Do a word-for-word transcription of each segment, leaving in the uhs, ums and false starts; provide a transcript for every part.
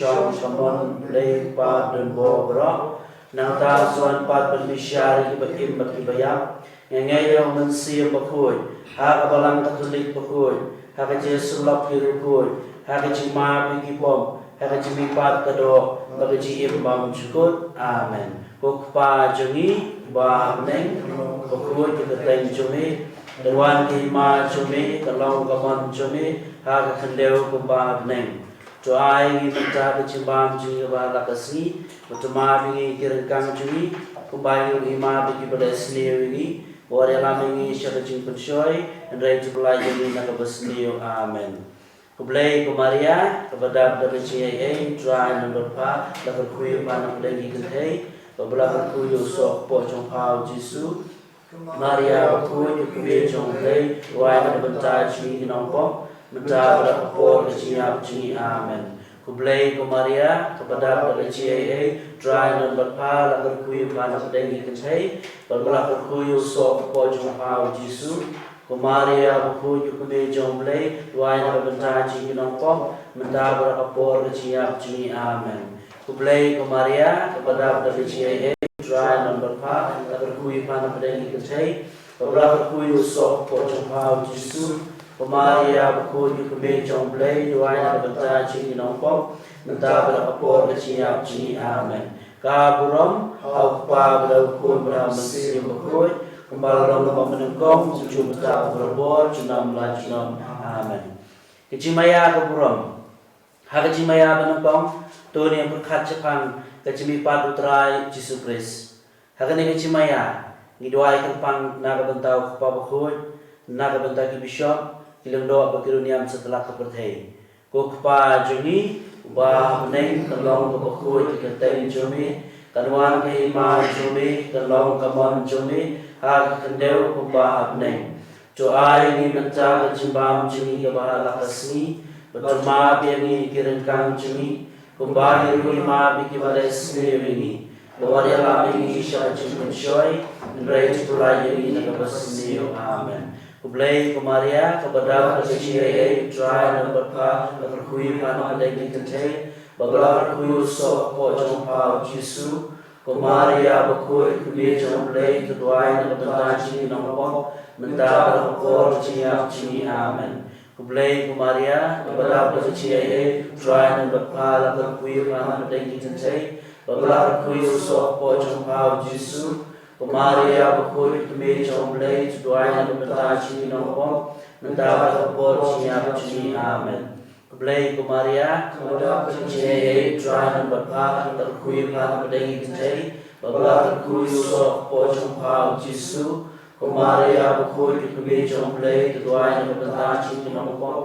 shong sha mon Blei Kpa don bor baroh. Nangta sa wan pat ban bishar ïa kiba im bad kiba ïap. Nga ngeit ïa u Mynsiem Bakhuid, ha ka Balang Katholik bakhuid, ha ka jingïasyllok ki riewkhuid, ha ka jingmap ïa ki pop, ha ka jingmihpat ka doh bad ka jingim bymjukut. Amen. Ko Kpa jong ngi uba ha bneng, bakhuid ka kyrteng jong me, kan wan ka hima jong me, kan long ka mon jong me ha ka khyndew kumba ha bneng. To ai ïa ngi mynta ka jingbam jong ngi kaba ha la ka sngi, bad to map ïa ngi ki ryngkang jong ngi, kumba ngi ruh ngi map ïa kiba leh sniew ïa ngi, bad wat ïalam ïa ngi sha ka jingpynshoi, hynrei to pyllait ïa ngi na kaba sniew. Amen. Ko Blei ko Maria, kaba dap da ka jingaiei, U Trai u don bad pha, la kyrkhu ïa pha na pdeng ki kynthei, bad la kyrkhu ïa u soh kpoh jong pha u Jisu. Maria bakhuid, ka kmie jong U Blei, duwai na ka bynta jong ngi ki nongpop, mynta bad ha ka por ka jingïap jong ngi. Amen. Ko Blei ko Maria, kaba dap da ka jingaiei, U Trai u don bad pha, la kyrkhu ïa pha na pdeng ki kynthei, bad la kyrkhu ïa u soh kpoh jong pha u Jisu. Ko Maria bakhuid, ka kmie jong U Blei, duwai na ka bynta jong ngi ki nongpop, mynta bad ha ka por ka jingïap jong ngi. Amen. Ko Blei ko Maria, kaba dap da ka jingaiei, U Trai u don bad pha, la kyrkhu ïa pha na pdeng ki kynthei, bad la kyrkhu ïa u soh kpoh jong pha u Jisu. Ko Maria bakhuid, ka kmie jong U Blei, duwai na ka bynta jong ngi ki nongpop, mynta bad ha ka por ka jingïap jong ngi. Amen. Ka burom ha U Kpa bad ha U Khun bad ha U Mynsiem Bakhuid, kumba long mynnyngkong, junom mynta, barabor, junom la junom. Amen. Ka jingmaïa ka burom. Ha ka jingmaïa banyngkong, to ngin pyrkhat shaphang ka jingmihpat U Trai Jisu Khrist. Ha kane ka jingmaïa, ngi duwai kyrpang na ka bynta U Kpa Bakhuid, na ka bynta ki bishop, ki lyngdoh bad ki riewniam satlak ka pyrthei. Ko Kpa jong ngi uba ha bneng, kan long kaba khuid ka kyrteng jong me, kan wan ka hima jong me, kan long ka mon jong me ha ka khyndew kumba ha bneng. To ai ïa ngi mynta ka jingbam jong ngi kaba ha la ka sngi, bad to map ïa ngi ki ryngkang jong ngi, kumba ngi ruh ngi map ïa kiba leh sniew ïa ngi, bad wat ïalam ïa ngi sha ka jingpynshoi, hynrei to pyllait ïa ngi na kaba sniew. Amen. Ko Blei ko Maria, kaba dap da ka jingaiei, U Trai u don bad pha, la kyrkhu ïa pha na pdeng ki kynthei, bad la kyrkhu ïa u soh kpoh jong pha u Jisu. Ko Maria bakhuid, ka kmie jong U Blei, to duwai na ka bynta jong ngi ki nongpop, mynta bad ha ka por ka jingïap jong ngi. Amen. Ko Blei ko Maria, kaba dap da ka jingaiei, U Trai u don bad pha, la kyrkhu ïa pha na pdeng ki kynthei, bad la kyrkhu ïa u soh kpoh jong pha u Jisu. Ko Maria bakhuid, ka kmie jong U Blei, to duwai na ka bynta jong ngi ki nongpop, mynta bad ha ka por ka jingïap jong ngi. Amen. Ko Blei ko Maria, kaba dap da ka jingaiei, U Trai u don bad pha, la kyrkhu ïa pha na pdeng ki kynthei, bad la kyrkhu ïa u soh kpoh jong pha u Jisu. Ko Maria bakhuid, ka kmie jong U Blei, to duwai na ka bynta jong ngi ki nongpop,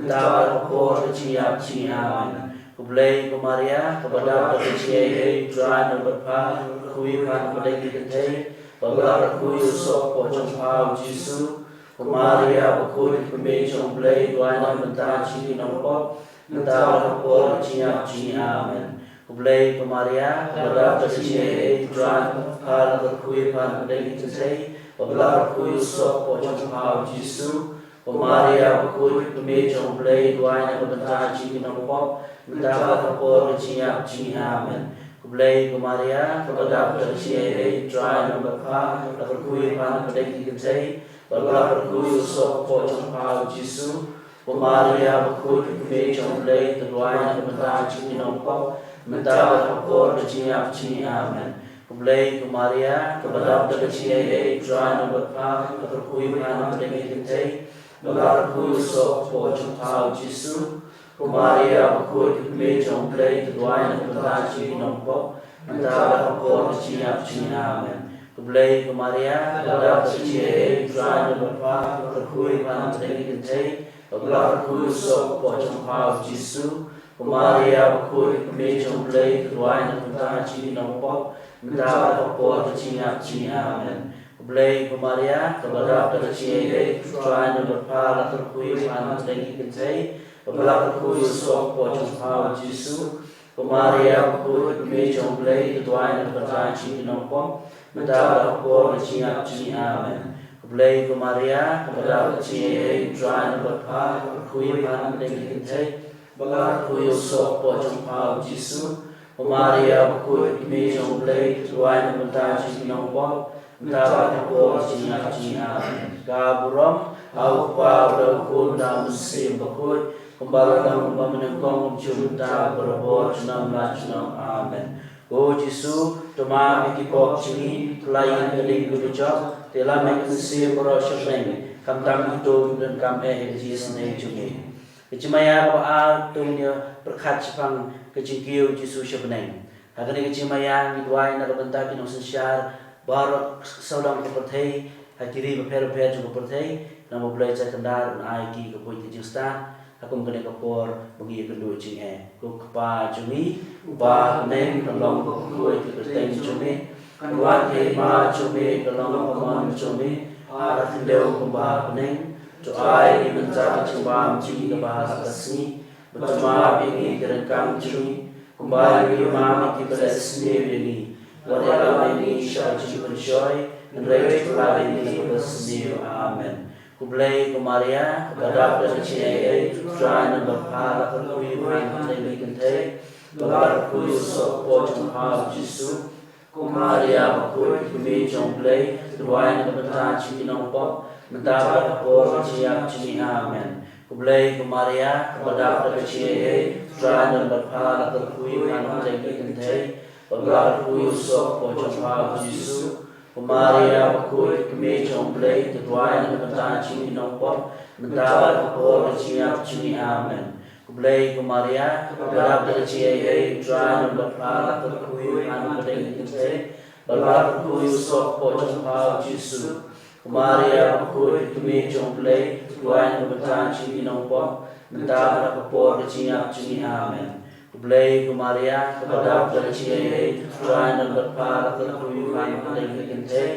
mynta bad ha ka por ka jingïap jong ngi. Amen. Ko Blei ko Maria, kaba dap da ka jingaiei, U Trai u don bad pha, la kyrkhu ïa pha na pdeng ki kynthei, bad la kyrkhu ïa u soh kpoh jong pha u Jisu. Ko Maria bakhuid, ka kmie jong U Blei, duwai na ka bynta jong ngi ki nongpop, mynta bad ha ka por ka jingïap jong ngi. Amen. Ko Blei ko Maria, kaba dap da ka jingaiei, U Trai u don bad pha, la kyrkhu ïa pha na pdeng ki kynthei, bad la kyrkhu ïa u soh kpoh jong pha u Jisu. Ko Maria bakhuid, ka kmie jong U Blei, duwai na ka bynta jong ngi ki nongpop, mynta bad ha ka por ka jingïap jong ngi. Amen. Ko Blei ko Maria, kaba dap da ka jingaiei, U Trai u don bad pha, la kyrkhu ïa pha na pdeng ki kynthei, bad la kyrkhu ïa u soh kpoh jong pha u Jisu. Ko Maria bakhuid, ka kmie jong U Blei, to duwai na ka bynta jong ngi ki nongpop, mynta bad ha ka por ka jingïap jong ngi. Amen. Ko Blei ko Maria, kaba dap da ka jingaiei, U Trai u don bad pha, la kyrkhu ïa pha na pdeng ki kynthei, bad la kyrkhu ïa u soh kpoh jong pha u Jisu. Ko Maria bakhuid, ka kmie jong U Blei, to duwai na ka bynta jong ngi ki nongpop, mynta bad ha ka por ka jingïap jong ngi. Amen. Ko Blei ko Maria, kaba dap da ka jingaiei, U Trai u don bad pha, la kyrkhu ïa pha na pdeng ki kynthei, bad la kyrkhu ïa u soh kpoh jong pha u Jisu. Ko Maria bakhuid, ka kmie jong U Blei, to duwai na ka bynta jong ngi ki nongpop, mynta bad ha ka por ka jingïap jong ngi. Amen. Ko Blei ko Maria, kaba dap da ka jingaiei, U Trai u don bad pha, la kyrkhu ïa pha na pdeng ki kynthei, bad la kyrkhu ïa u soh kpoh jong pha u Jisu. Ko Maria bakhuid, ka kmie jong U Blei, to duwai na ka bynta jong ngi ki nongpop, mynta bad ha ka por ka jingïap jong ngi. Amen. Ko Blei ko Maria, kaba dap da ka jingaiei, U Trai u don bad pha, la kyrkhu ïa pha na pdeng ki kynthei, Ba la kyrkhu ïa u soh hapoh jong pha u Jisu. Ko Maria bakhuid, ka kmie jong u Blei, to duwai na ka bynta jong ngi ki nongpop, mynta bad ha ka por jong ka jingïap jong ngi. Amen. Ka burom ha u Kpa, bad ha u Khun, bad ha u Mynsiem Bakhuid, kumba la long, kumba mynnyngkong, kumjuh mynta, barabor, junom la junom. Amen. Ko Jisu, to map ïa ki pop jong ngi, pynlait ïa ngi na ka ding kaba jop, te ïalam ïa ka mynsiem baroh shaphrang, khamtam kito kiba donkam eh ïa ka jingisynei jong ngi. Ka jingmaïa kaba ar, to ngin ïa pyrkhat shaphang ka jingkiew u Jisu sha bneng. Ha kane ka jingmaïa ngi duwai na ka bynta ki nongsynshar baroh sawdong ka pyrthei, ha ki ri bapher bapher jong ka pyrthei, khnang ba U Blei Trai Kynrad un ai ïa ki ka buit ka jingstad ha kum kane ka por ba ngi ïakynduh jingeh. Ko Kpa jong ngi uba ha bneng, ka long ka kyrkhu ïa ka kyrteng jong me, kan wan ka hima jong me, kan long ka mon jong me ha ka khyndew kumba ha bneng. To ai ïa ngi mynta ka jingbam jong ngi kaba ha ka sngi, bad to map ïa ngi ki ryngkang jong ngi, kumba ngi map ïa kiba leh sniew ïa ngi. Wat ïalam ïa ngi sha ka jingpynshoi, hynrei to pynlait ïa ngi na kaba sniew. Amen. Khublei ko Maria, kaba dap da ka jingaiei, U Trai u don bad pha, la kyrkhu ïa pha ha ki kynthei, bad la kyrkhu ïa u soh hapoh jong pha u Jisu. Ko Maria bakhuid, ka kmie jong U Blei, to duwai na ka bynta jong ngi ki nongpop, mynta bad ha ka por ka jingïap jong ngi. Amen. Khublei ko Maria, kaba dap da ka jingaiei, U Trai u don bad pha, la kyrkhu ïa pha ha ki kynthei, bad la kyrkhu ïa u soh hapoh jong pha u Jisu. Ko Maria bakhuid, ka kmie jong U Blei, to duwai na ka bynta jong ngi ki nongpop, mynta bad ha ka por ka jingïap jong ngi. Amen. Khublei ko Maria, kaba dap da ka jingaiei, U Trai u don bad pha, la kyrkhu ïa pha ha ki kynthei, bad la kyrkhu ïa u soh hapoh jong pha u Jisu. Ko Maria bakhuid, ka kmie jong U Blei, to duwai na ka bynta jong ngi ki nongpop, mynta bad ha ka por ka jingïap jong ngi. Amen. Khublei ko Maria, kaba dap da ka jingaiei, U Trai u don bad pha, la kyrkhu ïa pha ha ki kynthei,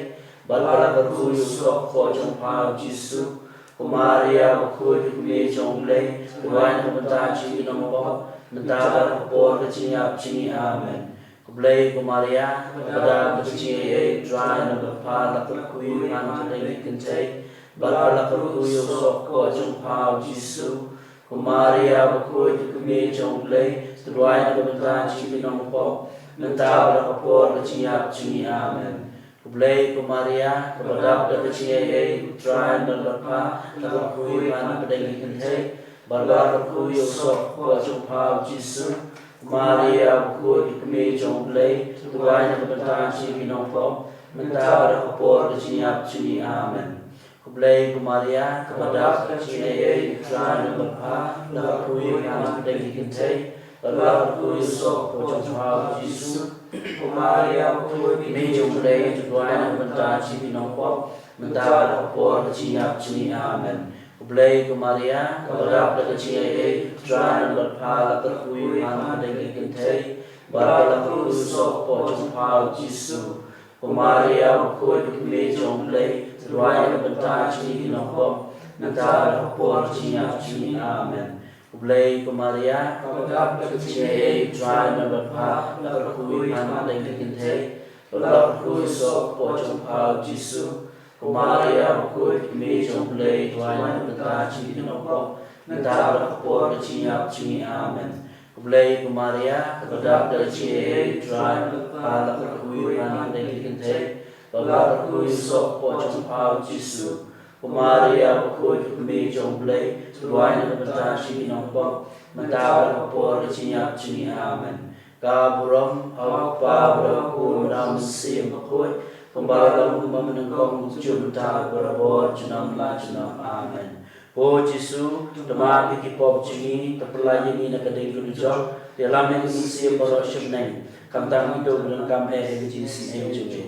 bad la kyrkhu ïa u soh hapoh jong pha u Jisu. Ko Maria bakhuid, ka kmie jong U Blei, to duwai na ka bynta jong ngi ki nongpop, mynta bad ha ka por ka jingïap jong ngi. Amen. Khublei ko Maria, kaba dap da ka jingaiei, U Trai u don bad pha, la kyrkhu ïa pha ha ki kynthei, bad la kyrkhu ïa u soh hapoh jong pha u Jisu. Ko Maria bakhuid, ka kmie jong U Blei, to duwai na ka bynta jong ngi ki nongpop, mynta bad ha ka por ka jingïap jong ngi. Amen. Khublei ko Maria, kaba dap da ka jingaiei, U Trai u don bad pha, la kyrkhu ïa pha ha ki kynthei, bad la kyrkhu ïa u soh hapoh jong pha u Jisu. Ko Maria bakhuid, ka kmie jong U Blei, to duwai na ka bynta jong ngi ki nongpop, mynta bad ha ka por ka jingïap jong ngi. Amen. Khublei ko Maria, kaba dap da ka jingaiei, U Trai u don bad pha, la kyrkhu ïa pha ha ki kynthei, bad la kyrkhu ïa u soh hapoh jong pha u Jisu. Ko Maria bakhuid, ka kmie jong U Blei, to duwai na ka bynta jong ngi ki nongpop, mynta bad ha ka por ka jingïap jong ngi. Amen. Khublei ko Maria, kaba dap da ka jingaiei, U Trai u don bad pha, la kyrkhu ïa pha ha ki kynthei, bad la kyrkhu ïa u soh hapoh jong pha u Jisu. Ko Maria bakhuid, ka kmie jong U Blei, to duwai na ka bynta jong ngi ki nongpop, mynta bad ha ka por ka jingïap jong ngi. Amen. Khublei ko Maria, kaba dap da ka jingaiei, U Trai u don bad pha, la kyrkhu ïa pha ha ki kynthei, bad la kyrkhu ïa u soh hapoh jong pha u Jisu. Ko Maria bakhuid, ka kmie jong U Blei, to duwai na ka bynta jong ngi ki nongpop, mynta bad ha ka por ka jingïap jong ngi. Amen. Khublei ko Maria, kaba dap da ka jingaiei, U Trai u don bad pha, la kyrkhu ïa pha ha ki kynthei, bad la kyrkhu ïa u soh hapoh jong pha u Jisu. Ko Maria bakhuid, ka kmie jong U Blei, to duwai na ka bynta jong ngi ki nongpop, mynta bad ha ka por ka jingïap jong ngi. Amen. Ka burom ha u Kpa, bad ha u Khun, bad ha u Mynsiem Bakhuid, kumba la long, kumba mynnyngkong, kumjuh mynta, barabor, junom la junom. Amen. Ko Jisu, to map ïa ki pop jong ngi, to pynlait ïa ngi na ka ding ka dujok, to ïalam ïa ka mynsiem baroh shibneng, khamtam kito kiba donkam eh ïa ka jingisynei jong ngi.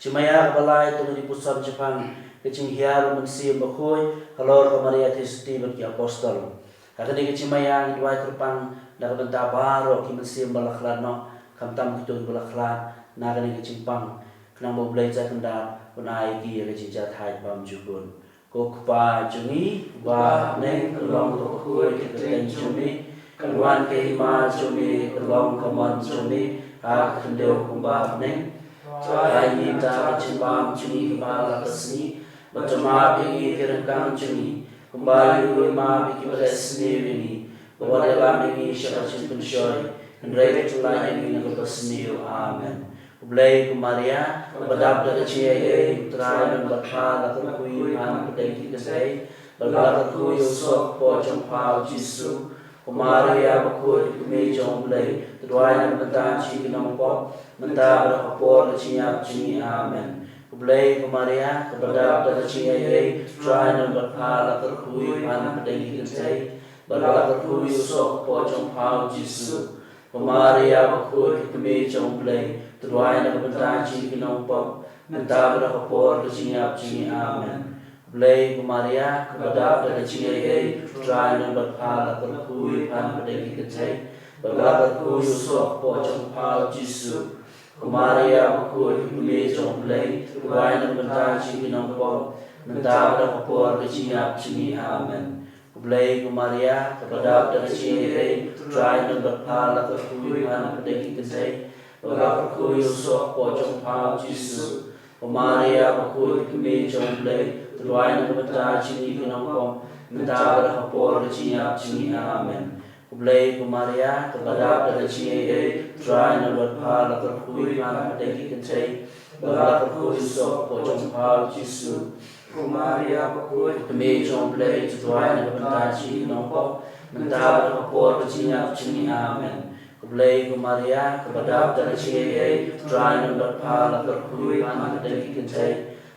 Jingmaïa kaba lai, to ngin ïa puson shaphang ka jinghiar u Mynsiem Bakhuid halor ka Maria Theisotti bad ki apostol. Ha kane ka jingmaïa ngi duwai kyrpang na ka bynta baroh ki mynsiem ba la khlad noh, khamtam kito kiba la khlad na kane ka jingpang, khnang ba U Blei Trai Kynrad un ai ïa ki ïa ka jingjahthait bymjukut. Ko Kpa jong ngi uba ha bneng, kan long ka kyrkhu ïa ka kyrteng jong me, kan wan ka hima jong me, kan long ka mon jong me ha ka khyndew kumba ha bneng. To ai ïa ngi mynta ka jingbam jong ngi kaba ha la ka sngi, bad to map ïa ngi ki ryngkang jong ngi, kumba ngi ruh ngi map ïa kiba leh sniew ïa ngi, wat ïalam ïa ngi sha ka jingpynshoi, hynrei to pynlait ïa ngi na ka basniew. Amen. Khublei ko Maria, kaba dap da ka jingaiei, U Trai u don bad pha, la kyrkhu ïa pha na pdeng ki kynthei, bad la kyrkhu ïa u soh ka kpoh jong pha, u Jisu. Ko Maria bakhuid, ka kmie jong U Blei, to duwai na ka bynta jong ngi ki nongpop, mynta bad ha ka por ka jingïap jong ngi. Amen. Khublei ko Maria, kaba dap da ka jingaiei, U Trai u don bad pha, la kyrkhu ïa pha na pdeng ki kynthei, bad la kyrkhu ïa u soh ka kpoh jong pha, u Jisu. Ko Maria bakhuid, ka kmie jong U Blei, to duwai na ka bynta jong ngi ki nongpop, mynta bad ha ka por ka jingïap jong ngi. Amen. Khublei ko Maria, kaba dap da ka jingaiei, U Trai u don bad pha, la kyrkhu ïa pha na pdeng ki kynthei, bad la kyrkhu ïa u soh ka kpoh jong pha, u Jisu. Ko Maria bakhuid, ka kmie jong U Blei, to duwai na ka bynta jong ngi ki nongpop, mynta bad ha ka por ka jingïap jong ngi. Amen. Khublei ko Maria, kaba dap da ka jingaiei, U Trai u don bad pha, la kyrkhu ïa pha na pdeng ki kynthei, bad la kyrkhu ïa u soh ka kpoh jong pha, u Jisu. Ko Maria bakhuid, ka kmie jong U Blei, to duwai na ka bynta jong ngi ki nongpop, mynta bad ha ka por ka jingïap jong ngi. Amen. Khublei ko Maria, kaba dap da ka jingaiei, U Trai u don bad pha, la kyrkhu ïa pha na pdeng ki kynthei, bad la kyrkhu ïa u soh ka kpoh jong pha, u Jisu. Ko Maria bakhuid, ka kmie jong U Blei, to duwai na ka bynta jong ngi ki nongpop, mynta bad ha ka por ka jingïap jong ngi. Amen. Khublei ko Maria, kaba dap da ka jingaiei, U Trai u don bad pha, la kyrkhu ïa pha na pdeng ki kynthei,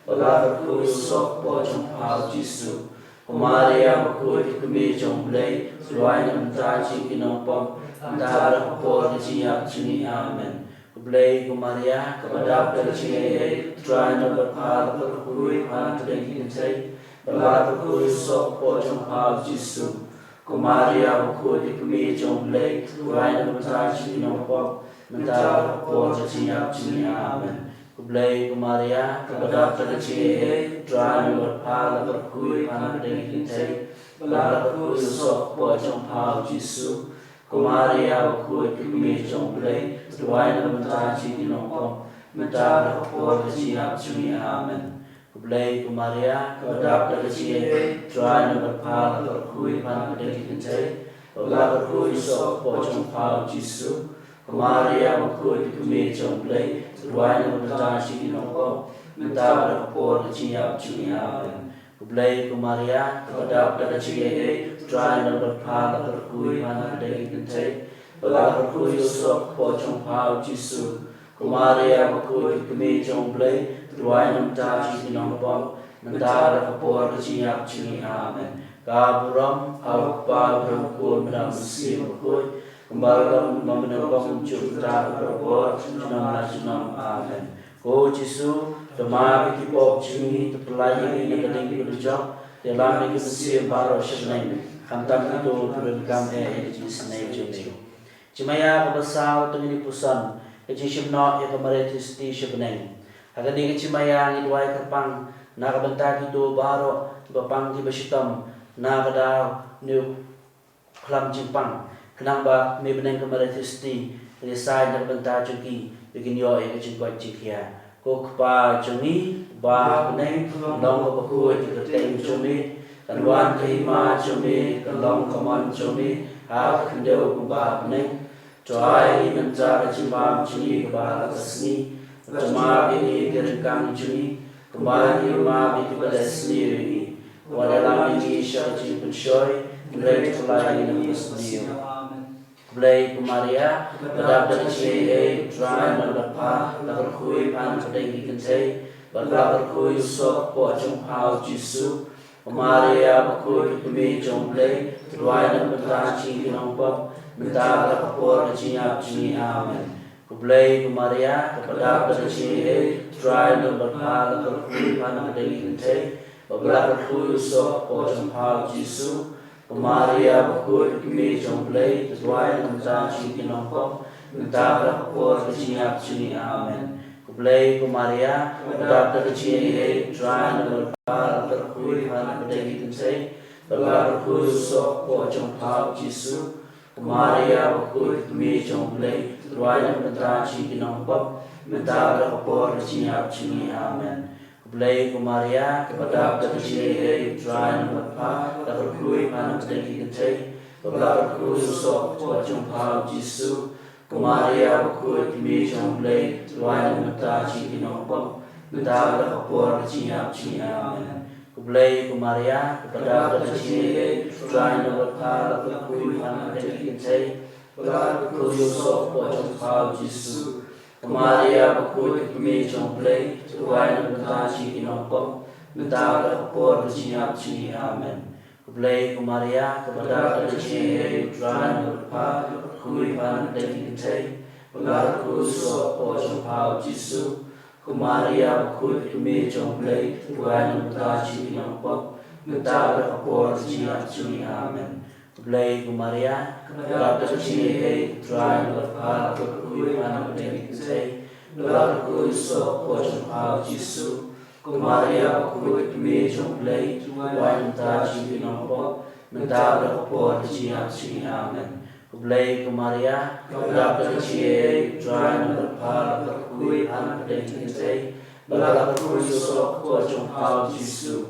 bad la kyrkhu ïa u soh ka kpoh jong pha, u Jisu. Ko Maria bakhuid, ka kmie jong U Blei, to duwai na ka bynta jong ngi ki nongpop, mynta bad ha ka por ka jingïap jong ngi. Amen. Khublei ko Maria, kaba dap da ka jingaiei, U Trai u don bad pha, la kyrkhu ïa pha na pdeng ki kynthei, bad la kyrkhu ïa u soh ka kpoh jong pha, u Jisu. Ko Maria bakhuid, ka kmie jong U Blei, to duwai na ka bynta jong ngi ki nongpop, mynta bad ha ka por ka jingïap jong ngi. Amen. Khublei ko Maria, kaba dap da ka jingaiei, U Trai u don bad pha, la kyrkhu ïa pha na pdeng ki kynthei, bad la kyrkhu ïa u soh ka kpoh jong pha, u Jisu. Ko Maria bakhuid, ka kmie jong U Blei, to duwai na ka bynta jong ngi ki nongpop, mynta bad ha ka por ka jingïap jong ngi. Amen. Khublei ko Maria, kaba dap da ka jingaiei, U Trai u don bad pha, la kyrkhu ïa pha na pdeng ki kynthei, bad la kyrkhu ïa u soh ka kpoh jong pha, u Jisu. Ko Maria bakhuid, ka kmie jong U Blei, to duwai na ka bynta jong ngi ki nongpop, mynta bad ha ka por ka jingïap jong ngi. Amen. Khublei ko Maria, kaba dap da ka jingaiei, U Trai u don bad pha, la kyrkhu ïa pha na pdeng ki kynthei, bad la kyrkhu ïa u soh ka kpoh jong pha, u Jisu. Ko Maria bakhuid, ka kmie jong U Blei, to duwai na ka bynta jong ngi ki nongpop, mynta bad ha ka por ka jingïap jong ngi. Amen. Ka burom ha U Kpa, bad ha U Khun, bad ha U Mynsiem Bakhuid, kumba la long, kumba mynta, kumjuh, mynta bad barabor, junom la junom. Amen. Ko Jisu, to map ïa ki pop jong ngi, to pynlait ïa ngi na ka ding ba dujok, to ïalam ïa ki mynsiem baroh sha bneng, khamtam kito kiba donkam eh ïa ka jingisynei jong me. Jingmaïa kaba saw, to ngin ïa puson ka jingshim noh ïa ka Mariathi Sthi sha bneng. Ha kane ka jingmaïa ngi duwai kyrpang na ka bynta kito baroh kiba pang kiba shitom na ka daw ne u khlam jingpang, khnang ba me bneng ka Mariathi Sthi kan ïasaid na ka bynta jong ki, ba kin ïoh ïa ka jingkoit jingkhiah. Ko Kpa jong ngi ba ha bneng, ka long kaba khuid ka kyrteng jong me, kan wan ka hima jong me, kan long ka mon jong me ha ka khyndew kumba ha bneng. To ai ngi mynta ka jingbam jong ngi kaba ha kata ka sngi, bad to map ïa ngi ki ryngkang jong ngi, kumba ngi map ïa kiba leh sniew ïa ngi. Wat ïalam ïa ngi sha ka jingpynshoi, hynrei to pynlait ïa ngi na ka basniew. Khublei ko Maria, kaba dap da ka jingaiei, U Trai u don bad pha, la kyrkhu ïa pha na pdeng ki kynthei, bad la kyrkhu ïa u soh ka kpoh jong pha, u Jisu. Ko Maria bakhuid, ka kmie jong U Blei, to duwai na ka bynta jong ngi ki nongpop, mynta bad ha ka por ka jingïap jong ngi. Amen. Khublei ko Maria, kaba dap da ka jingaiei, U Trai u don bad pha, la kyrkhu ïa pha na pdeng ki kynthei, bad la kyrkhu ïa u soh ka kpoh jong pha, u Jisu. Ko Maria bakhuid, ka kmie jong U Blei, to duwai na ka bynta jong ngi ki nongpop, mynta bad ha ka por ka jingïap jong ngi. Amen. Khublei ko Maria, kaba dap da ka jingaiei, U Trai u don bad pha, la kyrkhu ïa pha na pdeng ki kynthei, bad la kyrkhu ïa u soh ka kpoh jong pha, u Jisu. Ko Maria bakhuid, ka kmie jong U Blei, to duwai na ka bynta jong ngi ki nongpop, mynta bad ha ka por ka jingïap jong ngi. Amen. Khublei ko Maria, kaba dap da ka jingaiei, U Trai u don bad pha, la kyrkhu ïa pha na pdeng ki kynthei, Ba la kyrkhu ïa u soh hapoh jong pha u Jisu. Ko Maria bakhuid, ka kmie jong u Blei, to duwai na ka bynta jong ngi ki nongpop, mynta bad ha ka por ka jingïap jong ngi. Amen. Khublei ko Maria, kaba dap da ka jingaiei, U Trai u don bad pha, la kyrkhu ïa pha na ka bynta ki kynthei, bad la kyrkhu ïa u soh hapoh jong pha u Jisu. Ko Maria bakhuid, ka kmie jong u Blei, to duwai na ka bynta jong ngi ki nongpop, mynta bad ha ka por ka jingïap jong ngi. Amen. Khublei ko Maria, kaba dap da ka jingaiei, U Trai u don bad pha, la kyrkhu ïa pha na ka bynta ki kynthei, bad la kyrkhu ïa u soh hapoh jong pha u Jisu. Ko Maria bakhuid, ka kmie jong u Blei, to duwai na ka bynta jong ngi ki nongpop, mynta bad ha ka por ka jingïap jong ngi. Amen. Khublei ko Maria, kaba dap da ka jingaiei, U Trai u don bad pha, la kyrkhu ïa pha na ka bynta ki kynthei, bad la kyrkhu ïa u soh hapoh jong pha u Jisu. Ko Maria bakhuid, ka kmie jong u Blei, to duwai na ka bynta jong ngi ki nongpop, mynta bad ha ka por ka jingïap jong ngi. Amen. Khublei ko Maria, kaba dap da ka jingaiei, U Trai u don bad pha, la kyrkhu ïa pha na ka bynta ki kynthei, bad la kyrkhu ïa u soh hapoh jong pha u Jisu.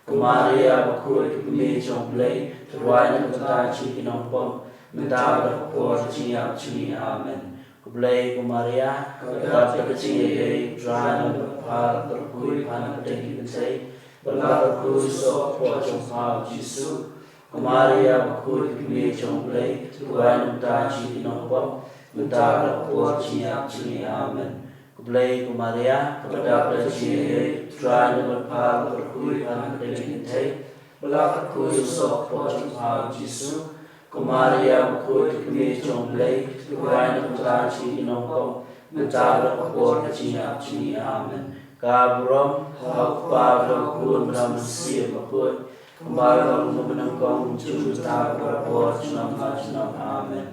Ko Maria bakhuid, ka kmie jong u Blei, to duwai na ka bynta jong ngi ki nongpop, mynta bad ha ka por ka jingïap jong ngi. Amen. Khublei ko Maria, kaba dap da ka jingaiei, U Trai u don bad pha, la kyrkhu ïa pha na ka bynta ki kynthei, bad la kyrkhu ïa u soh hapoh jong pha u Jisu. Ko Maria bakhuid, ka kmie jong u Blei, to duwai na ka bynta jong ngi ki nongpop, mynta bad ha ka por ka jingïap jong ngi. Amen. Khublei ko Maria, kaba dap da ka jingaiei, U Trai u don bad pha, la kyrkhu ïa pha na ka bynta ki kynthei, bad la kyrkhu ïa u soh hapoh jong pha u Jisu. Ko Maria bakhuid, ka kmie jong u Blei, to duwai na ka bynta jong ngi ki nongpop, mynta bad ha ka por ka jingïap jong ngi. Amen. Ka burom ha u Kpa, ha u Khun bad ha u Mynsiem Bakhuid, kumba long mynta, mynnyngkong, junom, mynta bad barabor, junom la junom. Amen.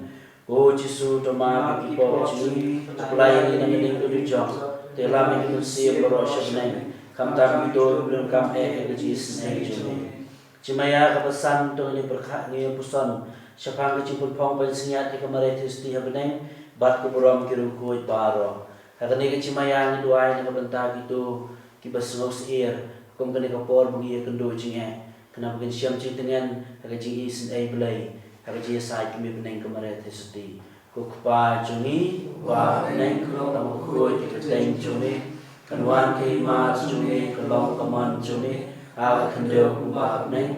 Ko Jisu, to map ïa ki pop jong ngi, to pyllait ïa ngi na ka bynta ka dujok, to ïalam ïa ki mynsiem baroh sha bneng, khamtam kito kiba donkam eh ïa ka jingisynei jong ngi. Jingmaïa kaba san, to ngin ïa pyrkhat, ngin ïa puson shaphang ka jingpynphong ban synñiad ïa ka Maria Theisotti ha bneng bad ka burom ki riewkhuid baroh. Ha kane ka jingmaïa ngi duwai na ka bynta kito kiba sngewsyier kum kane ka por ba ngi ïakynduh jingeh, khnang ba kin shem jingtngen ha ka jingisynei Blei ha ka jingïasaid ka Mei Bneng ka Maria Theisotti. Ko Kpa jong ngi uba ha bneng, ka long bakhuid ka kyrteng jong me, kan wan ka hima jong me, kan long ka mon jong me ha ka khyndew kumba ha bneng.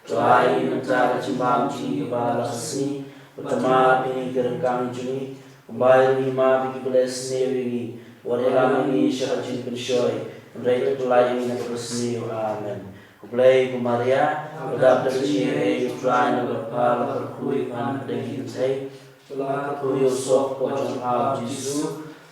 To ai ïa ngi mynta ka jingbam jong ngi kaba la ka sngi, bad to map ïa ngi ki ryngkang jong ngi, kumba ruh ngi map ïa kiba la sniew ïa ngi, wat ïalam ïa ngi sha ka jingpynshoi, hynrei to pyllait ïa ngi na kaba sniew. Amen. Khublei ko Maria, kaba dap da ka jingaiei, U Trai u don bad pha, la kyrkhu ïa pha na ka bynta ki kynthei, bad la kyrkhu ïa u soh hapoh jong pha u Jisu.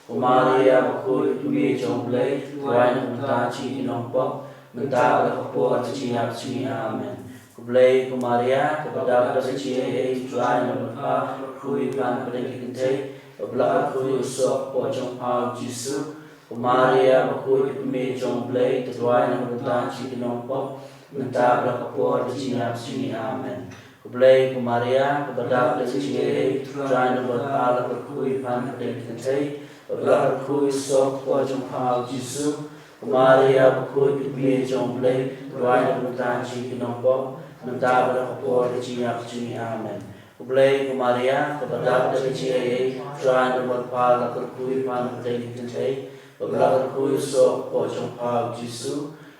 Ko Maria bakhuid, ka kmie jong u Blei, to duwai na ka bynta jong ngi ki nongpop, mynta bad ha ka por ka jingïap jong ngi. Amen. Khublei ko Maria, kaba dap da ka jingaiei, U Trai u don bad pha, la kyrkhu ïa pha na ka bynta ki kynthei, bad la kyrkhu ïa u soh hapoh jong pha u Jisu. Ko Maria bakhuid, ka kmie jong u Blei, to duwai na ka bynta jong ngi ki nongpop, mynta bad ha ka por ka jingïap jong ngi. Amen. Khublei ko Maria, kaba dap da ka jingaiei, U Trai u don bad pha, la kyrkhu ïa pha na ka bynta ki kynthei, bad la kyrkhu ïa u soh hapoh jong pha u Jisu. Ko Maria bakhuid, ka kmie jong u Blei, to duwai na ka bynta jong ngi ki nongpop, mynta bad ha ka por ka jingïap jong ngi. Amen. Khublei ko Maria, kaba dap da ka jingaiei, U Trai u don bad pha, la kyrkhu ïa pha na ka bynta ki kynthei, bad la kyrkhu ïa u soh hapoh jong pha u Jisu.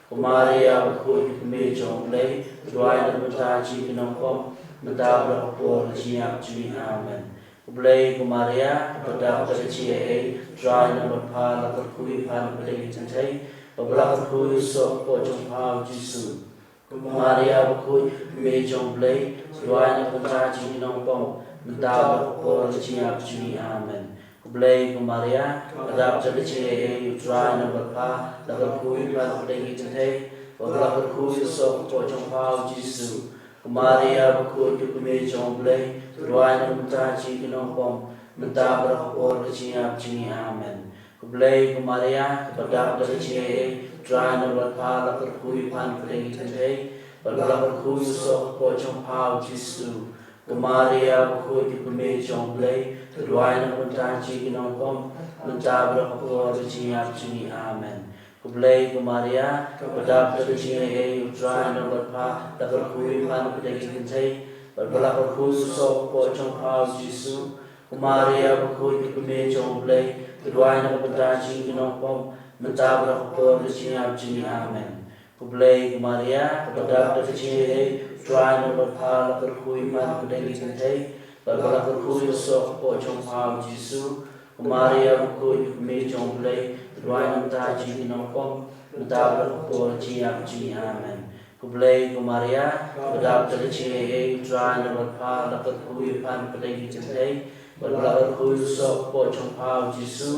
Ko Maria bakhuid, ka kmie jong u Blei, to duwai na ka bynta jong ngi ki nongpop, mynta bad ha ka por ka jingïap jong ngi. Amen. Khublei ko Maria, kaba dap da ka jingaiei, U Trai u don bad pha, la kyrkhu ïa pha na ka bynta ki kynthei, bad la kyrkhu ïa u soh hapoh jong pha u Jisu. Ko Maria bakhuid, ka kmie jong u Blei, to duwai na ka bynta jong ngi ki nongpop, mynta bad ha ka por ka jingïap jong ngi. Amen. Khublei ko Maria, kaba dap da ka jingaiei, U Trai u don bad pha, la kyrkhu ïa pha na ka bynta ki kynthei, bad la kyrkhu ïa u soh hapoh jong pha u Jisu. Ko Maria bakhuid, ka kmie jong u Blei, to duwai na ka bynta jong ngi ki nongpop, mynta bad ha ka por ka jingïap jong ngi. Amen. Khublei ko Maria, kaba dap da ka jingaiei, U Trai u don bad pha, la kyrkhu ïa pha na ka bynta ki kynthei, bad la kyrkhu ïa u soh hapoh jong pha u Jisu. Ko Maria bakhuid, ka kmie jong u Blei, to duwai na ka bynta jong ngi ki nongpop, mynta bad ha ka por ka jingïap jong ngi. Amen. Khublei ko Maria, kaba dap da ka jingaiei, U Trai u don bad pha, la kyrkhu ïa pha na ka bynta ki kynthei, Bad ba la kyrkhu ïa u soh kpoh jong pha u Jisu. Ko Maria bakhuid, ko kmie jong U Blei, to duwai na ka bynta jong ngi ki nongpop, mynta bad ha ka por ka jingïap jong ngi. Amen. Khublei ko Maria, kaba dap da ka jingaiei, U Trai u don bad pha, la kyrkhu ïa phi ha ki kynthei, bad ba la kyrkhu ïa u soh kpoh jong pha u Jisu. Ko Maria bakhuid, ko kmie jong U Blei, to duwai na ka bynta jong ngi ki nongpop, mynta bad ha ka por ka jingïap jong ngi. Amen. Khublei ko Maria, kaba dap da ka jingaiei, U Trai u don bad pha, la kyrkhu ïa phi ha ki kynthei, bad ba la kyrkhu ïa u soh kpoh jong pha u Jisu.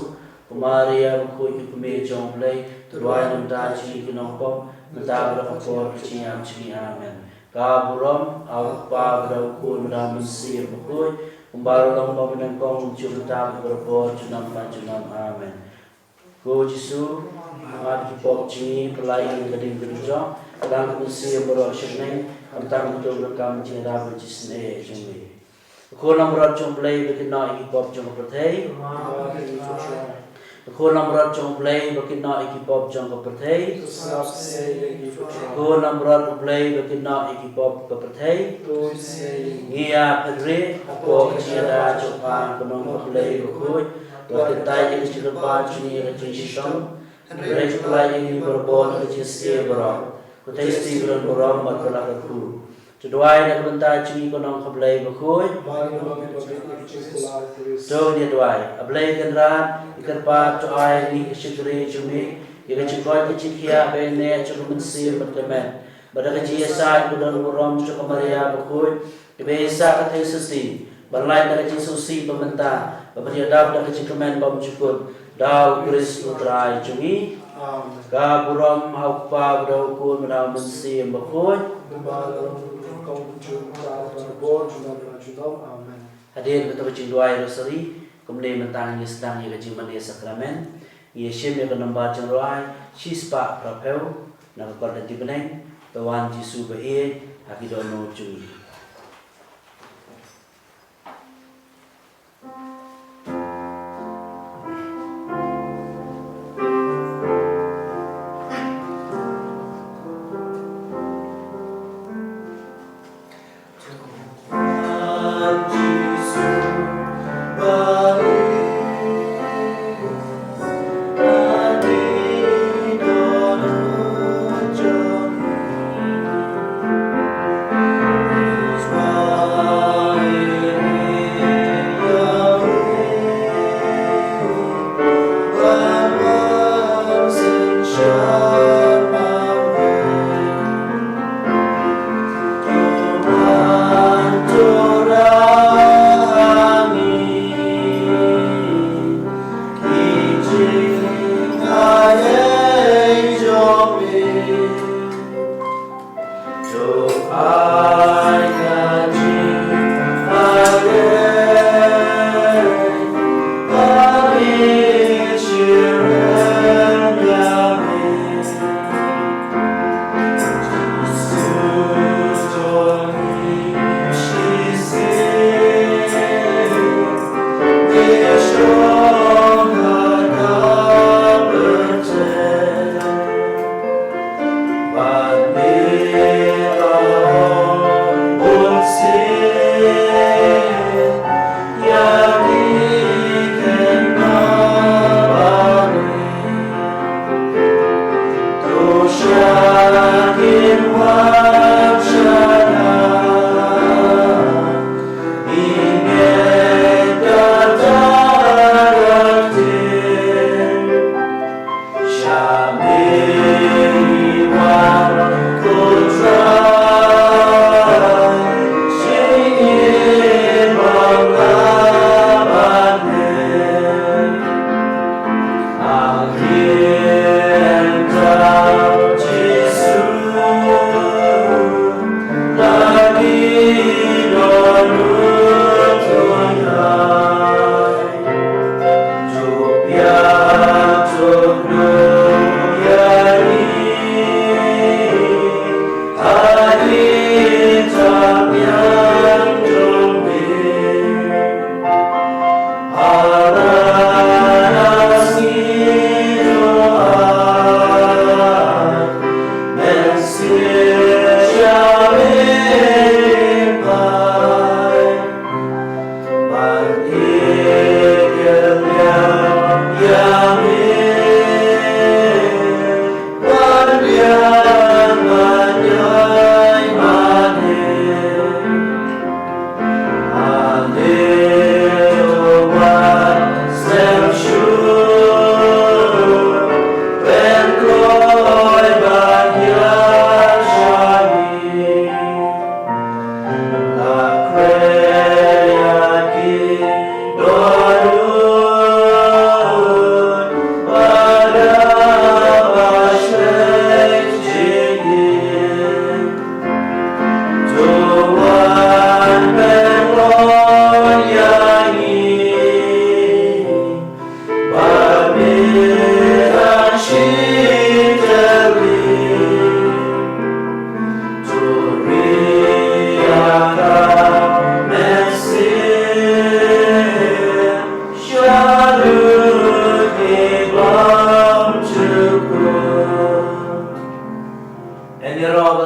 Ko Maria bakhuid, ko kmie jong U Blei, to duwai na ka bynta jong ngi ki nongpop, mynta bad ha ka por ka jingïap jong ngi. Amen. Ka burom ha U Kpa bad ha U Khun bad ha U Mynsiem Bakhuid, kumba la long mynnyngkong, mynta bad barabor, junom la junom. Amen. Ko Jisu, map ïa ki pop jong ngi, pyllait ïa ngi na ka ding ka dujok, kyrpad ïa ka mynsiem baroh shi bneng, khamtam ïa ka jingdon kam jingïarap bad jingïaseng jong ngi. Ko Khun langbrot jong U Blei ba kynnoh ïa ki pop jong ka pyrthei. Ko Khun langbrot jong U Blei ba kynnoh ïa ki pop jong ka pyrthei. Ko Khun langbrot U Blei ba kynnoh ïa ki pop ka pyrthei. Ngi ïa pynrieh hapoh ka jingïada jong pha, ko Nongkynrad Blei bakhuid, to kyntait ïa ka jingkyrpad jong ngi ha ka jingshitom, hynrei to pyllait ïa ngi barabor na ka jingsniew baroh. Ko Khrist ba don burom bad ba la kyrkhu, to duwai na ka bynta jong ngi, ko Nongkynrad Blei bakhuid. To ngin ïa duwai. A Blei Kynrad, ngi kyrpad, to ai ïa ngi ka shakri jong me, ïa ka jingkoit ka jingkhiah ba ïaineh jong ka mynsiem bad ka met, bad da ka jingïasaid ba don burom jong ka Maria bakhuid, kaba ïaishah ka theisotti, ban lait na ka jingsngewsih ba mynta, bad ban ïada da ka jingkmen bymjukut, da U Khrist U Trai jong ngi. Amen. Ka burom ha U Kpa bad ha U Khun bad ha U Mynsiem Bakhuid. Kumba la long mynnyngkong, mynta bad barabor, junom la junom. Amen. Hadien kata ka jingduwai Rosari, kumne mynta ngin ïa sdang ïa ka jingmane Sakramen. Ngi ïa shim ïa ka nombar jingrwai shispah phraphew, na ka kot lynti bneng, To wan Jisu ba ïeit ha ki dohnud jong ngi.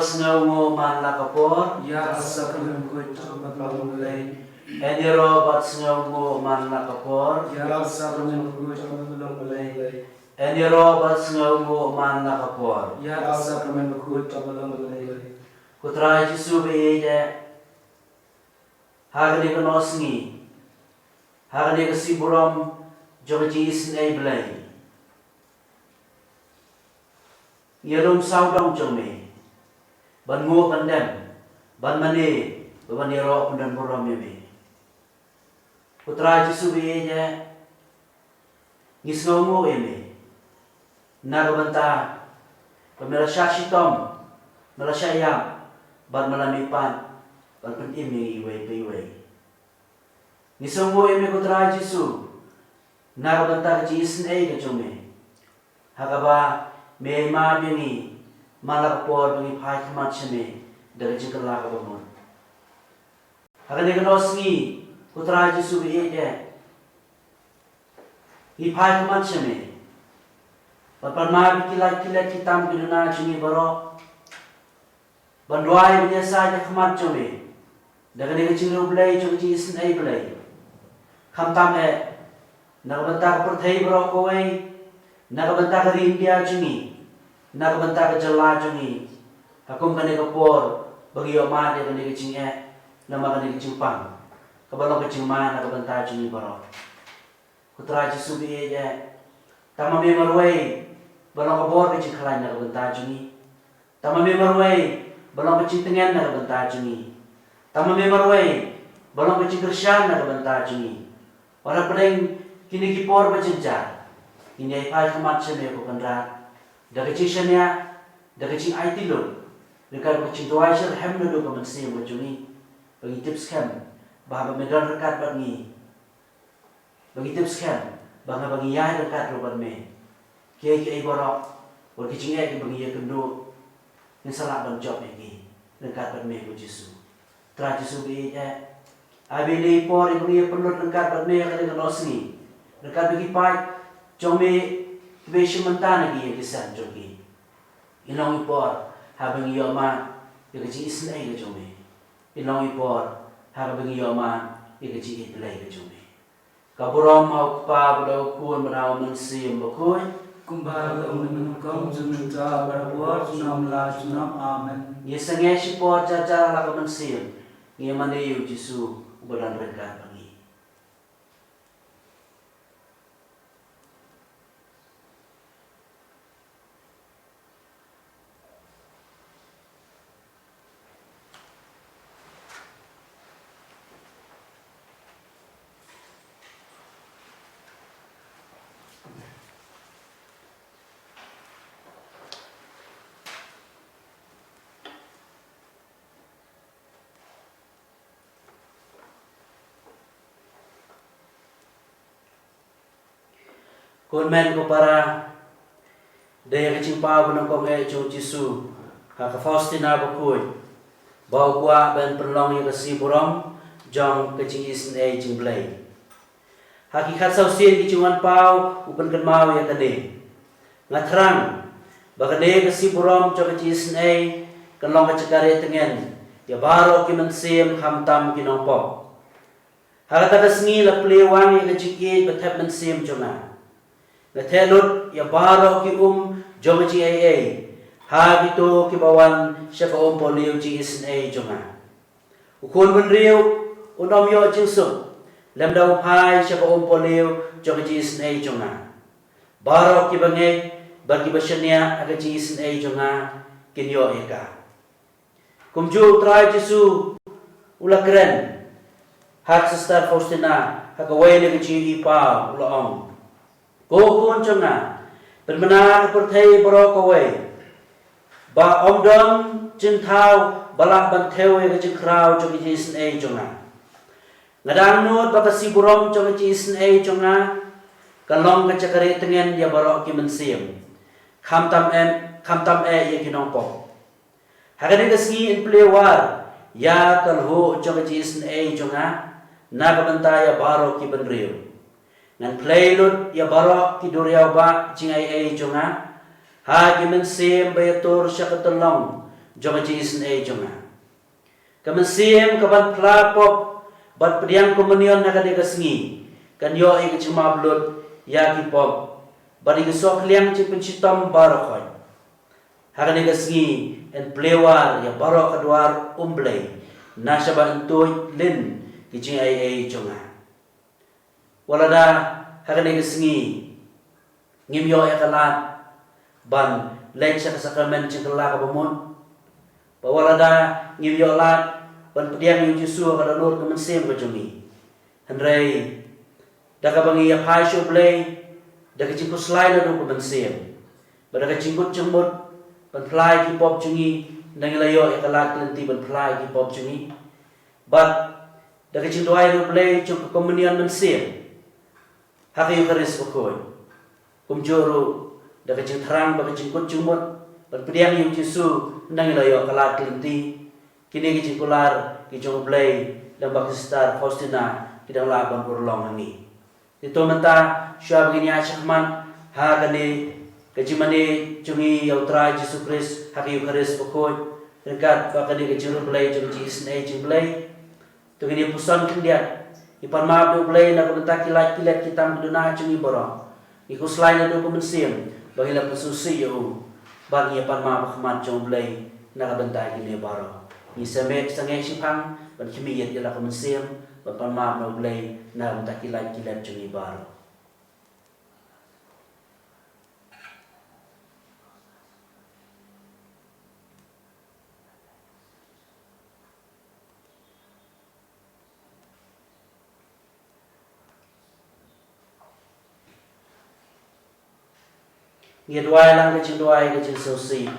Sngewnguh man la ka por. Ïa ka sakramit bakhuid jong ka Myllung Blei. Yn ïaroh bad sngewnguh man la ka por. Ïa ka sakramit bakhuid jong ka Myllung Blei. Yn ïaroh bad sngewnguh man la ka por. Ïa ka sakramit bakhuid jong ka Myllung Blei. Ko Trai Jisu ba ïeit eh, ha kane ka nosngi, ha kane ka sngi burom jong ka jingisynei Blei, ngi ïalum sawdong jong me ban nguh, ban dem, ban mane, ban ïaroh pyndonburom ïa me. Ko Trai Jisu ba ïeit eh, ngi sngewnguh ïa me na ka bynta ba me la shah shitom, me la shah ïap, bad me la mihpat ban pynim ïa ngi iwei pa iwei. Ngi sngewnguh ïa me ko Trai Jisu na ka bynta ka jingisynei ka jong me, ha kaba me ïai map ïa ngi man la ka por ba ngi phai khmat sha me da ka jingkylla kaba mut. Ha kane ka nosngi, ko Trai Jisu ba ïeit eh, ngi phai khmat sha me ban pan map ïa ki lait ki let, ki tam ki duna jong ngi baroh, ban duwai ban ïasaid ha khmat jong me da kane ka jingriewblei jong ka jingisynei Blei. Khamtam eh na ka bynta ka pyrthei baroh kawei, na ka bynta ka ri India jong ngi, na ka bynta ka jylla jong ngi, ha kum kane ka por ba ngi ïoh mad ïa kane ka jingeh, namar kane ka jingpang kaba long ka jingma na ka bynta jong ngi baroh. Ko Trai Jisu ba ïeit eh, tang ma me marwei ba long ka bor ka jingkhlaiñ na ka bynta jong ngi. Tang ma me marwei ba long ka jingtngen na ka bynta jong ngi. Tang ma me marwei ba long ka jingkyrshan na ka bynta jong ngi. Wat hapdeng kine ki por ba jynjar, ngin ïai phai khmat sha me ko Kynrad da ka jingshaniah, da ka jingaiti lut, ryngkat bad ka jingduwai shitrhem naduh ka mynsiem ka jong ngi, ba ngi tip skhem ba haba me don ryngkat bad ngi, ba ngi tip skhem ba haba ngi ïaid ryngkat ruh bad me, kiei kiei baroh, wat ki jingeh kiba ngi ïakynduh, ngin sa lah ban jop ïa ki ryngkat bad me ko Jisu. Trai Jisu ba ïeit eh, ai ba ine i por iba ngi ïa pynlut ryngkat bad me ha kane ka nosngi, ryngkat bad ki paid jong me kiba ïashim bynta na ki ïing ki sem jong ki, in long i por haba ngi ïoh mad ïa ka jingisynei ka jong me. In long i por haba ngi ïoh mad ïa ka jingïeit Blei ka jong me. Ka burom ha u Kpa bad ha u Khun bad ha u Mynsiem Bakhuid. Kumba ka long mynnyngkong, junom mynta, barabor, junom la junom. Amen. Ngi sangeh shipor jar jar ha la ka mynsiem, ngi ïa mane ïa u Jisu uba don ryngkat bad ngi. Ko hynmen ko para, dei ïa ka jingpaw ba nyngkong eh jong u Jisu ha ka Faustina Bakhuid ba u kwah ban pynlong ïa ka sngi burom jong ka jingisynei jong U Blei. Ha ki khatsaw sien ki jingwan paw u pynkynmaw ïa kane. Nga thrang ba kane ka sngi burom jong ka jingisynei kan long ka jaka rieh tngen ïa baroh ki mynsiem, khamtam ki nongpop. Ha kata ka sngi la plie wang ïa ka jingïeit ba thep mynsiem jong nga. Nga theh lut ïa baroh ki um jong ka jingaiei ha kito kiba wan sha ka um pohliew jingisynei jong nga. U khun bynriew un ym ïoh jingsuk lymda u phai sha ka um pohliew jong ka jingisynei jong nga. Baroh kiba ngeit bad kiba shaniah ha ka jingisynei jong nga kin ïoh ïa ka. Kumjuh u Trai Jisu u la kren ha ka Sister Faustina ha kawei na ka jingïohi paw, u la ong: Ko khun jong nga, pynbna ha ka pyrthei baroh kawei ba ym don jingthaw ba lah ban thew ïa ka jingkhraw jong ka jingisynei jong nga. Nga dang nud ba ka sngi burom jong ka jingisynei jong nga kan long ka jaka rieh tngen ïa baroh ki mynsiem, khamtam eh, khamtam eh ïa ki nongpop. Ha kane ka sngi yn plie wad ïa ka lhuh jong ka jingisynei jong nga na ka bynta ïa baroh ki bynriew. Ngan plie lut ïa baroh ki duriaw bah jingaiei jong nga ha ki mynsiem ba ïatur sha ka tyllong jong ka jingisynei jong nga. Ka mynsiem ka ban phla pop bad pdiang komunion ha kane ka sngi kan ïoh ïa ka jingmap lut ïa ki pop bad ïa ki sohkhliang jingpynshitom baroh khoit. Ha kane ka sngi yn plie war ïa baroh ka dwar um Blei na shaba yn tuid lin ki jingaiei jong nga. Wat lada ha kane ka sngi ngim ïoh ïa ka lad ban leit sha ka sakramen jingkylla kaba mut, bad wat lada ngim ïoh lad ban pdiang ïa u Jisu ha ka dohnud ka mynsiem ka jong ngi, hynrei da kaba ngi ïaphai sha u Blei da ka jingkhuslai naduh ka mynsiem bad da ka jingkut jingmut ban phla ïa ki pop jong ngi, nangta ngi la ïoh ïa ka lad ka lynti ban phla ïa ki pop jong ngi. Bad da ka jingduwai ïa u Blei jong ka komunion mynsiem ha ka Eukharist bakhuid, kumjuh ruh da ka jingthrang bad ka jingkut jingmut ban pdiang ïa u Jisu, nangta ngi la ïoh ka lad ka lynti. Kine ki jingkular ki jong u Blei lem bad ka Sister Faustina ki dang lah ban urlong ha ngi. Te to mynta shuwa ba ngin ïaid shakhmat ha kane ka jingmane jong ngi ïa u Trai Jisu Khrist ha ka Eukharist bakhuid ryngkat bad kane ka jingriewblei jong ka jingisynei jong u Blei, to ngin ïa puson khyndiat, ngi pan map na u Blei na ka bynta ki lait ki let ki tam ki duna jong ngi baroh. Ngi khuslai naduh ka mynsiem ba ngi la pynsngewsih ïa u bad ngi ïa pan map ha khmat jong u Blei na ka bynta kine baroh. Ngi sangeh sangeh shiphang ban khmih ïa la ka mynsiem ban pan map na u Blei na ka bynta ki lait ki let jong ngi baroh. Ngi duwai lang ka jingduwai ka jingsngewsih.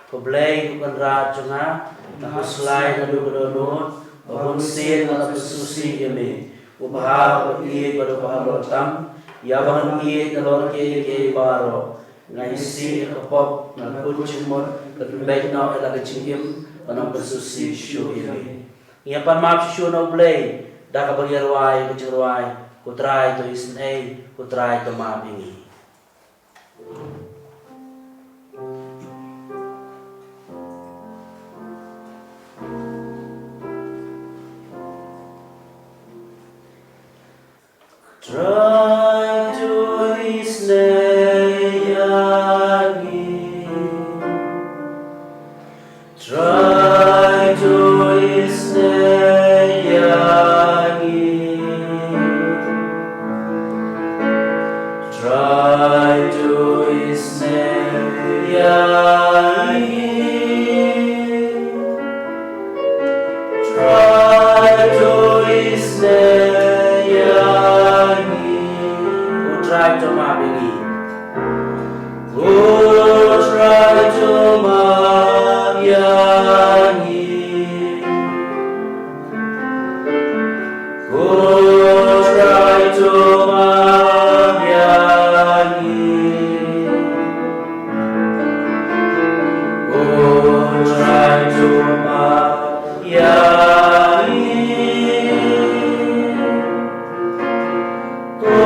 Ko Blei ko Kynrad jong nga, nga khuslai naduh ka dohnud ba bunsien nga la pynsngewsih ïa me, u bha, u ïeit bad u bha lor tam, ïa ba ngan ïeit nalor kiei kiei baroh. Nga isih ïa ka pop, nga kut jingmut, nga pynbeit noh ïa la ka jingim, ba ngan pynsngewsih shuh ïa me. Ngi ïa pan map shuh shuh na u Blei da kaba ngi rwai ka jingrwai, Ko Trai to isynei, Ko Trai to map ïa ngi. Trai to isynei ïa ngi. Trai to isynei ïa ngi. Trai to isynei ïa ngi. Trai to isynei ïa ngi. Ko Trai to map ïa ngi. Ko Trai to map ïa ngi. Ko Trai to map ïa ngi. Ko Trai to map ïa ngi. Ko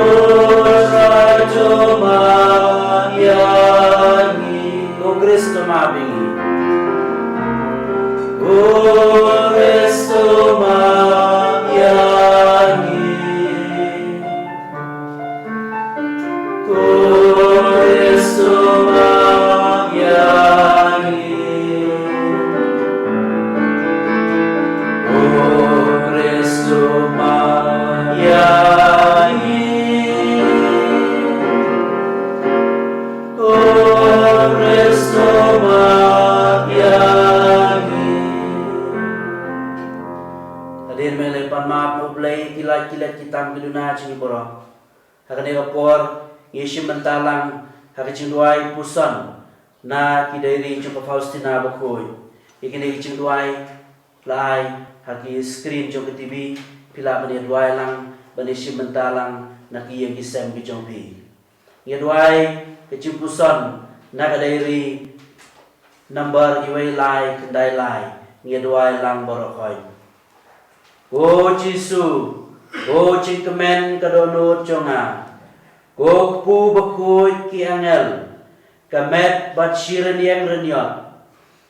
Trai to map ïa ngi. Ko Khrist to map ïa ngi. Ko Khrist to map ïa ngi. Ko Khrist to map ïa ngi. Ko Khrist to map ïa ngi. Ko Khrist to map ïa ngi. Hadien ba ngi la pan map na u Blei ki lait ki let ki tam ki duna jong ngi baroh, ha kane ka por ngi shim bynta lang ha ka jingduwai puson na ki diary jong ka Faustina Bakhuid. Ïa kine ki jingduwai la ai ha ki screen jong ka T V, phi lah ban ïa duwai lang ban ïa shim bynta lang na ki ïing ki sem ki jong phi. Ngi duwai ka jingpuson na ka diary number iwei lai khyndai lai, ngi duwai lang baroh khoit. Ko Jisu, ko jingkmen ka dohnud jong nga, ko kpu bakhuid ki angel, ka met bad shi rynïeng rynïot,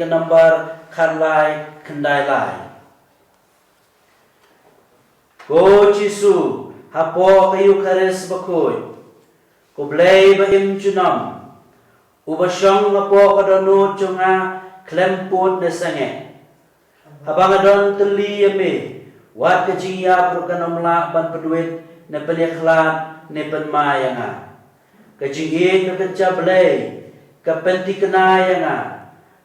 ka nambar khatlai khyndai lai. Ko Jisu, hapoh ka Eukharist bakhuid, ko Blei ba im junom, uba shong hapoh ka dohnud jong nga khlem pud ne sangeh. Haba nga don tylli ïa me, wat ka jingïap ruh kan ym lah ban pynwit ne pynïakhlad ne pynma ïa nga. Ka jingïeit ka kynja Blei ka pynthikna ïa nga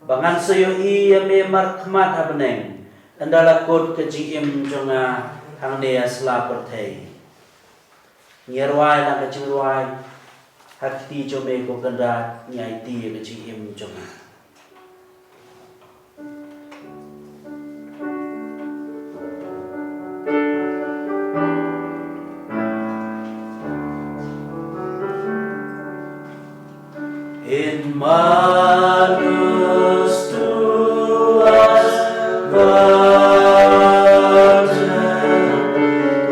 ba ngan sa ïohi ïa me markhmat ha bneng, ynda la kut ka jingim jong nga hangne ha sla pyrthei. Ngi rwai lang ka jingrwai, ha kti jong me ko Kynrad ngi aiti ïa ka jingim jong nga. In manus tuas, Pater,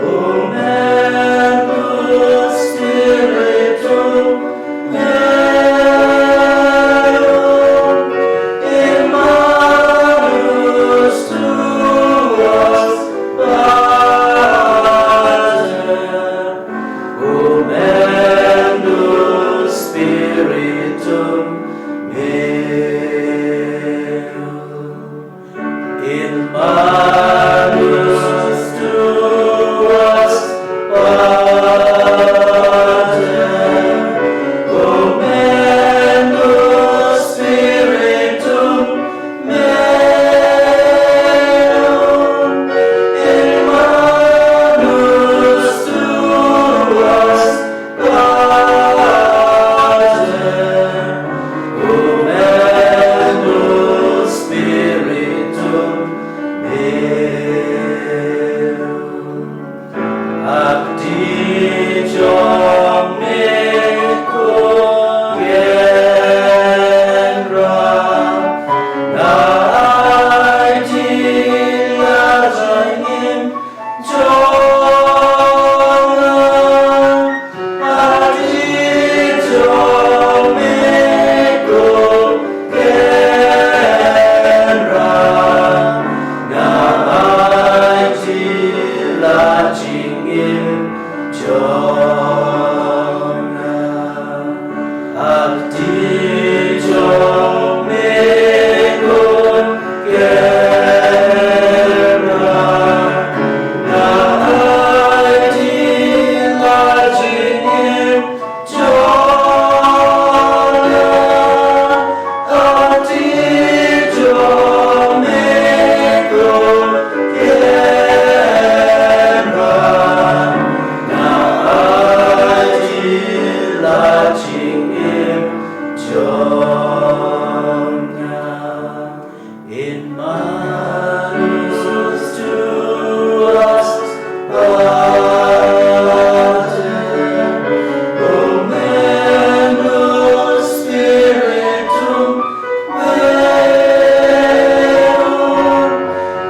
cum manus Spiritum meum, in manus tuas, Pater, cum manus Spiritum meum. In manus tuas, Pater, cum manus Spiritum meum, in manus tuas, Pater, cum manus Spiritum meum. Ha kti jong me ko Kynrad, nga aiti la jingim jong nga. Ha kti jong me ko Kynrad, nga aiti la jingim jong nga. Ha kti jong me ko Kynrad, nga aiti la jingim jong nga. Ha kti jong me ko Kynrad, nga aiti la jingim jong nga. In manus tuas, Pater, cum manus Spiritum meum,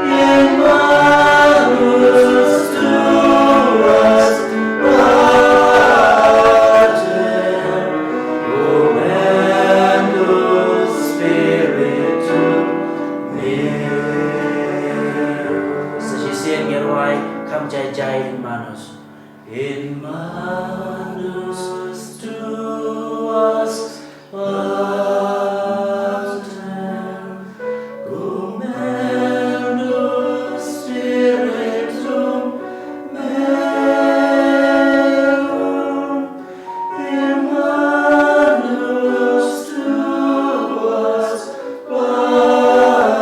in manus tuas, Pater, cum manus Spiritum meum. Sa shisien ngi rwai kham jai jai in manus. In manus tuas, Pater, cum manus Spiritum meum, in manus tuas, Pater,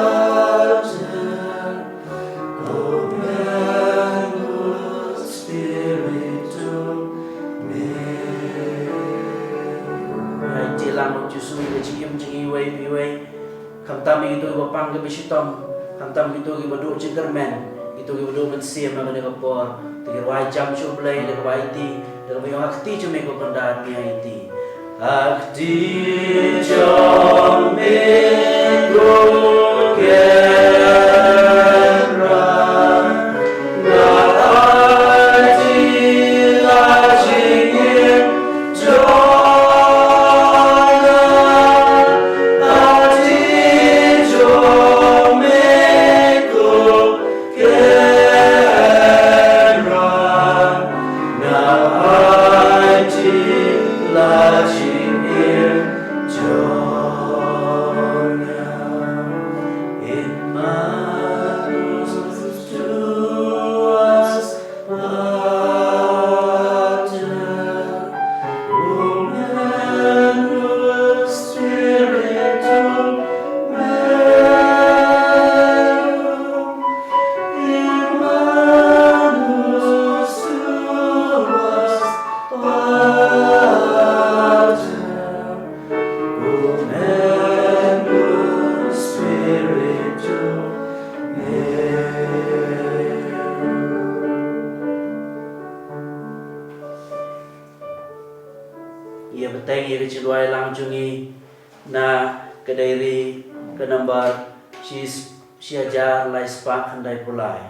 cum manus Khamtam ïa kito kiba pang kiba shitom, khamtam kito kiba duh jingkyrmen, kito kiba duh mynsiem ha kane ka por. Te ngi rwai jam sha U Blei da kaba aiti, da kaba ïoh ha kti jong me ko Kynrad, ngi aiti. Ha kti jong me ko Kynrad, nga aiti la jingim jong nga. Ha kti jong me ko Kynrad, nga aiti la jingim jong nga. In manus tuas pater, Humanus Spiritus meum, in manus tuas pater, Humanus Spiritus meum. Ïa bteng ïa ka jingduwai lang jong ngi na ka diary ka number shi, shi hajar lai spah khyndai phew lai.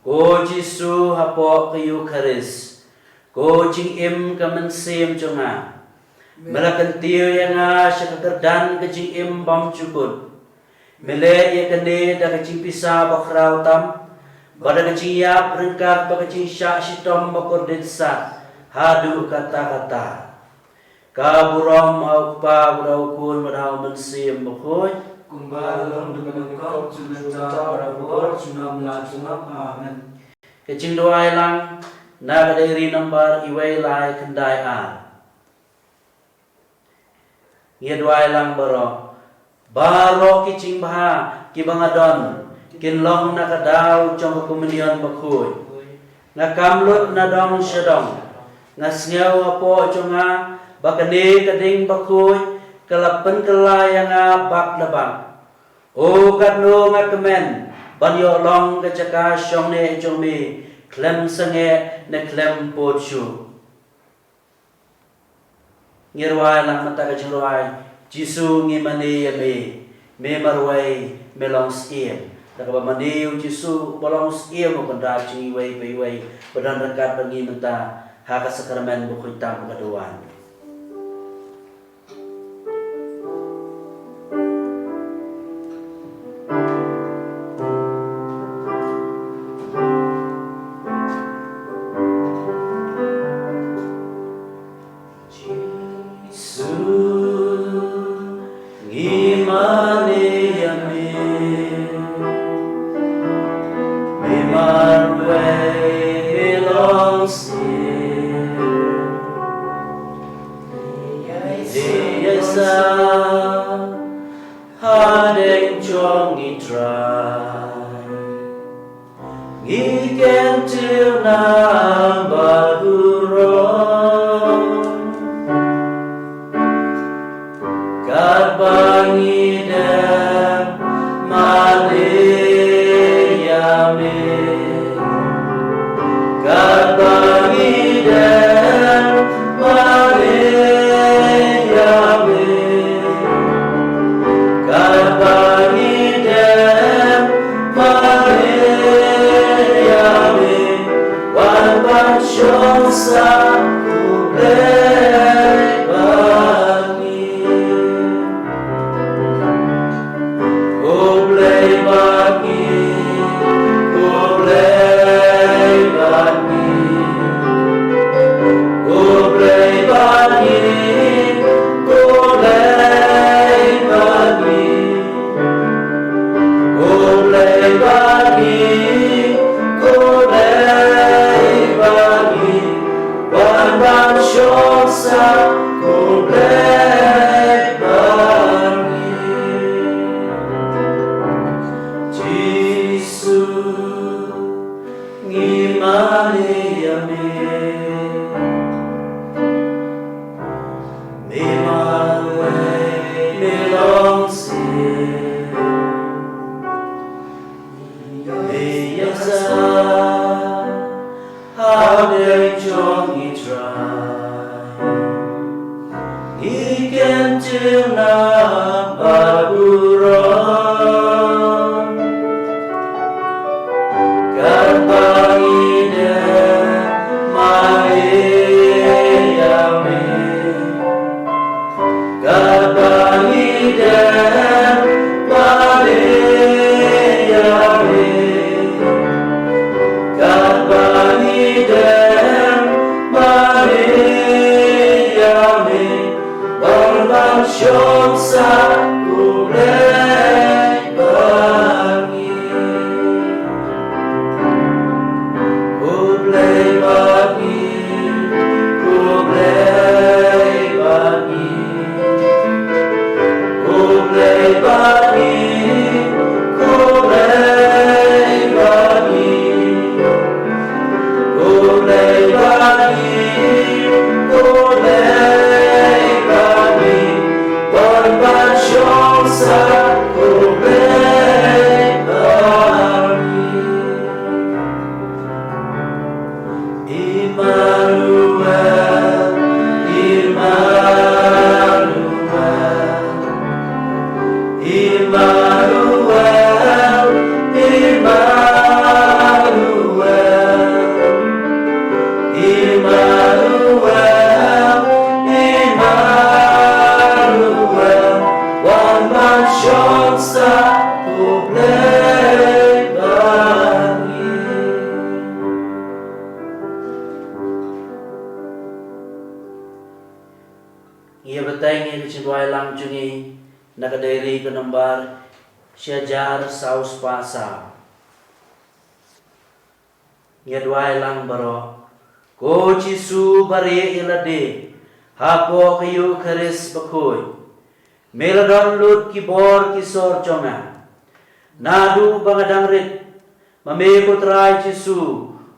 Ko Jisu, hapoh ka Eukharist, ko jingim ka mynsiem jong nga, me la kyntiew ïa nga sha ka kyrdan ka jingim bymjukut. Me leh ïa kane da ka jingpisa bakhraw tam, bad da ka jingïap ryngkat bad ka jingshah shitom bakordit sat haduh katta katta. Ka burom ha U Kpa, bad ha U Khun, bad ha U Mynsiem Bakhuid. Kumba la long, kumba la long, kumba la long, kumba la long. Amen. Ka jingduwai lang na ka diary number iwei lai khyndai ar. Ngi duwai lang baroh. Baroh ki jingbha kiba nga don kin long na ka daw jong ka Komunion Bakhuid. Nga kam lut na dong sha dong. Nga sngew hapoh jong nga ba kane ka ding bakhuid ka la pynkylla ïa nga bad la bad. O katno nga kmen ban ïoh long ka jaka shong ne jong me khlem sangeh ne khlem pud shuh. Ngi rwai lang mynta ka jingrwai. Jisu, ngi mane ïa me, me marwei, me long syiem. Da kaba mane ïa u Jisu ba long syiem, u Kynrad jong ngi iwei pa iwei, ba don ryngkat bad ngi mynta ha ka sakramen bakhuid tam ka duwan. Jisu, ngi mane ïa me, me marwei, me long syiem. Ïa sa hadeng jong ngi Trai. Ngi kyntiew na ba burom. Katba ngi dep mane ïa me. Katba ngi dep mane ïa me. Katba ngi dep mane ïa me, wan ban shong sah U Blei bad ngi. Ba burom, katba ngi dem mane ïa me, katba ngi dem mane ïa me, katba ngi dem mane ïa me, ban ban shong sah U Blei bad ngi. U Blei bad ngi, U Blei bad ngi, U Blei bad ngi, U Blei bad ngi. U Blei bad ngi, U Blei bad ngi, ban ban shong sah U Blei bad ngi. Immanuel, Immanuel. Immanuel, Immanuel, Immanuel, Immanuel, wan ban shong sah U Blei bad ngi. Ngi ïa bteng ïa ka jingduwai lang jong ngi na ka diary ka nombar shi hajar saw spah saw. Ngi ïa duwai lang baroh. Ko Jisu ba rieh ïa lade hapoh ka Eukharist bakhuid, me la don lut ki bor ki sor jong nga. Naduh ba nga dang rit, ma me ko Trai Jisu,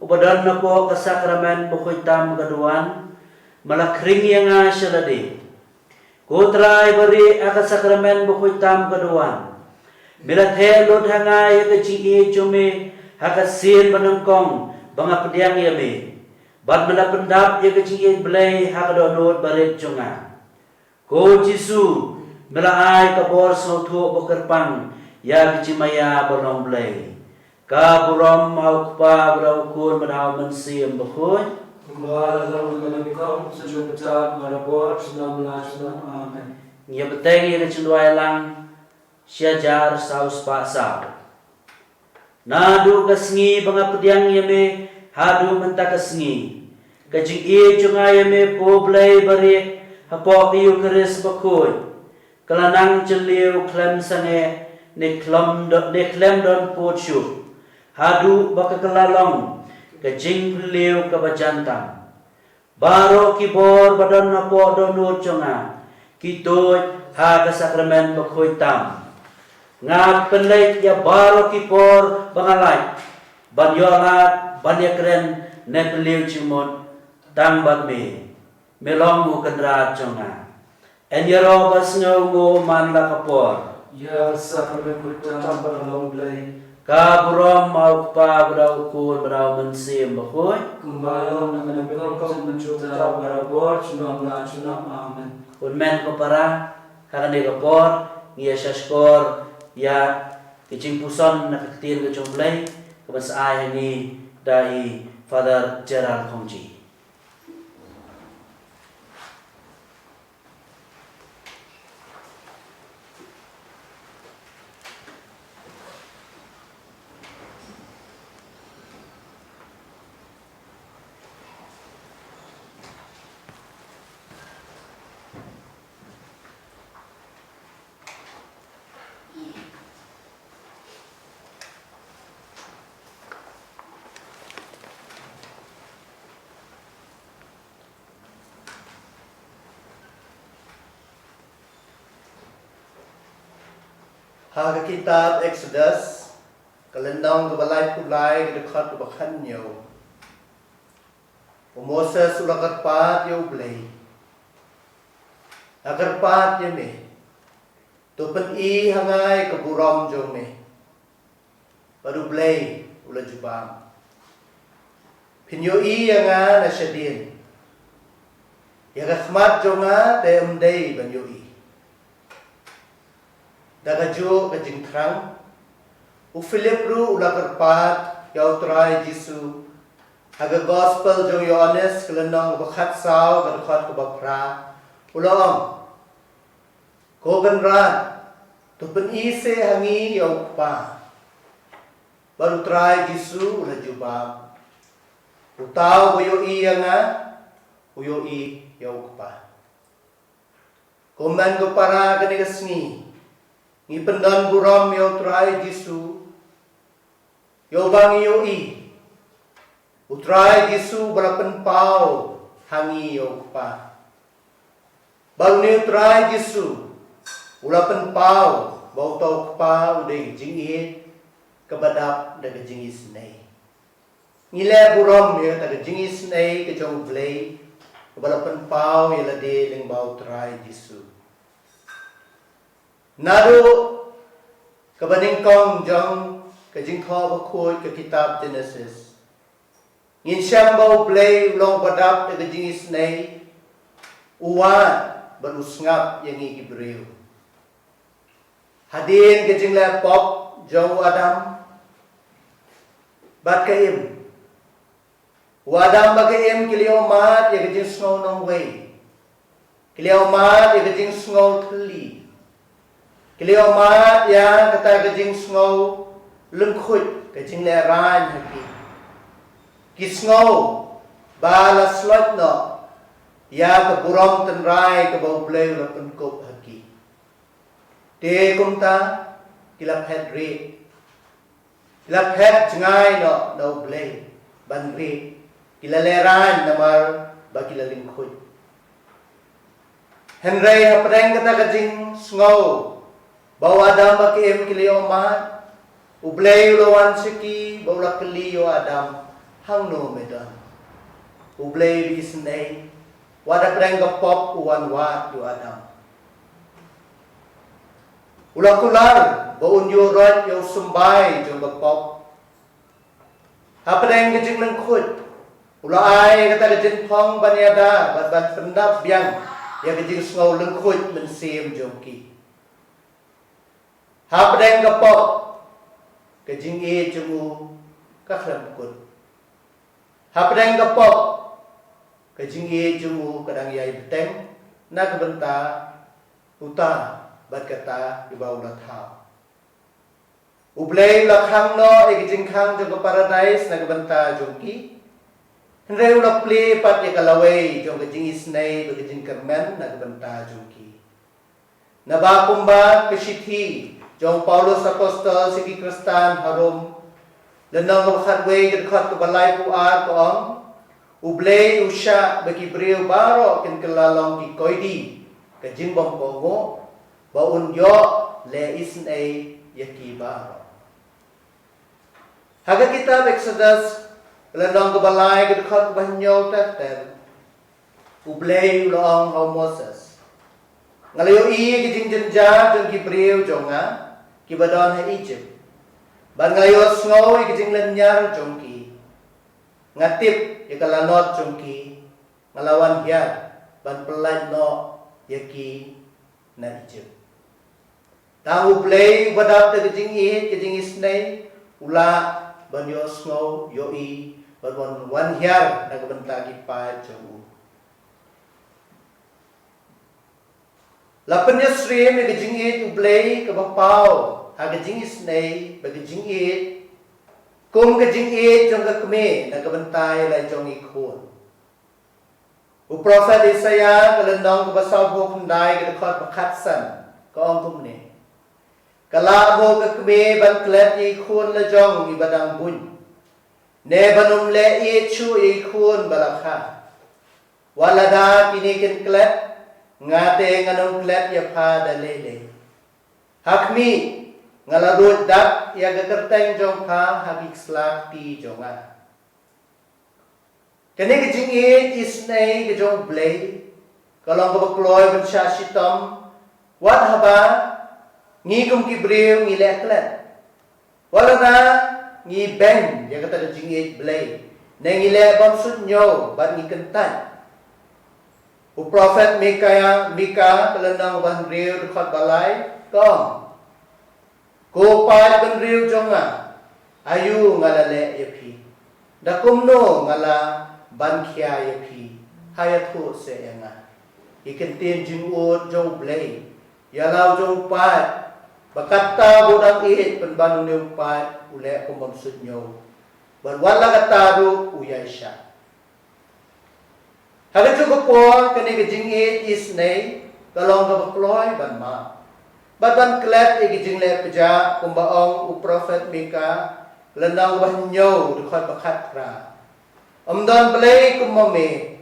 uba don hapoh ka Sakramen bakhuid tam ka duwan, me la khring ïa nga sha lade. Ko Trai ba rieh ha ka Sakramen bakhuid tam ka duwan, me la theh lut ha nga ïa ka jingïeit jong me ha ka sien ba nyngkong ba nga pdiang ïa me, bad me la pyndap ïa ka jingïeit Blei ha ka dohnud barit jong nga. Ko Jisu, me la ai ka bor sngewthuh ba kyrpang ïa ka jingmaïa ba long Blei. Ka burom ha U Kpa, bad ha U Khun, bad ha U Mynsiem Bakhuid. Kumba la long, kumba la nyngkong, sha ka por, sha ka por, junom la junom. Amen. Ngi ïa bteng ïa ka jingduwai lang shi hajar saw spah saw. Naduh ka sngi ba nga pdiang ïa me haduh mynta ka sngi, ka jingïeit jong nga ïa me ko Blei ba rieh hapoh ka Eukharist bakhuid, ka la nang jylliew khlem sangeh ne khlem do-, ne khlem don pud shuh, haduh ba ka la long ka jingpylliew kaba jan tam. Baroh ki bor ba don hapoh dohnud jong nga ki tuid ha ka Sakramen bakhuid tam. Nga pynleit ïa baroh ki por ba nga lait ban ïoh lad, ban ïakren ne pynliew jingmut tang bad me. Me long U Kynrad jong nga. Yn ïaroh ba sngew, nguh man la ka por. Ïa ka Sakramen bakhuid tam ba long Blei. Ka burom ha U Kpa, bad ha U Khun, bad ha U Mynsiem Bakhuid. Kumba la long, kumba la nyngkong, sha ka por, junom la junom. Amen. Khublei ko para, ha kane ka por ngi ïa shahshkor ïa ka jingpuson na ka Ktien ka jong U Blei, kaban sa ai ha ngi da i Father Gerald Khongji. Ha ka kitab Exodus, ka lynnong kaba laiphew lai, ka dkhot kaba khathynñiew. U Moses u la kyrpad ïa U Blei, la kyrpad ïa me, to pyni ha nga ïa ka burom jong me. Bad U Blei u la jubab, phin ïohi ïa nga na shadien, ïa ka khmat jong nga te ym dei ban ïohi. Da kajuh ka jingthrang, u Philip ruh u la kyrpad ïa u Trai Jisu. Ha ka Gospel jong u Ïoannis ka lynnong ba khatsaw ka dkhot kaba phra, u la ong, "Ko Kynrad, to pyni seh ha ngi ïa u Kpa." Bad u Trai Jisu u la jubab, "Uta uba ïohi ïa nga, u ïohi ïa u Kpa." Kumne ko para, kane ka sngi ngi pyndon burom ïa u Trai Jisu, ïa uba ngi ïohi. U Trai Jisu ba la pynpaw ha ngi ïa u Kpa. Bad une u Trai Jisu u la pynpaw ba uta u Kpa u dei ka jingïeit kaba dap da ka jingisynei. Ngi leh burom ïa kata ka jingisynei ka jong U Blei, kaba la pynpaw ïa lade lyngba u Trai Jisu. Naduh kaba nyngkong jong ka Jingthoh Bakhuid ka kitab Genesis, ngin shem ba U Blei u long uba dap da ka jingisynei, u wad bad u sngap ïa ngi ki briew. Hadien ka jingleh pop jong u Adam bad ka Im, u Adam bad ka Im ki la ïohmad ïa ka jingsngew nongwei, ki la ïohmad ïa ka jingsngew thylli, ki la ïohmad ïa kata ka jingsngew lyngkhuid, ka jinglehrain ha ki. Ki sngew ba la sloit noh ïa ka burom tynrai kaba U Blei u la pynkup ha ki. Te kumta ki la phet rieh, ki la phet jngai noh na U Blei ban rieh, ki la lehrain namar ba ki la lyngkhuid. Hynrei hapdeng kata ka jingsngew ba u Adam bad ka Im ki la ïohmad, U Blei u la wan sha ki bad u la kylli ïa u Adam, "Hangno me don?" U Blei u isynei, wat hapdeng ka pop u wan wad ïa u Adam. U la kular ba un ïuh roit ïa u symbai jong ka pop. Hapdeng ka jinglyngkhuid, u la ai kata ka jingpang ban ïada bad ban pyndap biang ïa ka jingsngew lyngkhuid mynsiem jong ki. Hapdeng ka pop, ka jingïeit jong u ka khlem kut. Hapdeng ka pop, ka jingïeit jong u ka dang ïai bteng na ka bynta uta bad kata kiba u la thaw. U Blei u la khang noh ïa ka jingkhang jong ka paradais na ka bynta jong ki. Hynrei u la plie pat ïa ka lawei jong ka jingisynei bad ka jingkyrmen na ka bynta jong ki. Naba kumba ka shithi jong u Paulus Apostol sha ki Khristan ha Rom, lynnong kaba khatwei, ka dkhot kaba laiphew ar ka ong, U Blei u shah ba ki briew baroh kin kylla long ki koidi ka jingbymkohnguh, ba un ïoh leh isynei ïa ki baroh. Ha ka kitab Exodus, lynnong kaba lai, ka dkhot kaba hynñiew ter ter, U Blei u la ong ha u Moses, "Nga la ïohi ïa ki jingjynjar jong ki briew jong nga kiba don ha Egypt, bad nga la ïohsngew ïa ki jinglynñiar jong ki. Nga tip ïa ka lanot jong ki, nga la wan hiar ban pyllait noh ïa ki na Egypt." Tang U Blei uba dap da ka jingïeit, ka jingisynei, u lah ban ïohsngew, ïohi, ban wan, wan hiar na ka bynta ki paid jong u. La pynïasyriem ïa ka jingïeit U Blei kaba paw ha ka jingisynei bad ka jingïeit, kum ka jingïeit jong ka kmie na ka bynta ïa la jong i khun. U prophet Isaiah, ka lynnong kaba sawphew khyndai, ka dkhot ba khatsan, ka ong kumne, "Ka lah mo ka kmie ban klet ïa i khun la jong iba dang buiñ, ne ban ym leh ïeit shuh ïa i khun ba la kha? Wat lada kine kin klet, nga te ngan ym klet ïa pha da lei lei. Ha khmih, nga la ruid dak ïa ka kyrteng jong pha ha ki sla kti jong nga." Kane ka jingïeit isynei ka jong U Blei ka long kaba kloi ban shah shitom wat haba ngi kum ki briew ngi leh klet. Wat lada ngi beiñ ïa kata ka jingïeit Blei, ne ngi leh bym suidñiew bad ngi kyntait. U prophet Mika, Mika, ka lynnong ba hynriew, dkhot ba lai, ka ong, Ko paid bynriew jong nga, aïu nga la leh ïa phi? Da kumno nga lah ban khia ïa phi? Ha ïathuh seh ïa nga. Ki ktien jingud jong U Blei ïa la u jong u paid, ba katta ba u dang ïeit pynban une u paid u leh kum bym suidñiew. Bad wat la katta ruh u ïaishah. Ha kajuh ka por kane ka jingïeit isynei ka long kaba kloi ban map. Bad ban klet ïa ki jingleh pjah kumba ong u prophet Mika, lynnong ba hynñiew dkhot ba khatphra. Ym don Blei kum ma me,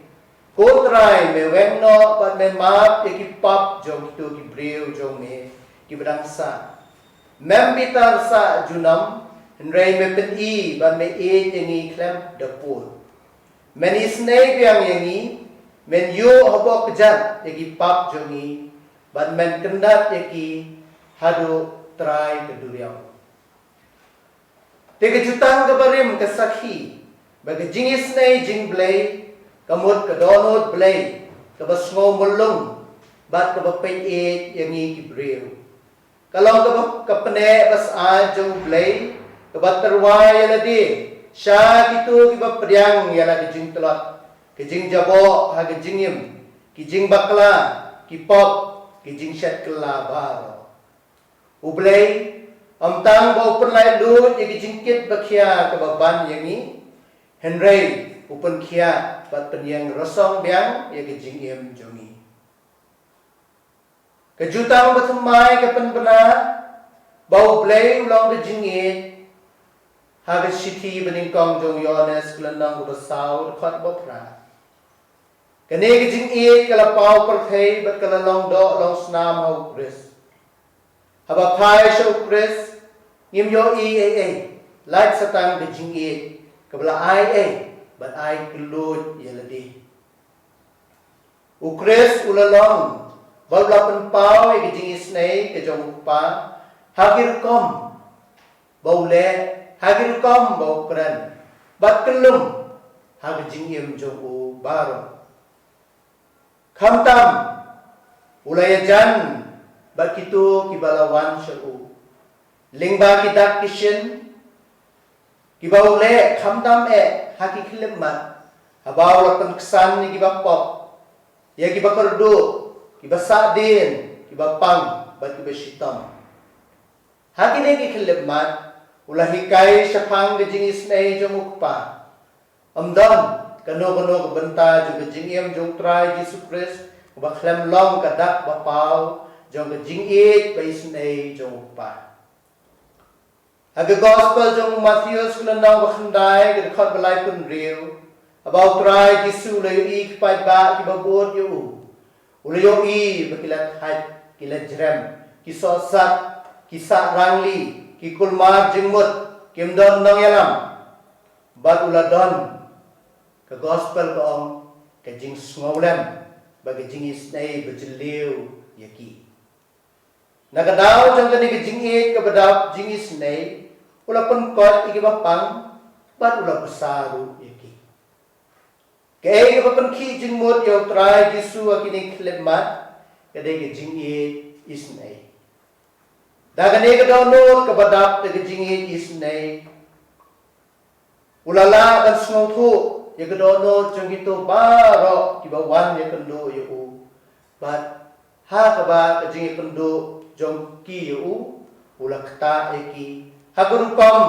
ko Trai me weng noh bad me map ïa ki pap jong kito ki briew jong me kiba dang sah. Mem bitar sah junom, hynrei me pyni bad me ïeit ïa ngi khlem da pud. Men isynei biang ïa ngi, men ïuh hapoh kjat ïa ki pap jong ngi, bad men kyndat ïa ki haduh trai ka duriaw. Te ka jutang kaba rim ka sakhi ba ka jingisynei jingblei ka mut ka dohnud Blei kaba sngew mulung bad kaba peit ïeit ïa ngi ki briew. Ka long kaba ka pneh ba syaid jong U Blei kaba tyrwa ïa lade sha kito kiba pdiang ïa la ka jingtlot, ka jingjaboh ha ka jingim, ki jingbakla, ki pop, ki jingshet kylla baroh. U Blei ym tang ba u pynlait lut ïa ka jingkit ba khia kaba ban ïa ngi, hynrei u pynkhiah bad pynïeng rasong biang ïa ka jingim jong ngi. Ka jutang bathymmai ka pynbna ba U Blei u long ka jingïeit ha ka shithi banyngkong jong u Ïoannis ka lynnong kaba saw dkhot ba phra. Kane ka jingïeit ka la paw pyrthei bad ka la long doh long snam ha U Khrist. Haba phai sha U Khrist ngim ïohi ei ei, lait sa tang ka jingïeit kaba la ai ei bad ai kylluid ïa lade. U Khrist u la long bad u la pynpaw ïa ka jingisynei ka jong U Kpa ha ki rukom ba u leh, ha ki rukom ba u kren bad kyllum ha ka jingim jong u baroh. Khamtam u la ïajan bad kito kiba la wan sha u, lyngba ki dak ki shin kiba u leh, khamtam eh ha ki khyllipmat haba u la pynksan ïa kiba pop, ïa kiba kyrduh, kiba sahdien, kiba pang bad kiba shitom. Ha kine ki khyllipmat u la hikai shaphang ka jingisynei jong U Kpa. Ym don kano kano ka bynta jong ka jingim jong U Trai Jisu Khrist kaba khlem long ka dak ba paw jong ka jingïeit ba isynei jong U Kpa. Ha ka Gospel jong u Mathaios ka lynnong ba khyndai ka dkhot ba laiphew hynriew, haba U Trai Jisu u la ïohi ki paidbah kiba bud ïa u, u la ïohi ba ki la thait, ki la jrem, ki sohsat, ki sah rangli, ki kulmar jingmut, kim don nongïalam. Bad u la don, ka Gospel ka ong, ka jingsngewlem bad ka jingisynei ba jylliew ïa ki. Na ka daw jong kane ka jingïeit kaba dap jingisynei, u la pynkot ïa kiba pang bad u la bsa ruh ïa ki. Kaei kaba pynkhih jingmut ïa U Trai Jisu ha kine ki khyllipmat? Ka dei ka jingïeit isynei. Da kane ka dohnud kaba dap da ka jingïeit isynei, u la lah ban sngewthuh ïa ka dohnud jong kito baroh kiba wan ïakynduh ïa u. Bad ha kaba ka jingïakynduh jong ki ïa u, u la ktah ïa ki ha ka rukom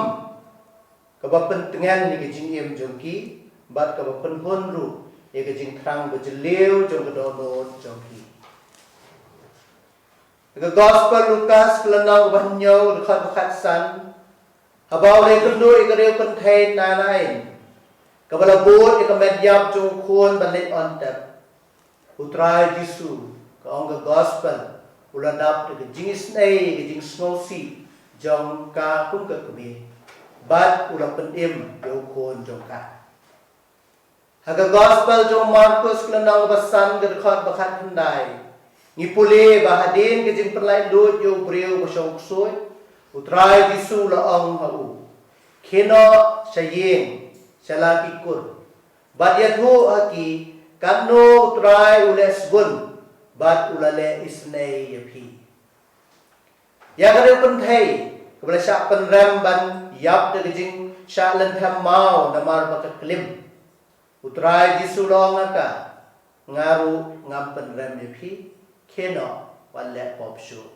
kaba pyntngen ïa ka jingim jong ki bad kaba pynhun ruh ïa ka jingthrang ba jylliew jong ka dohnud jong ki. Ka Gospel Lukas ka lynnong ba hynñiew, dkhot ba khatsan. Haba u la ïakynduh ïa ka riew kynthei Nain, kaba la bud ïa ka met ïap jong u khun ban leit on tep, U Trai Jisu, ka ong ka Gospel, u la dap da ka jingisynei, ka jingsngewsih jong ka kum ka kmie, bad u la pynim ïa u khun jong ka. Ha ka Gospel jong u Markus ka lynnong ba san, ka dkhot ba khatkhyndai, ngi pule ba hadien ka jingpynlait luid ïa u briew ba shong ksuid, U Trai Jisu u la ong ha u, khie noh sha ïing sha la ki kur bad ïathuh ha ki katno U Trai u leh sbun bad u la leh isynei ïa phi. Ïa ka riew kynthei kaba la shah pynrem ban ïap da ka jingshah lynthem maw namar ba ka klim. U Trai Jisu u la ong ha ka, nga ruh ngam pynrem ïa phi, khie noh, wat leh pop shuh.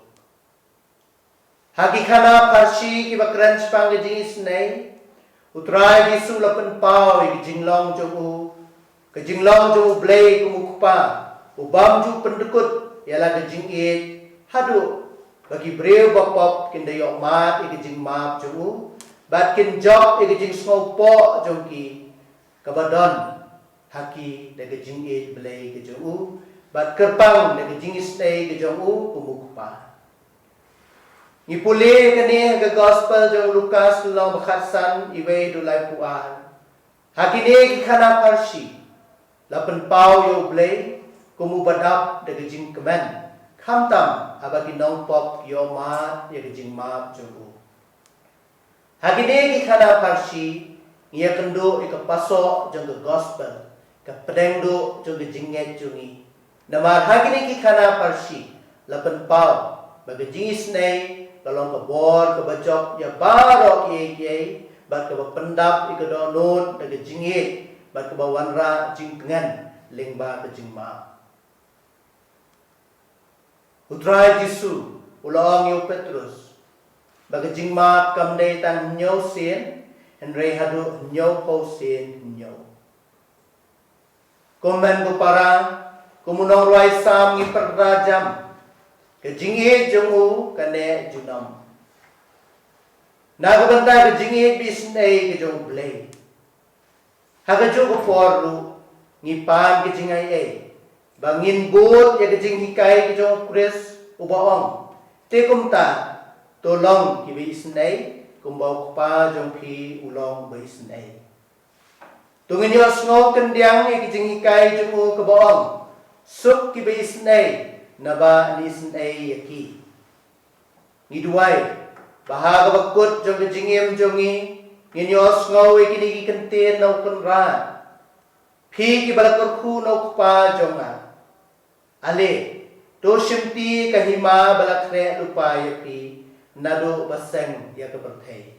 Ha ki khana pharshi kiba kren shaphang ka jingisynei, u Trai Jisu u la pynpaw ïa ka jinglong jong u, ka jinglong jong u Blei kum u Kpa, u bym ju pyndkut ïa la ka jingïeit, haduh ba ki briew ba pop kin da ïohmad ïa ka jingmap jong u, bad kin jop ïa ka jingsngewpoh jong ki, kaba don ha ki da ka jingïeit Blei ka jong u, bad kyrpang da ka jingisynei ka jong u kum u Kpa. Ngi pule kane ha ka Gospel jong u Lukas lynnong ba khatsan, iwei haduh laiphew ar. Ha kine ki khana pharshi, la pynpaw ïa u Blei kum uba dap da ka jingkmen, khamtam haba ki nongpop ki ïohmad ïa ka jingmap jong u. Ha kine ki khana pharshi, ngi ïakynduh ïa ka pasoh jong ka Gospel, ka pdeng duh jong ka jingngeit jong ngi. Namar ha kine ki khana pharshi, la pynpaw ba ka jingisynei ka long ka bor kaba jop ïa baroh kiei kiei, bad kaba pyndap ïa ka dohnud da ka jingïeit, bad kaba wanrah jingtngen lyngba ka jingmap. U Trai Jisu u la ong ïa u Petrus ba ka jingmap kam dei tang hynñiew sien, hynrei haduh hynñiewphew sien hynñiew. Ko hynmen ko para, kum u nongrwai Salm ngi pyrta jam, ka jingïeit jong u ka neh junom. Na ka bynta ka jingïeit ba isynei ka jong u Blei. Ha kajuh ka por ruh, ngi pan ka jingaiei ba ngin bud ïa ka jinghikai ka jong u Khrist uba ong, te kumta, to long kiba isynei, kumba u Kpa jong phi u long uba isynei. To ngin ïohsngew kyndiang ïa ka jinghikai jong u kaba ong, suk kiba isynei, naba yn isynei ïa ki. Ngi duwai ba ha kaba kut jong ka jingim jong ngi, ngin ïohsngew ïa kine ki kyntien na u Kynrad: Phi kiba la kyrkhu na u Kpa jong nga, ale, to shimti ka hima ba la khreh lypa ïa phi naduh ba seng ïa ka pyrthei.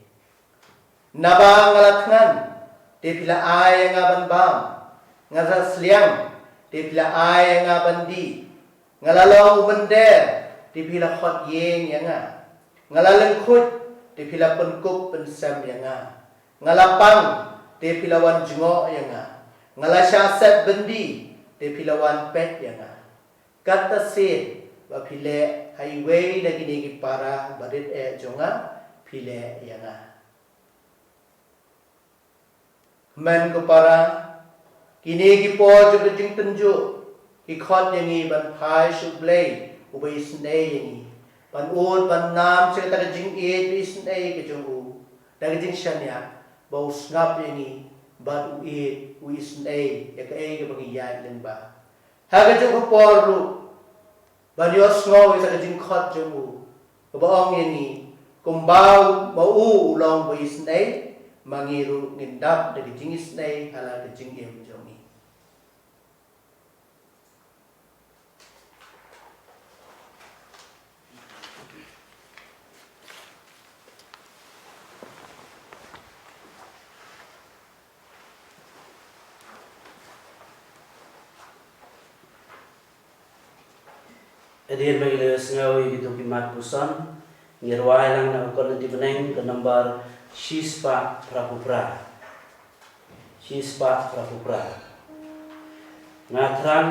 Naba nga la thngan, te phi la ai ïa nga ban bam. Nga la sliang, te phi la ai ïa nga ban dih. Nga la long u mynder, te phi la khot ïing ïa nga. Nga la lyngkhuid, te phi la pynkup pynsem ïa nga. Nga la pang, te phi la wan jngoh ïa nga. Nga la shah set byndi, te phi la wan peit ïa nga. Katta sien ba phi leh ha iwei na kine ki para barit eh jong nga, phi leh ïa nga. Hynmen ko para, kine ki por jong ka jingtynjuh ki khot ïa ngi ban phai sha u Blei uba isynei ïa ngi, ban ud ban nam sha kata ka jingïeit ba isynei ka jong u, da ka jingshaniah ba u sngap ïa ngi bad u ïeit, u isynei ïa kaei kaba ngi ïaid lyngba. Ha kajuh ka por ruh, ban ïohsngew ïa ka jingkhot jong u kaba ong ïa ngi, kumba ma u u long ba isynei, ma ngi ruh ngin dap da ka jingisynei ha la ka jingim jong ngi. Hadien ba ngi la ïohsngew ïa kito ki mat puson, ngi rwai lang na ka Kot Lynti Bneng ka nombar shispah phraphew phra. Shispah phraphew phra. Nga thrang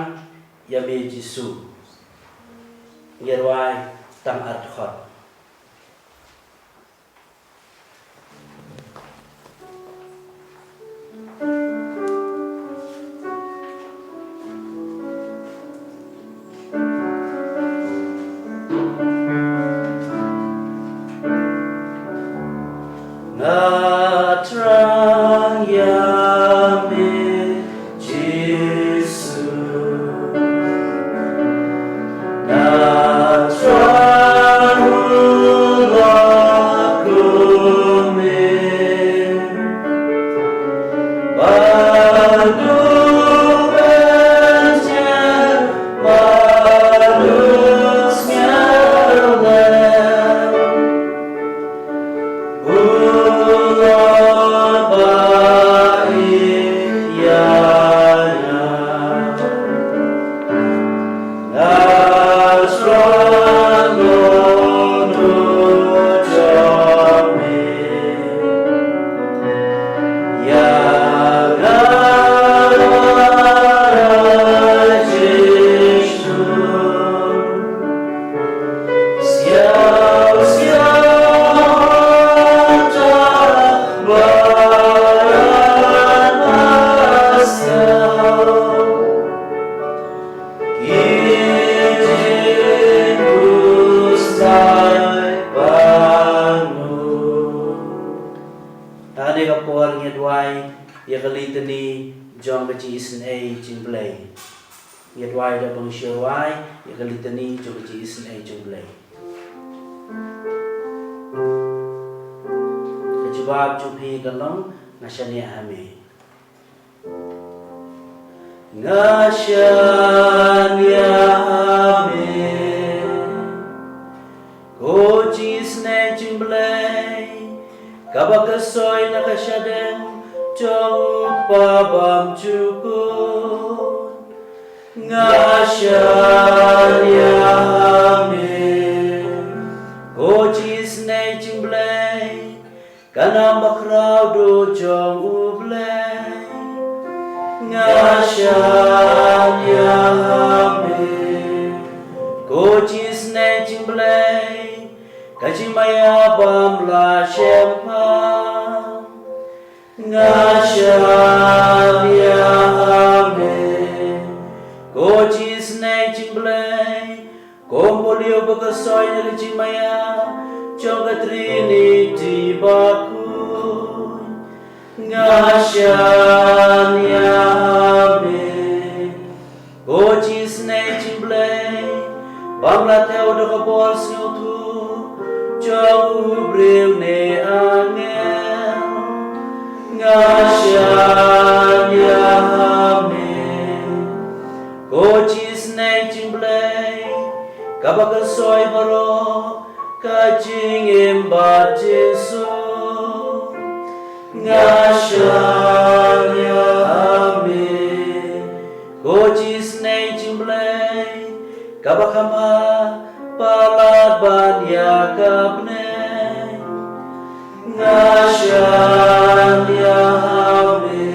ïa me Jisu. Ngi rwai tang ar dkhot. Nga thrang ïa me Jisu. Nga thrang u lok kum me. Bad u pynjah bad u sngewlem. ïa ka litani jong ka jingisynei jong U Blei. Ngi duwai da ban sngewbha ïa ka litani jong ka jingisynei jong U Blei. Ka jubab jong phi ka long: Nga shaniah ha me. Nga shaniah ha me. Ko jingisynei jong U Blei, kaba ka soi na ka shadem jong U Kpa bymjukut. Nga shaniah ha me. Ko jingisynei jong U Blei, ka nam bakhraw duh jong U Blei. Nga shaniah ha me. Ko jingisynei jong U Blei, ka jingmaïa bym lah shemphang. Nga shaniah ha me. Ko jingisynei jong U Blei, kum u briew ba ka soi na ka jingmaïa jong ka Triniti bakhuid. Nga shaniah ha me. Ko jingisynei jong U Blei, bym lah thew da ka bor sngewthuh jong u briew ne angel. Nga shaniah ha me. Ko jingisynei jong U Blei, kaba ka soi baroh ka jingim bad jingsuk. Nga shaniah ha me. Ko jingisynei jong U Blei, kaba kham bha palat ban ïa ka bneng. Nga shaniah ha me.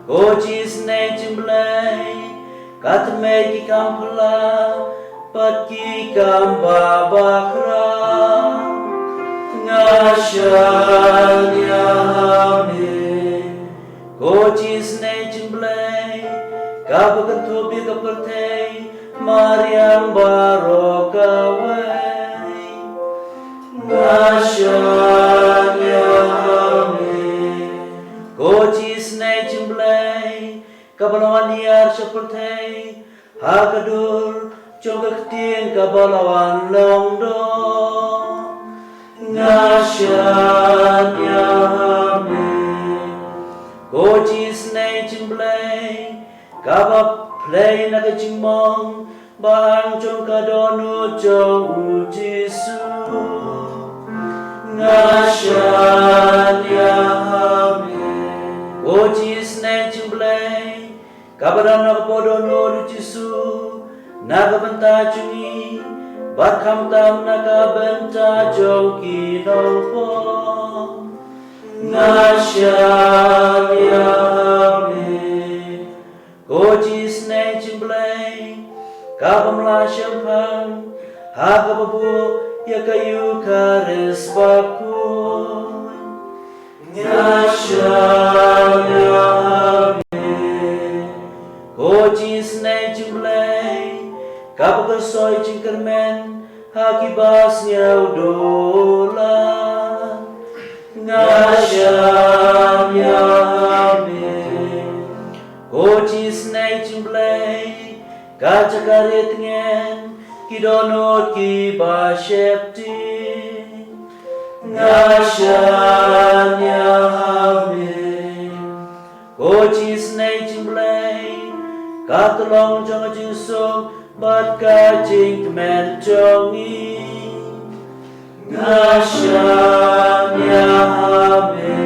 Ko jingisynei jong U Blei, ka tyrmai ki kam phylla bad ki kam ba bakhraw. Nga shaniah ha me. Ko jingisynei jong U Blei, kaba kynthup ïa ka pyrthei mariang baroh kawei. Nga shaniah ha me. Ko jingisynei jong U Blei, kaba la wan hiar sha pyrthei ha ka dur jong ka ktien kaba la wan long doh. Nga shaniah ha me. Ko jingisynei jong U Blei, kaba plie na ka jingmong ba hang jong ka dohnud jong U Jisu. Nga shaniah ha me. Ko jingisynei jong U Blei, kaba don ha ka dohnud U Jisu na ka bynta jong ngi bad khamtam na ka bynta jong ki nongpop. Nga shaniah ha me. Ko jingisynei jong U Blei, kabym lah shemphang, ha kaba buh ïa ka Eukharist bakhuid. Nga shaniah ha me. Ko jingisynei jong U Blei, kaba ka soi jingkyrmen ha kiba sngewdulai. Nga shaniah ha me. Ko jingisynei jong U Blei, ka jaka ri tngen ki dohnud kiba sheptieng. Nga shaniah ha me. Ko jingisynei jong U Blei, ka tyllong jong ka jingsuk bad ka jingkmen jong ngi. Nga shaniah ha me.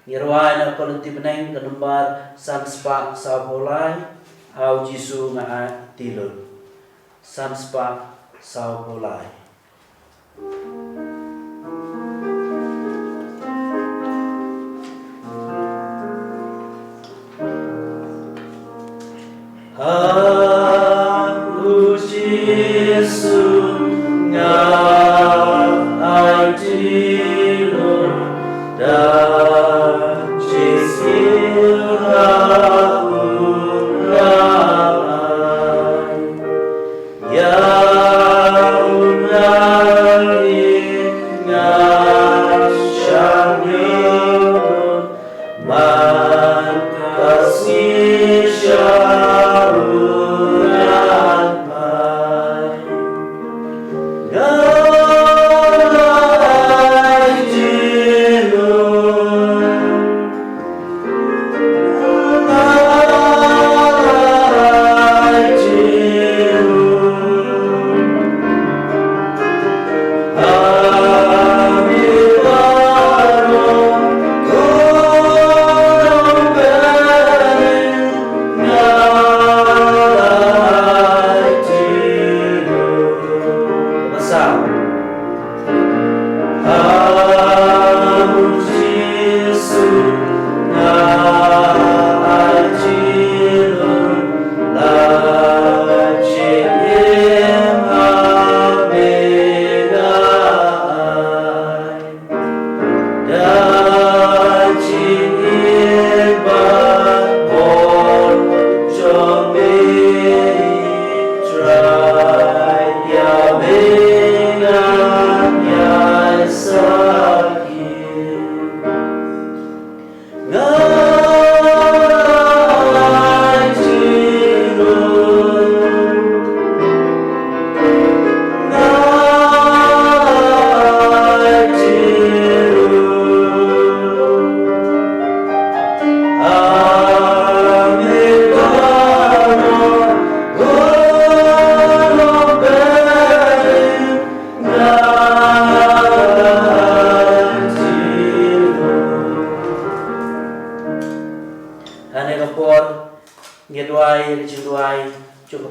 Ngi rwai na Korinti bneng ka nombar san spah saw phew lai. Ha U Jisu nga ai ti lut. San spah saw phew lai. Ha U Jisu nga ai ti lut, da jingsngewbha u la ai. Ïa u nang ïa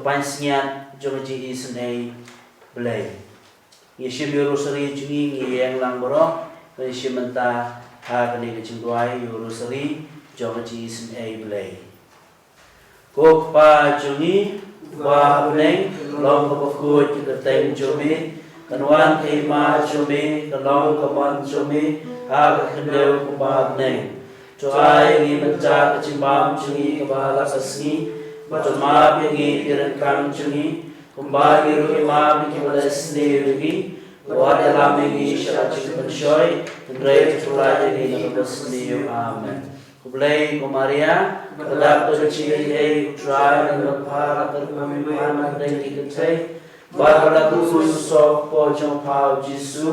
Pansngiat jong ka jingisynei Blei. Ngi shim ïa u rosary jong ngi, ngi ïeng lang baroh, ngi shim mynta ha kane ka jingduwai ïa u rosary jong ka jingisynei Blei. Ko Kpa jong ngi uba ha bneng, long kaba khuid ka kyrteng jong me, kan wan ka hima jong me, kan long ka mon jong me ha ka khyndew kumba ha bneng. To ai ïa ngi mynta ka jingbam jong ngi kaba ha la ka sngi, bad to map ïa ngi ki rynkang jong ngi, kumba ngi ruh ngi map ïa kiba la isynei ïa ngi. Wat ïalam ïa ngi sha ka jingpynshoi, hynrei to pynlait ïa ngi na ka bymsniew. Amen. Khublei ko Maria, ka dap da ka jingaiei, U Trai u don bad pha, la kyrkhu ïa pha na ka bynta ki kynthei, bad la kyrkhu ïa u soh ka por jong pha U Jisu.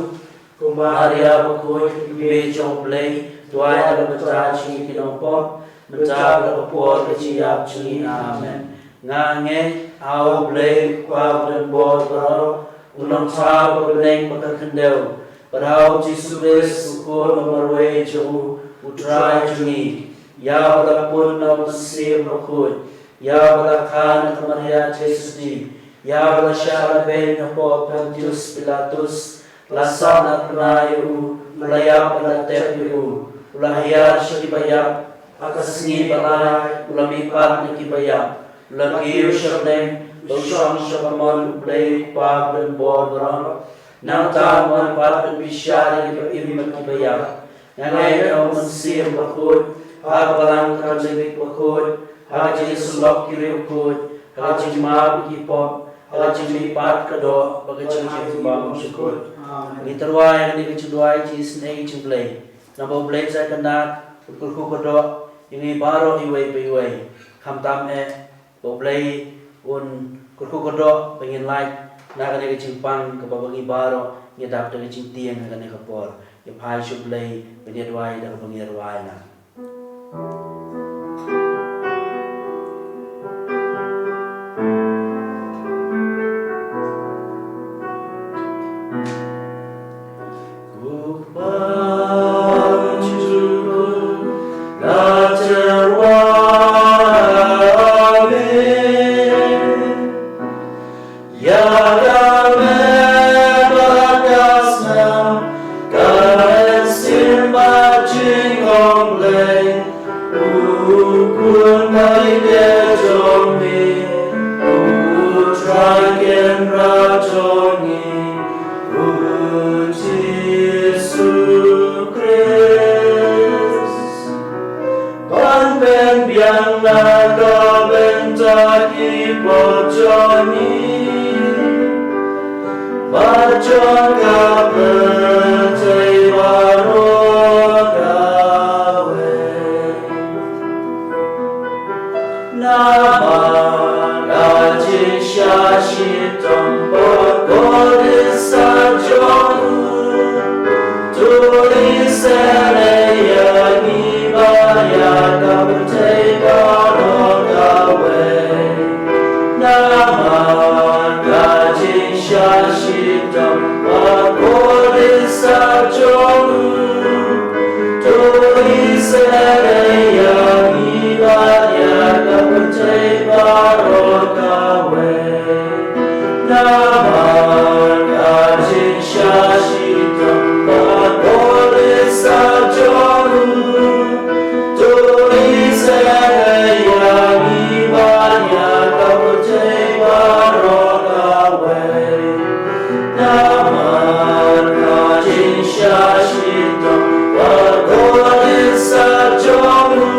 Ko Maria bakhuid, ka Mei jong U Blei, duwai na ka bynta jong ngi ki nongpop, mynta bad ha ka por ka jingïap jong ngi. Amen. Nga ngeit ha U Blei U Kpa uba don bor baroh, U Nongthaw ka bneng bad ka khyndew, bad ha U Jisu Khrist U Khun ba marwei jong u, U Trai jong ngi, ïa uba la pun na U Mynsiem Bakhuid, ïa uba la kha na ka Maria Theisotti, ïa uba la shah lehbeiñ hapoh Pontius Pilatus, la sahnarphna ïa u, u la ïap bad la tep ïa u, u la hiar sha kiba ïap, ha ka sngi ba lai u la mihpat na kiba ïap, u la kiew sha bneng, u la shong sha kamon U Blei U Kpa uba don bor baroh. Nangta un wan pat ban bishar ïa kiba im bad kiba ïap. Nga ngeit ha U Mynsiem Bakhuid, ha ka Balang Katholik bakhuid, ha ka jingïasyllok ki riewkhuid, ha ka jingmap ïa ki pop, ha ka jingmihpat ka doh, bad ka jingjynjar bymjukut. Amen. Ngin tyrwa ïa kane ka jingduwai jingisynei jong U Blei. Naba U Blei un sa kyndat, un kyrkhu kyrdoh ïa ngi baroh iwei pa iwei. Khamtam eh ba U Blei un kyrkhu kyrdoh ba ngin lait na kane ka jingpang kaba ngi baroh ngi dap da ka jingtieng ha kane ka por. Ngi phai sha U Blei ban ïaduwai da kaba ngi ïaduwai na. U Khun ba ïeit jong me, U Trai Kynrad jong ngi, U Jisu Khrist. Ban pynbiang na ka bynta ki pop jong ngi, bad jong ka pyrthei baroh kawei. Namar ka jingshah shitom bad ka kordit sah jong u, to isynei ïa ngi bad ïa ka pyrthei baroh kawei. Namar ka jingshah shitom bad ka kordit sah jong u, to isynei ïa ngi bad ïa ka pyrthei baroh kawei. Namar ka jingshah shitom bad ka kordit sah jong u, to isynei ïa ngi bad ïa ka pyrthei baroh kawei. Namar ka jingshah shitom bad ka kordit sah jong u,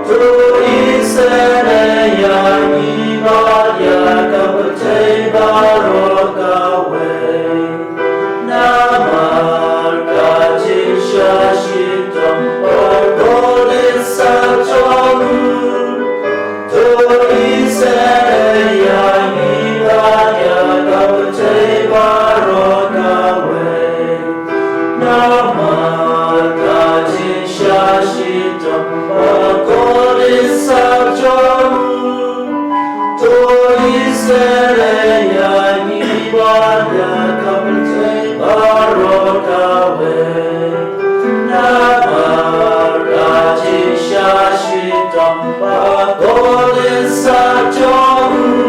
to isynei ïa ngi bad ïa ka pyrthei baroh kawei. Namar ka jingshah shitom bad ka kordit sah jong u, to isynei ïa ngi bad ïa ka pyrthei baroh kawei. Namar ka jingshah shitom bad ka kordit sah jong u, to isynei ïa ngi bad ïa ka pyrthei baroh kawei. Namar ka jingshah shitom bad ka kordit sah jong u,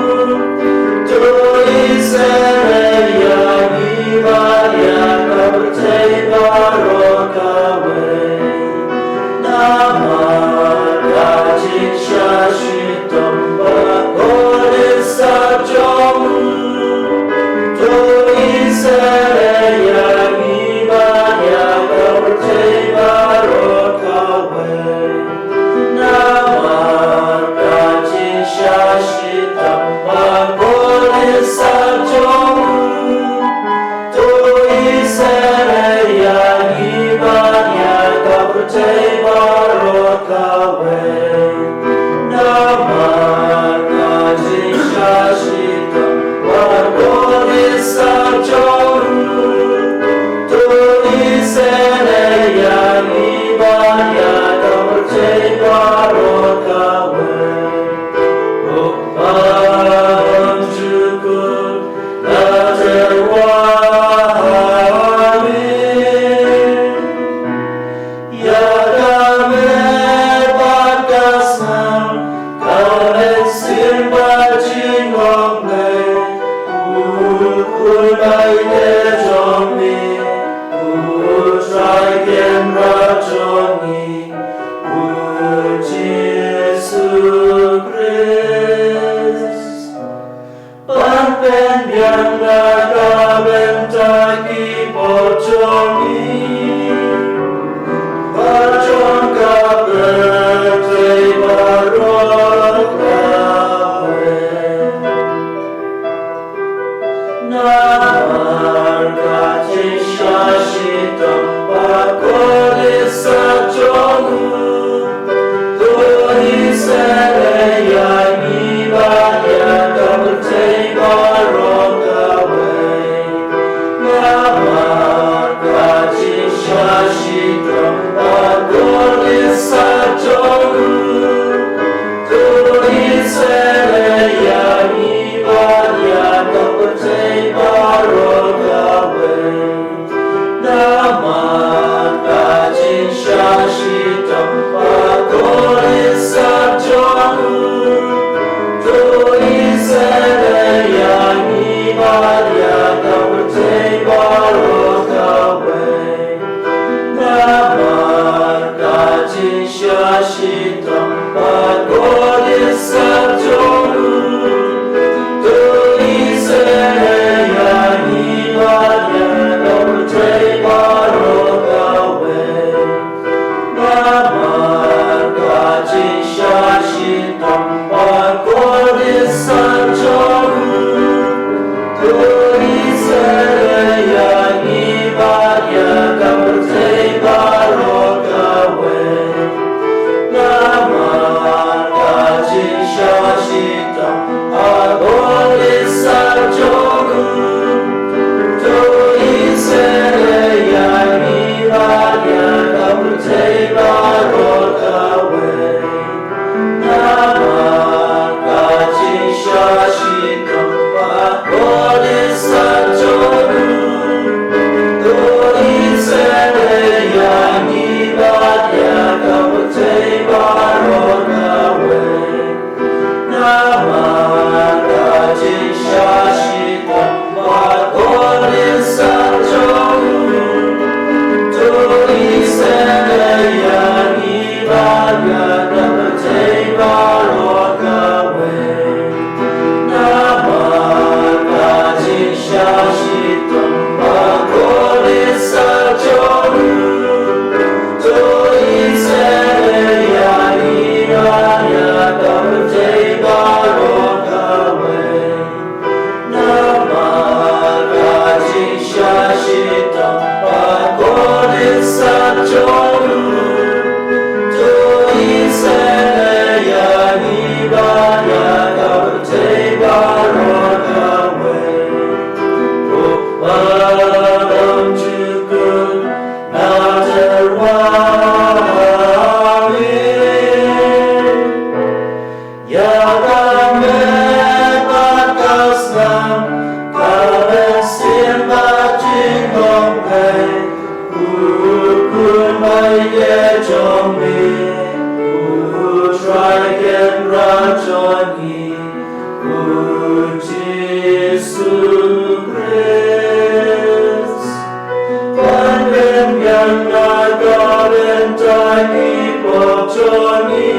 jong me, U Trai Kynrad jong ngi, U Jisu Khrist. Ban pynbiang na ka bynta ki pop jong ngi,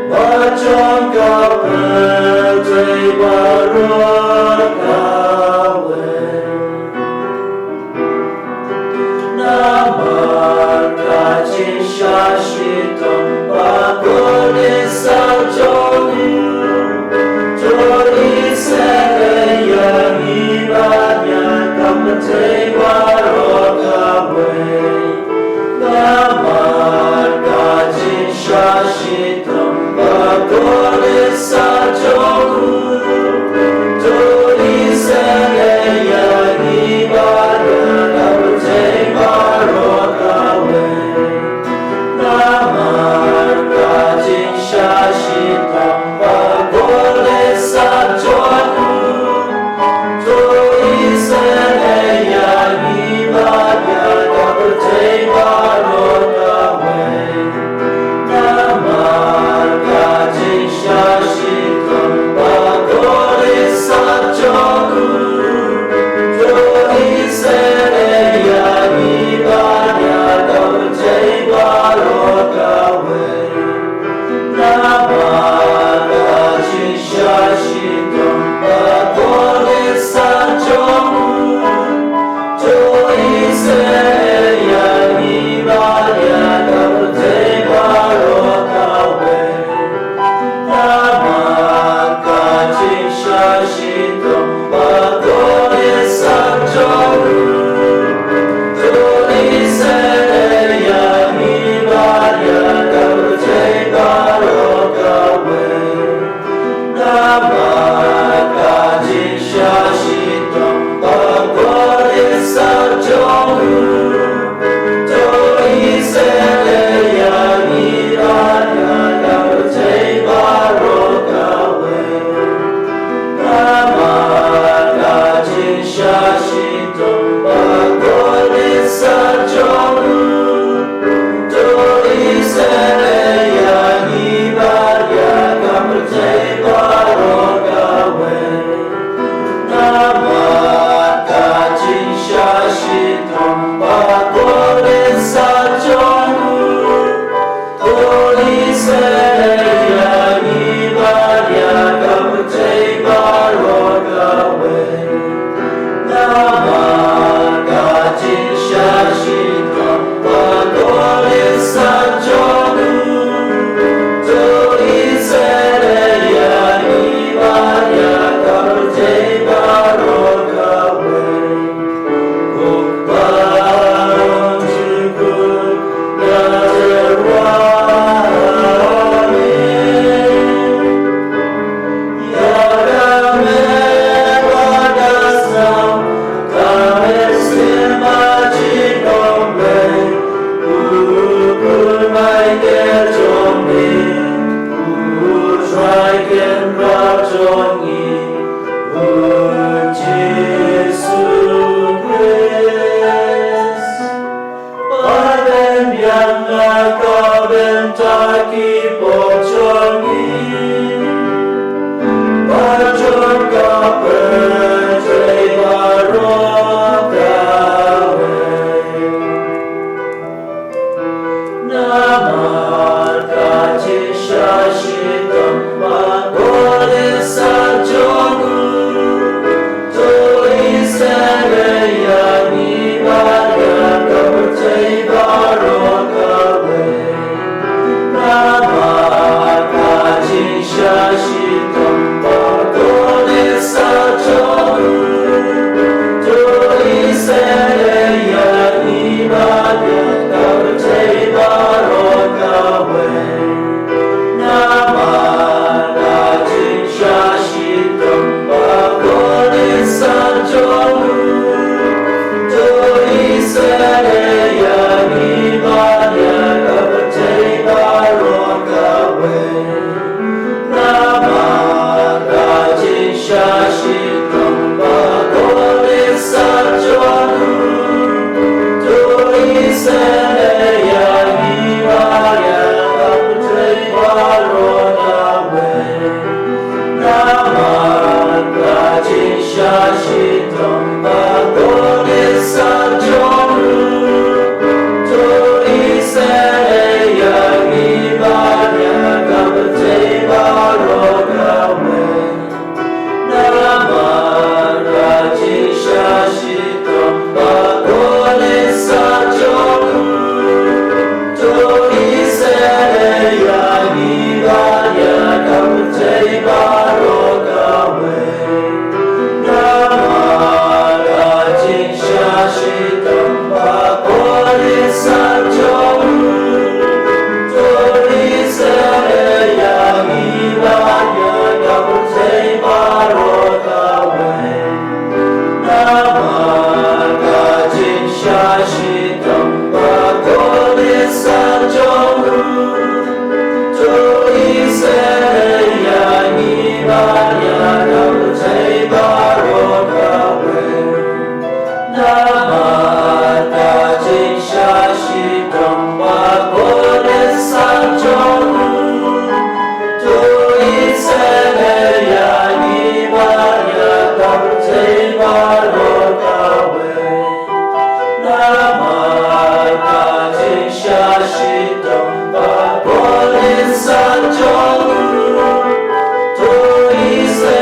bad jong ka pyrthei baroh kawei. Namar ka jingshah shitom bakordit saw jong u, to isynei ïa ngi bad ïa ka pyrthei baroh kawei. Namar ka jingshah shitom bakordit saw jong u, to isynei ïa ngi bad ïa ka pyrthei baroh kawei. Namar ka jingshah shitom bakordit saw jong u, to isynei ïa Shitom ba kol ïa sa jong u. To i sa ïa ngi ba ïa ka pyrthei baroh kawei. Namar ka jingshisha shitom ba kol ïa sa jong u. To i sa ïa ngi ba ïa ka pyrthei baroh kawei. Namar ka jingshisha shitom ba kol ïa sa jong u. To i sa ïa ngi ba ïa ka pyrthei baroh kawei. Namar ka jingshisha shitom ba kol ïa sa jong u. To i sa ïa ngi ba ïa ka pyrthei baroh kawei. Namar ka jingshisha shitom ba kol ïa sa jong u. To i sa ïa ngi ba ïa ka pyrthei baroh kawei. Namar ka jingshisha shitom ba kol ïa sa jong u. To i sa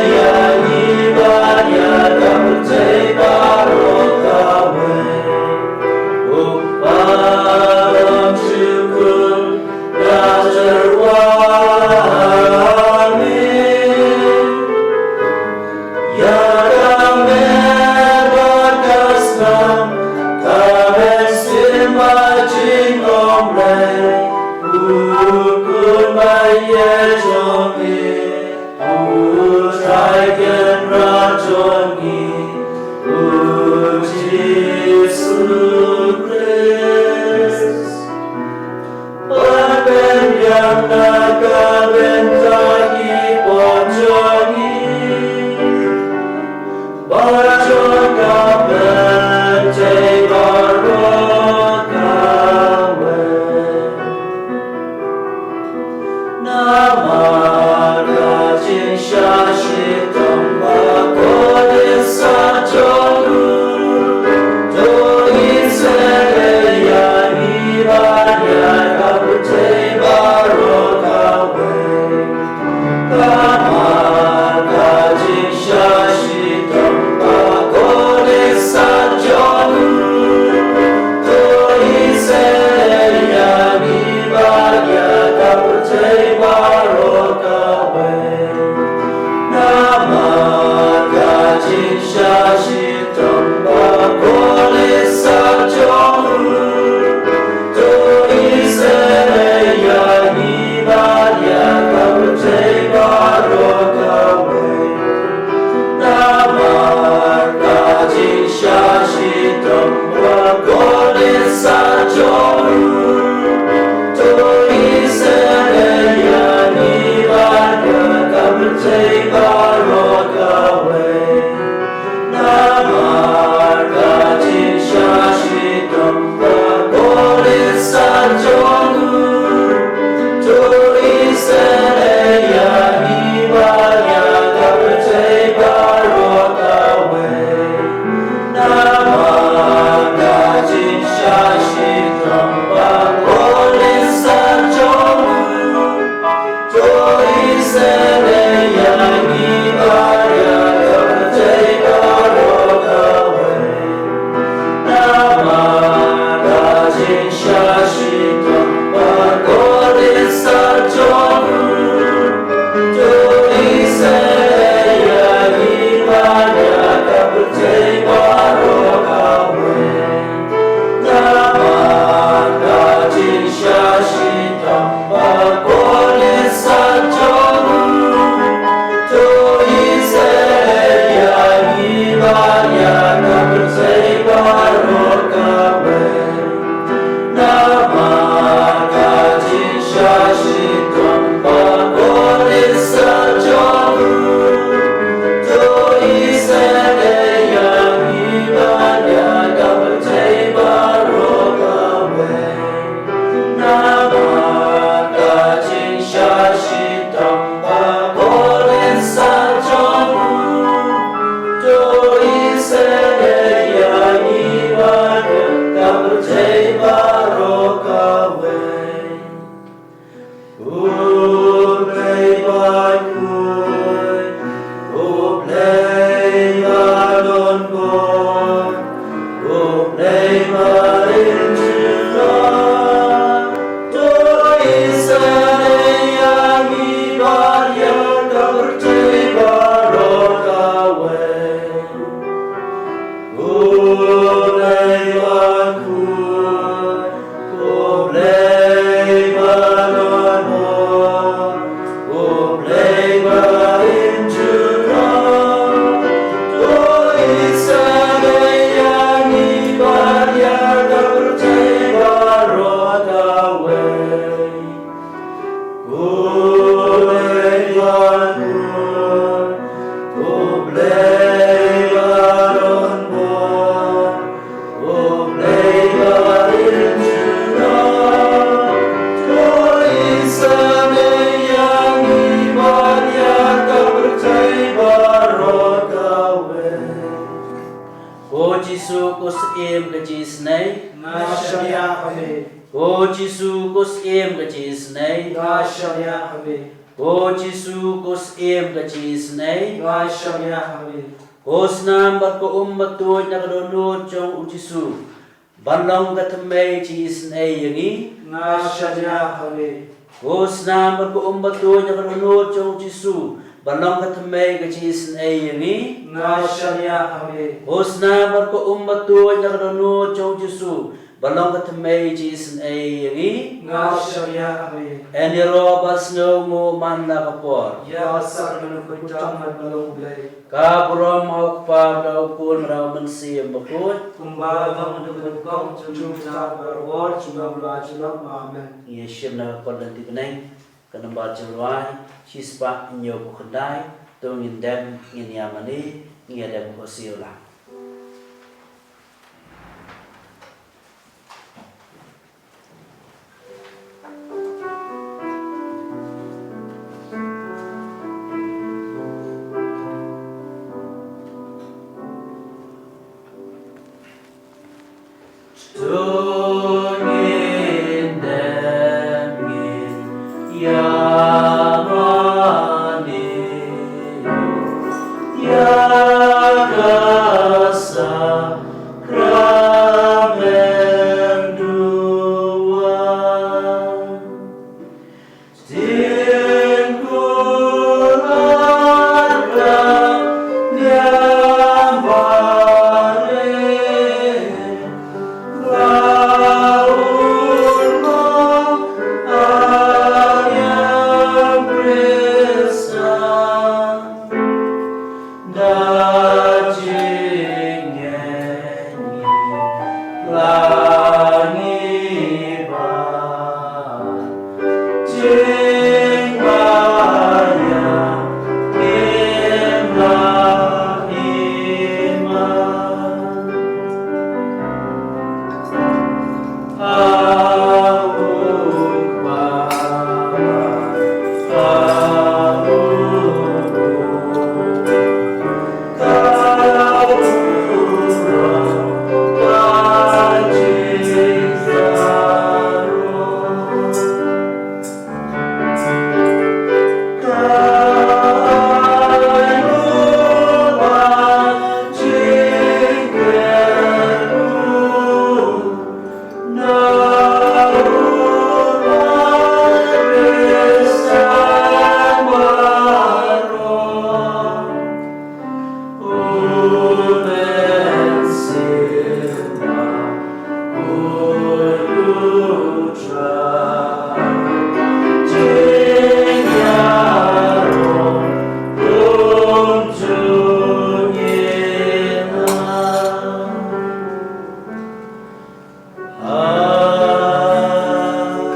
ïa ngi ba ïa ka pyrthei baroh kawei. U Kpa, ym shukor, ïa jyrwan ïa ka met bad ka snam, ka mynsiem bad jinglong blei, u Khun ba ïeit jong ngi, u Trai Kynrad jong ngi, u Jisu Khrist. Ban pynbiang na ka bynta ki pop jong ngi bad jong ka pyrthei baroh kawei. Namar ka jingshisha shitom ba kol ïa sa jong u. To i sa ïa ngi ba ïa ka pyrthei baroh kawei. Namar ka jingshisha shitom ba kol ïa sa jong u. To i sa ïa ngi ba ïa ka pyrthei baroh kawei. Namar ka jingshisha shitom ba kol ïa sa jong u. To i sa ïa ngi ba ïa ka pyrthei baroh kawei. Namar ka jingshisha shitom ba kol ïa sa jong u. To i sa ïa ngi ba ïa ka pyrthei baroh kawei. Ko Jisu ko Syiem ka jingisynei. Nga shaniah ha me. Ko Jisu ko Syiem ka jingisynei. Nga shaniah ha me. Ko Jisu ko Syiem ka jingisynei. Nga shaniah ha me. Ko snam bad ko um ba tuid na ka dohnud jong u Jisu ban long ka thymmei jingisynei ïa ngi. Nga shaniah ha me. Ko snam bad ko um ba tuid na ka dohnud jong u Jisu ban long ka thymmei ka jingisynei ïa ngi. Nga shaniah ha me. Ko snam bad ko um ba tuid na ka dohnud jong u Jisu ban long ka thymmei jingisynei ïa ngi. Nga shaniah ha me. Yn ïaroh bad sngewnguh man la ka por. Ïa ka sah ka nukhuid tam bad ka long U Blei. Ka burom ha U Kpa bad ha U Khun bad ha U Mynsiem Bakhuid. Kumba long ha ka por, junom junom, barabor junom la junom. Amen. Ngi ïa shim na ka kot lynti bneng, ka nombar jingrwai shispah hynñiewphew khyndai. To ngin dem, ngin ïa mane, ngin ïa dem ko siew la.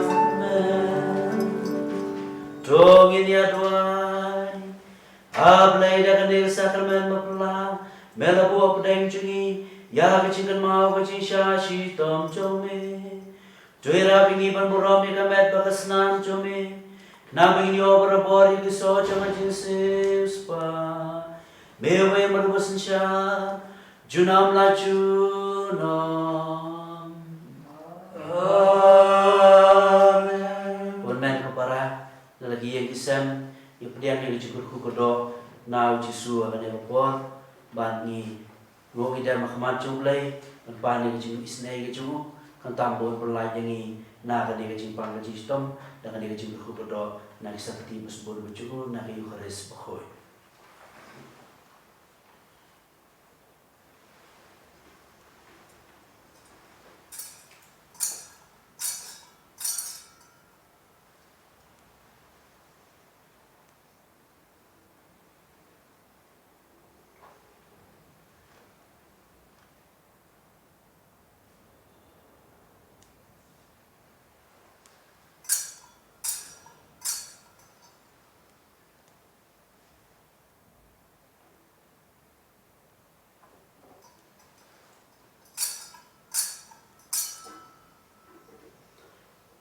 Amen. To ngin ïa duwai. A Blei, da kane ka sakramen bapla me la buh hapdeng jong ngi ïa ka jingkynmaw ka jingshah shitom jong me. To ïarap ïa ngi ban burom ïa ka met bad ka snam jong me, khnang ba ngin ïoh barabor ïa ki soh jong ka jingsiewspah. Me uwei ma u synshar junom la junom. Amen. Bun men ko para, na la ki ïing ki sem, ïa pdiang ïa ka jingkyrkhu kyrdoh na u Jisu ha kane ka por, ban ngi, ngi dem ha khmat jong u Blei, ban pan ïa ka jingisynei ka jong u, khamtam ban pynlait ïa ngi na kane ka jingpang ka jingshitom, na kane ka jingkyrkhu kyrdoh na ki sakti ba sbun ba jong u, na ka Eukharist bakhuid.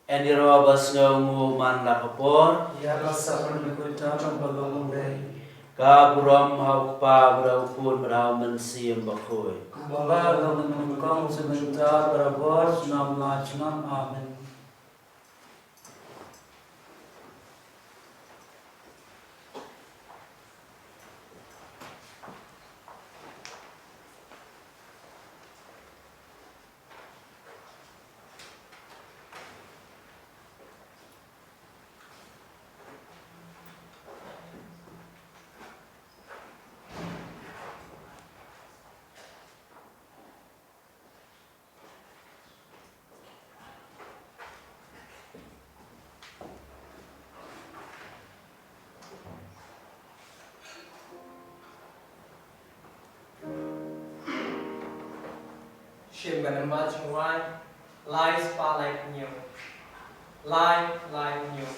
Yn ïaroh bad sngewnguh man la ka por. Ïa ka sakramen ka jingpynlong U Blei. Ka burom ha u Kpa, bad ha u Khun, bad ha u Mynsiem Bakhuid. Kumba ka long mynnyngkong, mynta, barabor, junom la junom. Amen. Shim ba namar jingwan, lai spah lai hynñiew. Lai, lai hynñiew.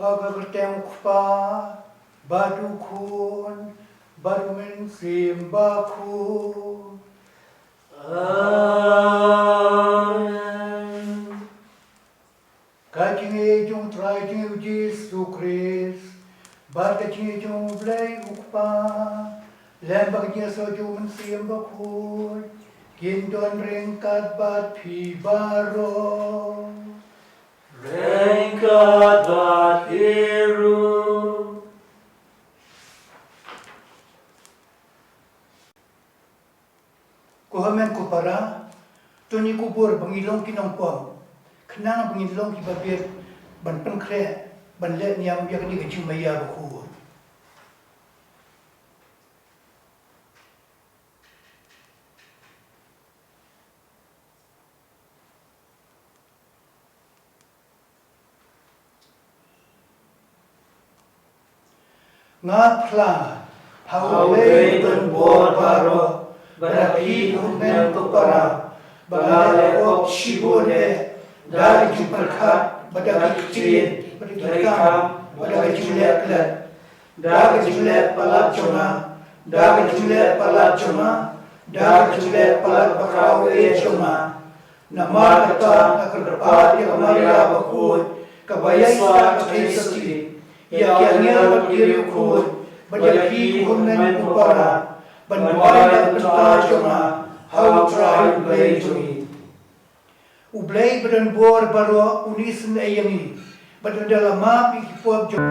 Ha ka kyrteng u Kpa, bad u Khun, bad u Mynsiem Bakhuid. Amen. Ka jingïeit jong u Trai jong ngi u Jisu Khrist, bad ka jingïeit jong u Blei u Kpa, lem bad ka jingïasoh jong u Mynsiem Bakhuid, kin don ryngkat bad phi baroh. Ryngkat bad phi ruh. Ko hynmen ko para, to ngin kubur ba ngin long ki nongpop, khnang ba ngin long kiba bit ban pynkhreh, ban leh niam ïa kane ka jingmaïa bakhuid. Nga phla ha U Blei ba donbor baroh, bad ha phi ko hynmen ko para, ba nga la pop shibun eh, da ka jingpyrkhat, bad da ka ktien, bad da ka kam, bad da ka jingleh klet. Da ka jingleh palat jong nga, da ka jingleh palat jong nga, da ka jingleh palat bakhraw eh jong nga. Namar kata nga kyrpad ïa ka Maria bakhuid, kaba ïaisah ka Trinity, ïa ki angel bad ki riewkhuid, bad ïa phi ko hynmen ko para, ban duwai na ka bynta jong nga ha U Trai U Blei jong ngi. U Blei ba donbor baroh un isynei ïa ngi, bad un da la map ïa ki pop jong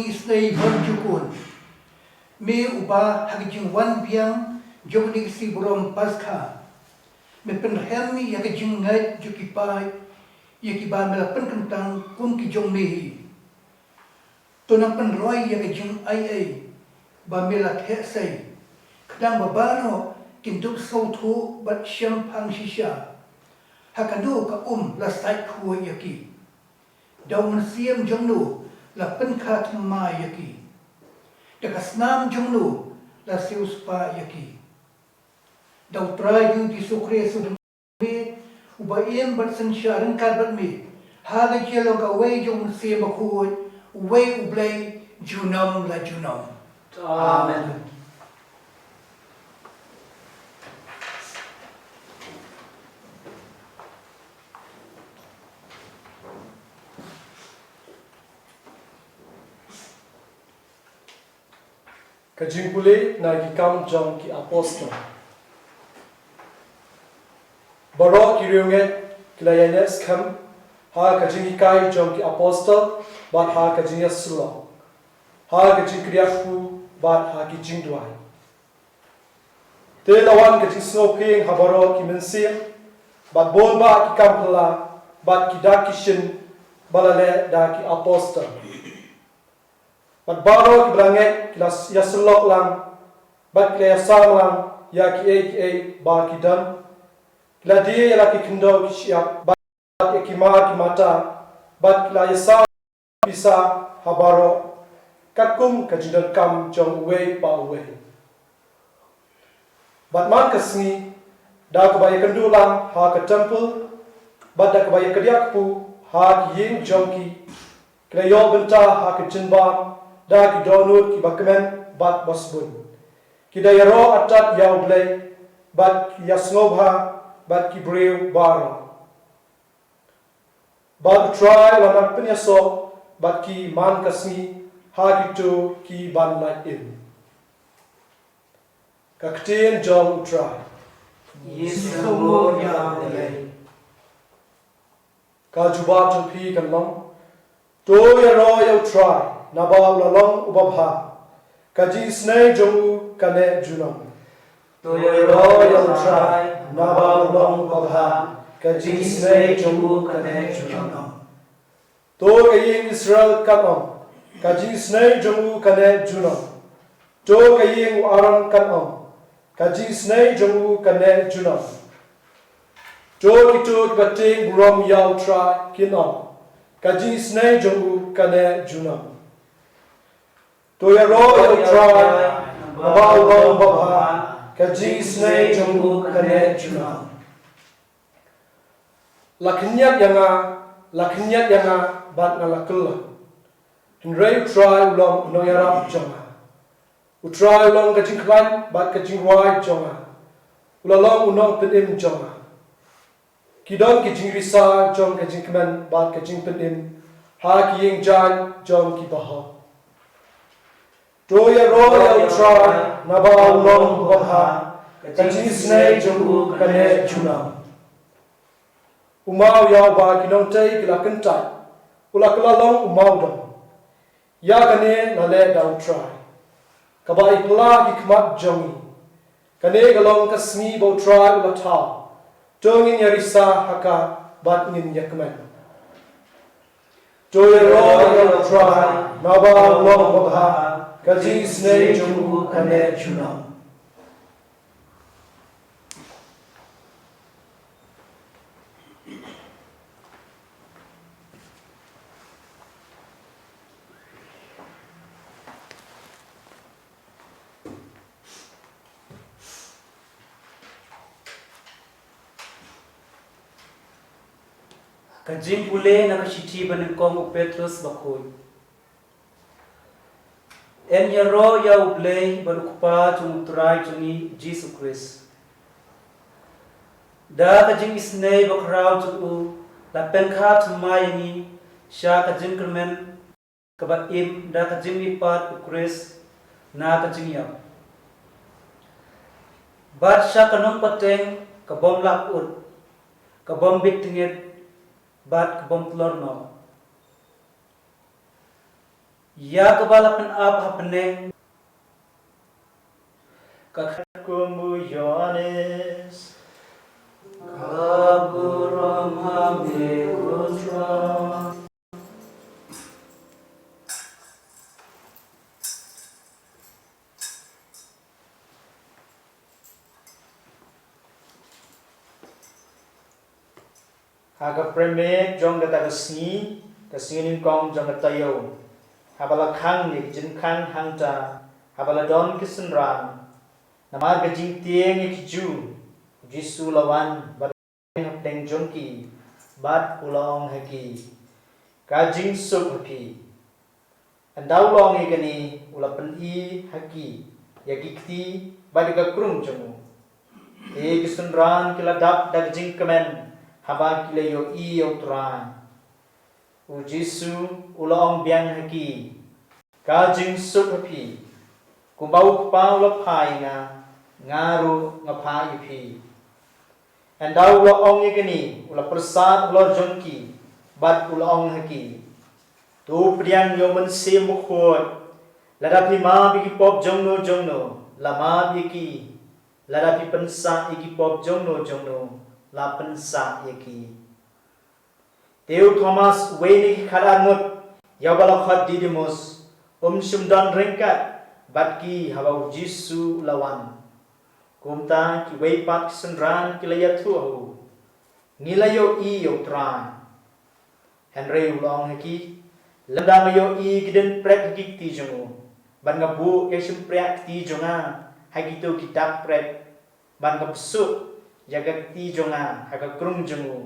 isnei ban jukun. Me uba ha ka jingwan biang jong kane ka sngi burom Paskha, me pynrhem ïa ka jingngeit jong ki paid ïa kiba me la pynkyntang kum ki jong me hi. To nang pynroi ïa ka jingaiei ba me la theh sei, khnang ba baroh kin dup sngewthuh bad shemphang shisha ha kano ka um la sait khuid ïa ki. Da u Mynsiem jong no la pynkha thymmai ïa ki. Da ka snam jong no la siewspah ïa ki. Da U Trai jong ngi Jisu Khrist, uba im bad synshar ryngkat bad me ha ka jinglong kawei jong U Mynsiem Bakhuid, uwei U Blei, junom la junom. Amen. Ka jingpule na Ki Kam jong ki Apostol. Baroh ki riewngeit ki la ïaineh skhem ha ka jinghikai jong ki apostol bad ha ka jingïasyllok, ha ka jingkyrkhu bad ha ki jingduwai. Te la wan ka jingsngewphieng ha baroh ki mynsiem bad bun bah ki kam phylla bad ki dak ki shin ba la leh da ki apostol. Bad baroh kiba la ngeit ki la ïasyllok lang bad ki la ïasam lang ïa kiei kiei ba ki don. Ki la die ïa la ki khyndew ki shyiap bad ïa ki mar ki mata bad ki la ïasam pisa ha baroh, katkum ka jingdonkam jong uwei pa uwei. Bad man ka sngi, da kaba ïakynduh lang ha ka templ bad da kaba ïakdiah kpu ha ki ïing jong ki, ki la ïoh bynta ha ka jingbam da ki dohnud kiba kmen bad ba sbun, ki da ïaroh atat ïa U Blei bad ki ïasngewbha bad ki briew baroh. Bad U Trai u la nang pynïasoh bad ki man ka sngi ha kito ki ban lait im. Ka ktien jong U Trai. Ïa sngewbha ïa U Blei. Ka jubab jong phi kan long: To ïaroh ïa U Trai, naba u la long uba bha. Ka jingisynei jong u ka neh junom. To ïaroh ïa U Trai, naba u long uba bha. Ka jingisynei jong u ka neh junom. To ka ïing Israel kan ong: Ka jingisynei jong u ka neh junom. To ka ïing u Aaron kan ong: Ka jingisynei jong u ka neh junom. To kito kiba tieng burom ïa U Trai kin ong: Ka jingisynei jong u ka neh junom. To ïaroh ïa U Trai, naba u long uba bha. Ka jingisynei jong u ka neh junom. La khynñiat ïa nga, la khynñiat ïa nga, bad nga la kylla. Hynrei U Trai u long u nongïarap jong nga. U Trai u long ka jingkhlaiñ bad ka jingrwai jong nga. U la long u nongpynim jong nga. Ki don ki jingrisa jong ka jingkmen bad ka jingpynim ha ki ïing jaiñ jong ki bahok. To ïaroh ïa U Trai, naba u long uba bha. Ka jingisynei jong u ka neh junom. U maw ïa uba ki nongtei ki la kyntait, u la kylla long u maw dong. Ïa kane la leh da U Trai, kaba i phylla ki khmat jong ngi. Kane ka long ka sngi ba U Trai u la thaw. To ngin ïarisa ha ka bad ngin ïakmen. To ïaroh ïa U Trai, naba u long uba bha. Ka jingisynei jong u ka neh junom. Ka jingpule na ka shithi banyngkong u Petros bakhuid. Yn ïaroh ïa U Blei bad U Kpa jong U Trai jong ngi Jisu Khrist. Da ka jingisynei bakhraw jong u la pynkha thymmai ïa ngi sha ka jingkyrmen kaba im da ka jingmihpat U Khrist na ka jingïap, bad sha ka nongpateng ka bym lah kut, ka bym bit tyngit, bad ka bym tlor noh. Ïa kaba la pynap ha bneng. Ka khat kum u Ïoannis. Ka burom ha me ko Trai. Ha ka premte jong kata ka sngi, ka sngi nyngkong jong ka taïew, haba la khang ïa ki jingkhang hangta, haba la don ki synran, namar ka jingtieng ïa ki Jiw, u Jisu u la wan bad u ïeng hapdeng jong ki, bad u la ong ha ki, ka jingsuk ha phi. Ynda u la ong ïa kane, u la pyni ha ki ïa ki kti bad ïa ka krung jong u. Te ki synran ki la dap da ka jingkmen haba ki la ïohi ïa u Trai. U Jisu u la ong biang ha ki, ka jingsuk ha phi. Kumba u Kpa u la phah ïa nga, nga ruh nga phah ïa phi. Ynda u la ong ïa kane, u la pyrsad halor jong ki, bad u la ong ha ki, to pdiang ïa u Mynsiem Bakhuid. Lada phi map ïa ki pop jongno jongno, la map ïa ki. Lada phi pynsah ïa ki pop jongno jongno, la pynsah ïa ki. Te u Thomas, uwei na ki khatar ngut, ïa uba la khot Didimus, um shym don ryngkat bad ki haba u Jisu u la wan. Kumta kiwei pat ki synran ki la ïathuh ha u, ngi la ïohi ïa u Trai. Hynrei u la ong ha ki, lymda nga ïohi ki dien pret ha ki kti jong u, bad nga buh ïa ka shympriah kti jong nga ha kito ki dak pret, bad nga bsut ïa ka kti jong nga ha ka krung jong u,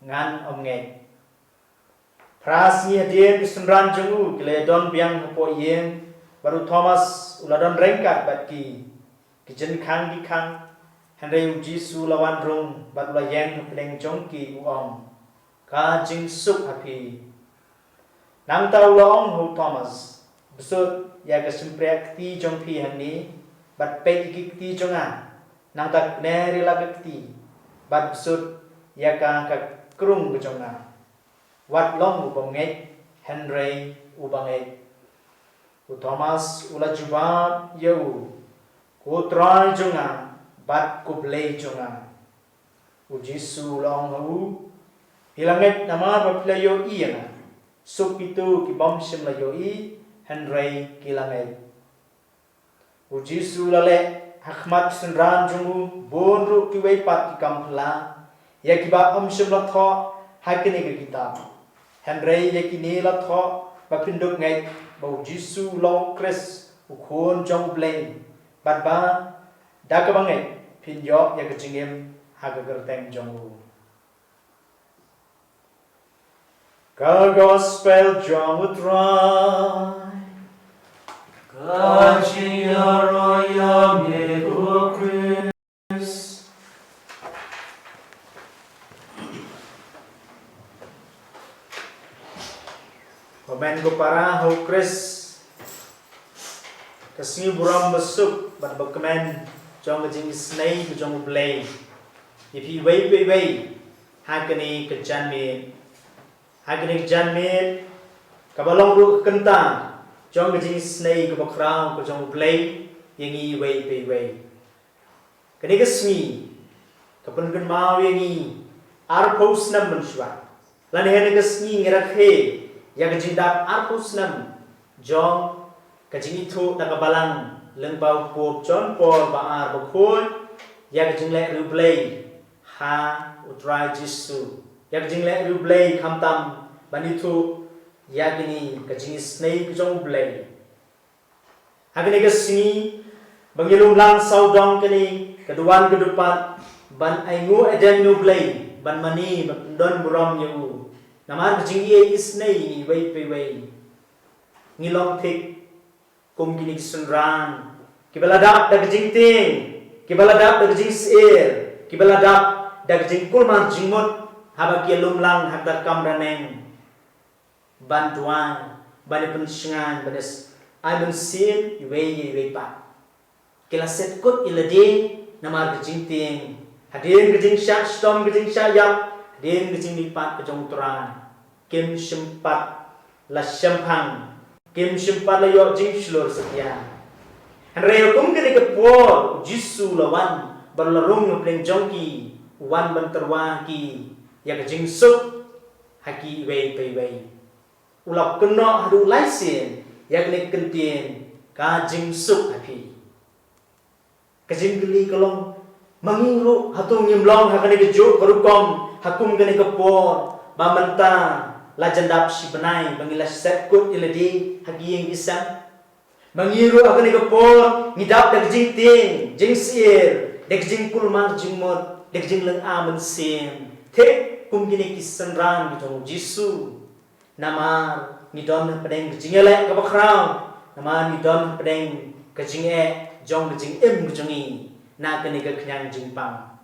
ngan ym ngeit. Phra sngi hadien ki synran jong u ki la ïadon biang hapoh ïing, bad u Thomas u la don ryngkat bad ki. Ki jingkhang ki khang, hynrei u Jisu u la wan rung bad u la ïeng hapdeng jong ki, u ong, ka jingsuk ha phi. Nangta u la ong ha u Thomas, bsut ïa ka shympriah kti jong phi hangne, bad peit ïa ki kti jong nga. Nangta kner ïa la ka kti, bad bsut ïa ka ha ka krung ka jong nga. Wat long u bym ngeit, hynrei u ba ngeit. U Thomas u la jubab ïa u, ko Trai jong nga bad ko Blei jong nga. U Jisu u la ong ha u, phi la ngeit namar ba phi la ïohi ïa nga. Suk kito ki bym shym la ïohi, hynrei ki la ngeit. U Jisu u la leh ha khmat ki synran jong u bun ruh kiwei pat ki kam phylla, ïa kiba ym shym la thoh ha kane ka kitab. Hynrei ïa kine la thoh ba phin dup ngeit ba u Jisu u long u Khrist, u Khun jong u Blei, bad ba da kaba ngeit phin ïoh ïa ka jingim ha ka kyrteng jong u. Ka Gospel jong u Trai. Ka jingïaroh ïa me ko Khrist. Ko hynmen ko para ha u Khrist. Ka sngi burom basuk bad bakmen jong ka jingisynei ka jong u Blei ïa phi iwei pa iwei ha kane ka janmiet. Ha kane ka janmiet kaba long ruh ka kynta jong ka jingisynei kaba khraw ka jong u Blei ïa ngi iwei pa iwei. Kane ka sngi ka pynkynmaw ïa ngi arphew snem mynshuwa. Lane ha kane ka sngi ngi rakhe ïa ka jingdap arphew snem jong ka jingithuh da ka Balang lyngba u Pope John Paul ba ar bakhuid ïa ka jingleh riewblei ha u Trai Jisu, ïa ka jingleh riewblei khamtam ban ithuh ïa kane ka jingisynei ka jong u Blei. Ha kane ka sngi ba ngi lum lang sawdong kane ka duwan ka dupat ban ainguh ïa u Blei, ban mane ban pyndon burom ïa u. Namar ka jingïeit isynei ngi iwei pa iwei ngi long thik kum kine ki synran kiba la dap da ka jingtieng, kiba la dap da ka jingsyier, kiba la dap da ka jingkulmar jingmut haba ki ïalum lang ha kata ka kamra neng ban duwai, ban ïa pynshngaiñ, ban ïa s-, ai mynsiem iwei ïa iwei pat. Ki la set kut ïa lade namar ka jingtieng, hadien ka jingshah shitom, ka jingshah ïap, hadien ka jingmihpat ka jong u Trai. Kim shym pat la shemphang Kim shym pat la ïoh jingshlur satia. Hynrei ha kum kane ka por, u Jisu u la wan, bad u la rung hapdeng jong ki, u wan ban tyrwa ha ki, ïa ka jingsuk, ha ki iwei pa iwei. U la kynnoh haduh lai sien, ïa kane ka kyntien, ka jingsuk ha phi. Ka jingkylli ka long, ma ngi ruh hato ngim long ha kane kajuh ka rukom, ha kum kane ka por, ba mynta la jan dap shi bnai, ba ngi la set kut ïa lade, ha ki ïing ki sem. Ma ngi ruh ha kane ka por, ngi dap da ka jingtieng, jingsyier, da ka jingkulmar jingmut, da ka jinglynga mynsiem. Thik kum kine ki synran ki jong u Jisu. Namar ngi don hapdeng ka jingïaleh kaba khraw. Namar ngi don hapdeng ka jingeh jong ka jingim ka jong ngi. Na kane ka khñiang jingpang.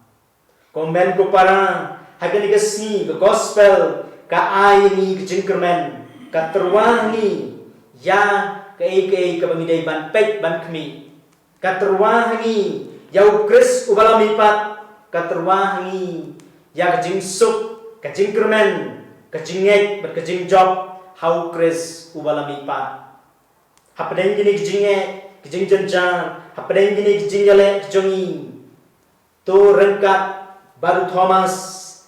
Ko hynmen ko para, ha kane ka sngi ka gospel, ka ai ïa ngi ka jingkyrmen, ka tyrwa ha ngi, ïa kaei kaei kaba ngi dei ban peit ban khmih. Ka tyrwa ha ngi, ïa u Khrist uba la mihpat, ka tyrwa ha ngi, ïa ka jingsuk, ka jingkyrmen, ka jingngeit, bad ka jingjop, ha u Khrist uba la mihpat. Hapdeng kine ki jingeh, ki jingjynjar, hapdeng kine ki jingïaleh ki jong ngi. To ryngkat bad u Thomas,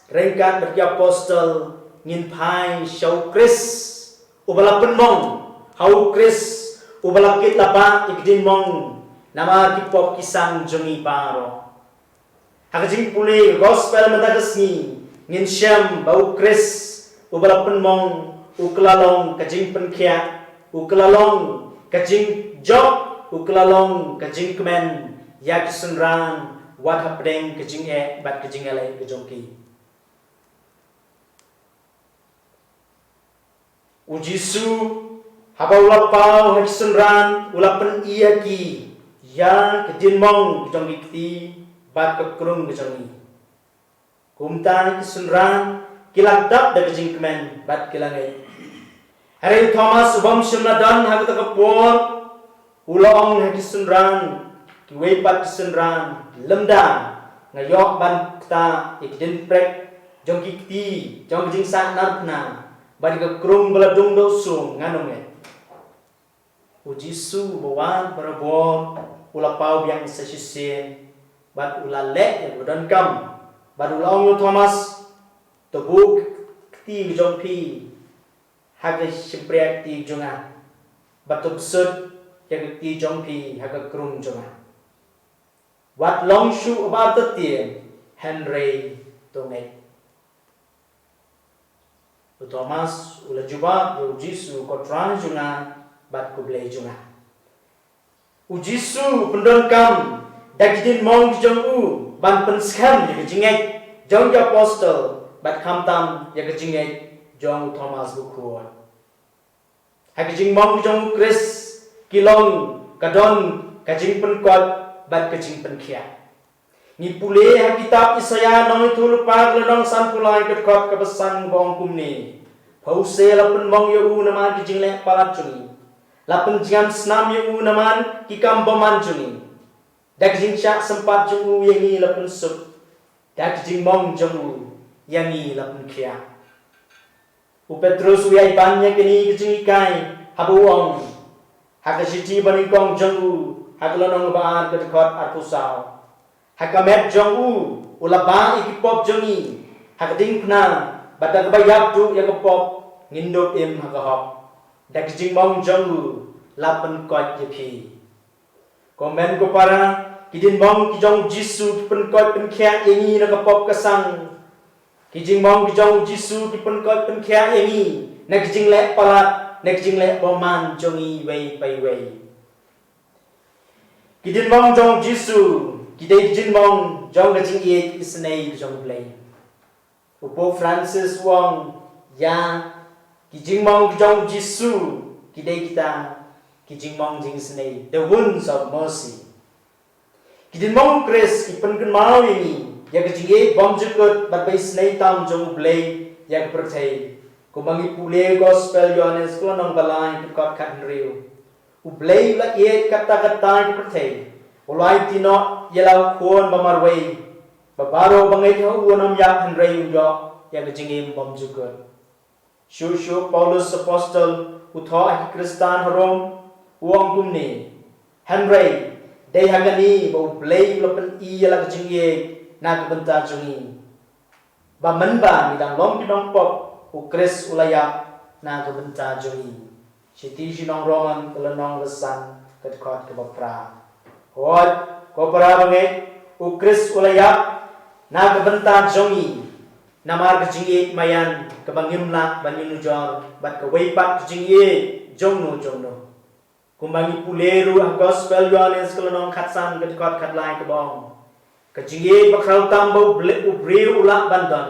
ryngkat bad ki apostol, ngin phai sha u Khrist, uba la pynmong, ha u Khrist, uba la kit la bah ïa ki diengmong, namar ki pop ki sang jong ngi baroh. Ha ka jingpule gospel mynta ka sngi, ngin shem ba u Khrist, uba la pynmong, u kylla long ka jingpynkhiah, u kylla long ka jingjop, u kylla long ka jingkmen, ïa ki synran, wat hapdeng ka jingeh, bad ka jingïaleh ka jong ki. U Jisu, haba u la paw ha ki synran, u la pyni ïa ki, ïa ka diengmong ka jong ki kti, bad ka krung ka jong ngi. Kumta ki synran, ki la dap da ka jingkmen, bad ki la ngeit. Hynrei u Thomas u bym shym la don ha kata ka por, u la ong ha ki synran, kiwei pat ki synran, lymda nga ïoh ban ktah ïa ki dienprek jong ki kti, jong ka jingsah narphna, bad ïa ka krung ba la dung da u sung, ngan ym ngeit. U Jisu uba wan barabor, u la paw biang sa shisien, bad u la leh ïa kaba donkam, bad u la ong ïa u Thomas, to buh ka kti ka jong phi ha ka shympriahkti jong nga, bad to bsut ïa ka kti jong phi ha ka krung jong nga. Wat long shuh ba artatien, hynrei to ngeit. U Thomas u la jubab ïa u Jisu, ko Trai jong nga, bad ko Blei jong nga. U Jisu u pyndonkam da ki diengmong ki jong u ban pynskhem ïa ka jingngeit jong ki apostol, bad khamtam ïa ka jingngeit jong u Thomas bakhuid. Ha ki jingmong jong u Khrist, ki long, ka don ka jingpynkoit bad ka jingpynkhiah. Ngi pule ha kitab Isaïah nongïathuhlypa ka lynnong sanphew lai, ka dkhot kaba san, ba ong kumne: Pha u Khrist la pynmong ïa u namar ki jingleh palat jong ngi, la pynjngan snam ïa u namar ki kam bymman jong ngi. Da ka jingshah sympat jong u ïa ngi la pynsuk, da ka jingmong jong u ïa ngi la pynkhiah. U Petrus u ïai ban ïa kane ka jinghikai haba u ong ha ka shithi banyngkong jong u, ha ka lynnong ba ar, ka dkhot arphew saw: Ha ka met jong u, u la bah ïa ki pop jong ngi ha ka diengphna, bad da kaba ïap duh ïa ka pop, ngin dup im ha ka hok. Da ka jingmong jong u la pynkoit ïa phi. Ko hynmen ko para, ki diengmong ki jong u Jisu ki pynkoit pynkhiah ïa ngi na ka pop ka sang. Ki jingmong ki jong u Jisu ki pynkoit pynkhiah ïa ngi na ki jingleh palat, na ki jingleh bymman jong ngi iwei pa iwei. Ki diengmong jong u Jisu ki dei ki diengmong jong ka jingïeit isynei ka jong u Blei. U Pope Francis u ong, ïa ki jingmong ki jong u Jisu ki dei kita ki jingmong jingisynei, the wounds of mercy. Ki diengmong u Khrist ki pynkynmaw ïa ngi ïa ka jingïeit bymjukut bad ba isynei tam jong u Blei ïa ka pyrthei. Kumba ngi pule Gospel Ïohannes ka lynnong ba lai, ka dkhot khathynriew: U Blei u la ïeit katta katta ïa ka pyrthei, u la aiti noh ïa la u Khun ba marwei, ba baroh ba ngeit ha u un ym ïap, hynrei un ïoh ïa ka jingim bymjukut. Shuh shuh Paulus Apostol U thoh ha ki Khristan ha Rom, u ong kumne: Hynrei dei ha kane ba U Blei u la pyni ïa la ka jingïeit na ka bynta jong ngi, ba mynba ngi dang long ki nongpop, U Khrist u la ïap na ka bynta jong ngi. Shithi sha ki nong Rom, ka lynnong ba san, ka dkhot kaba phra. Hooid, ko para bangeit, U Khrist u la ïap na ka bynta jong ngi, namar ka jingïeit maïan kaba ngim lah ban ïanujor, bad kawei pat ka jingïeit jongno jongno. Kumba ngi pule ruh ha Gospel Ïoannis, ka lynnong khatsan, ka dkhot khatlai, kaba ong: Ka jingïeit bakhraw tam ba u ble-, u briew u lah ban don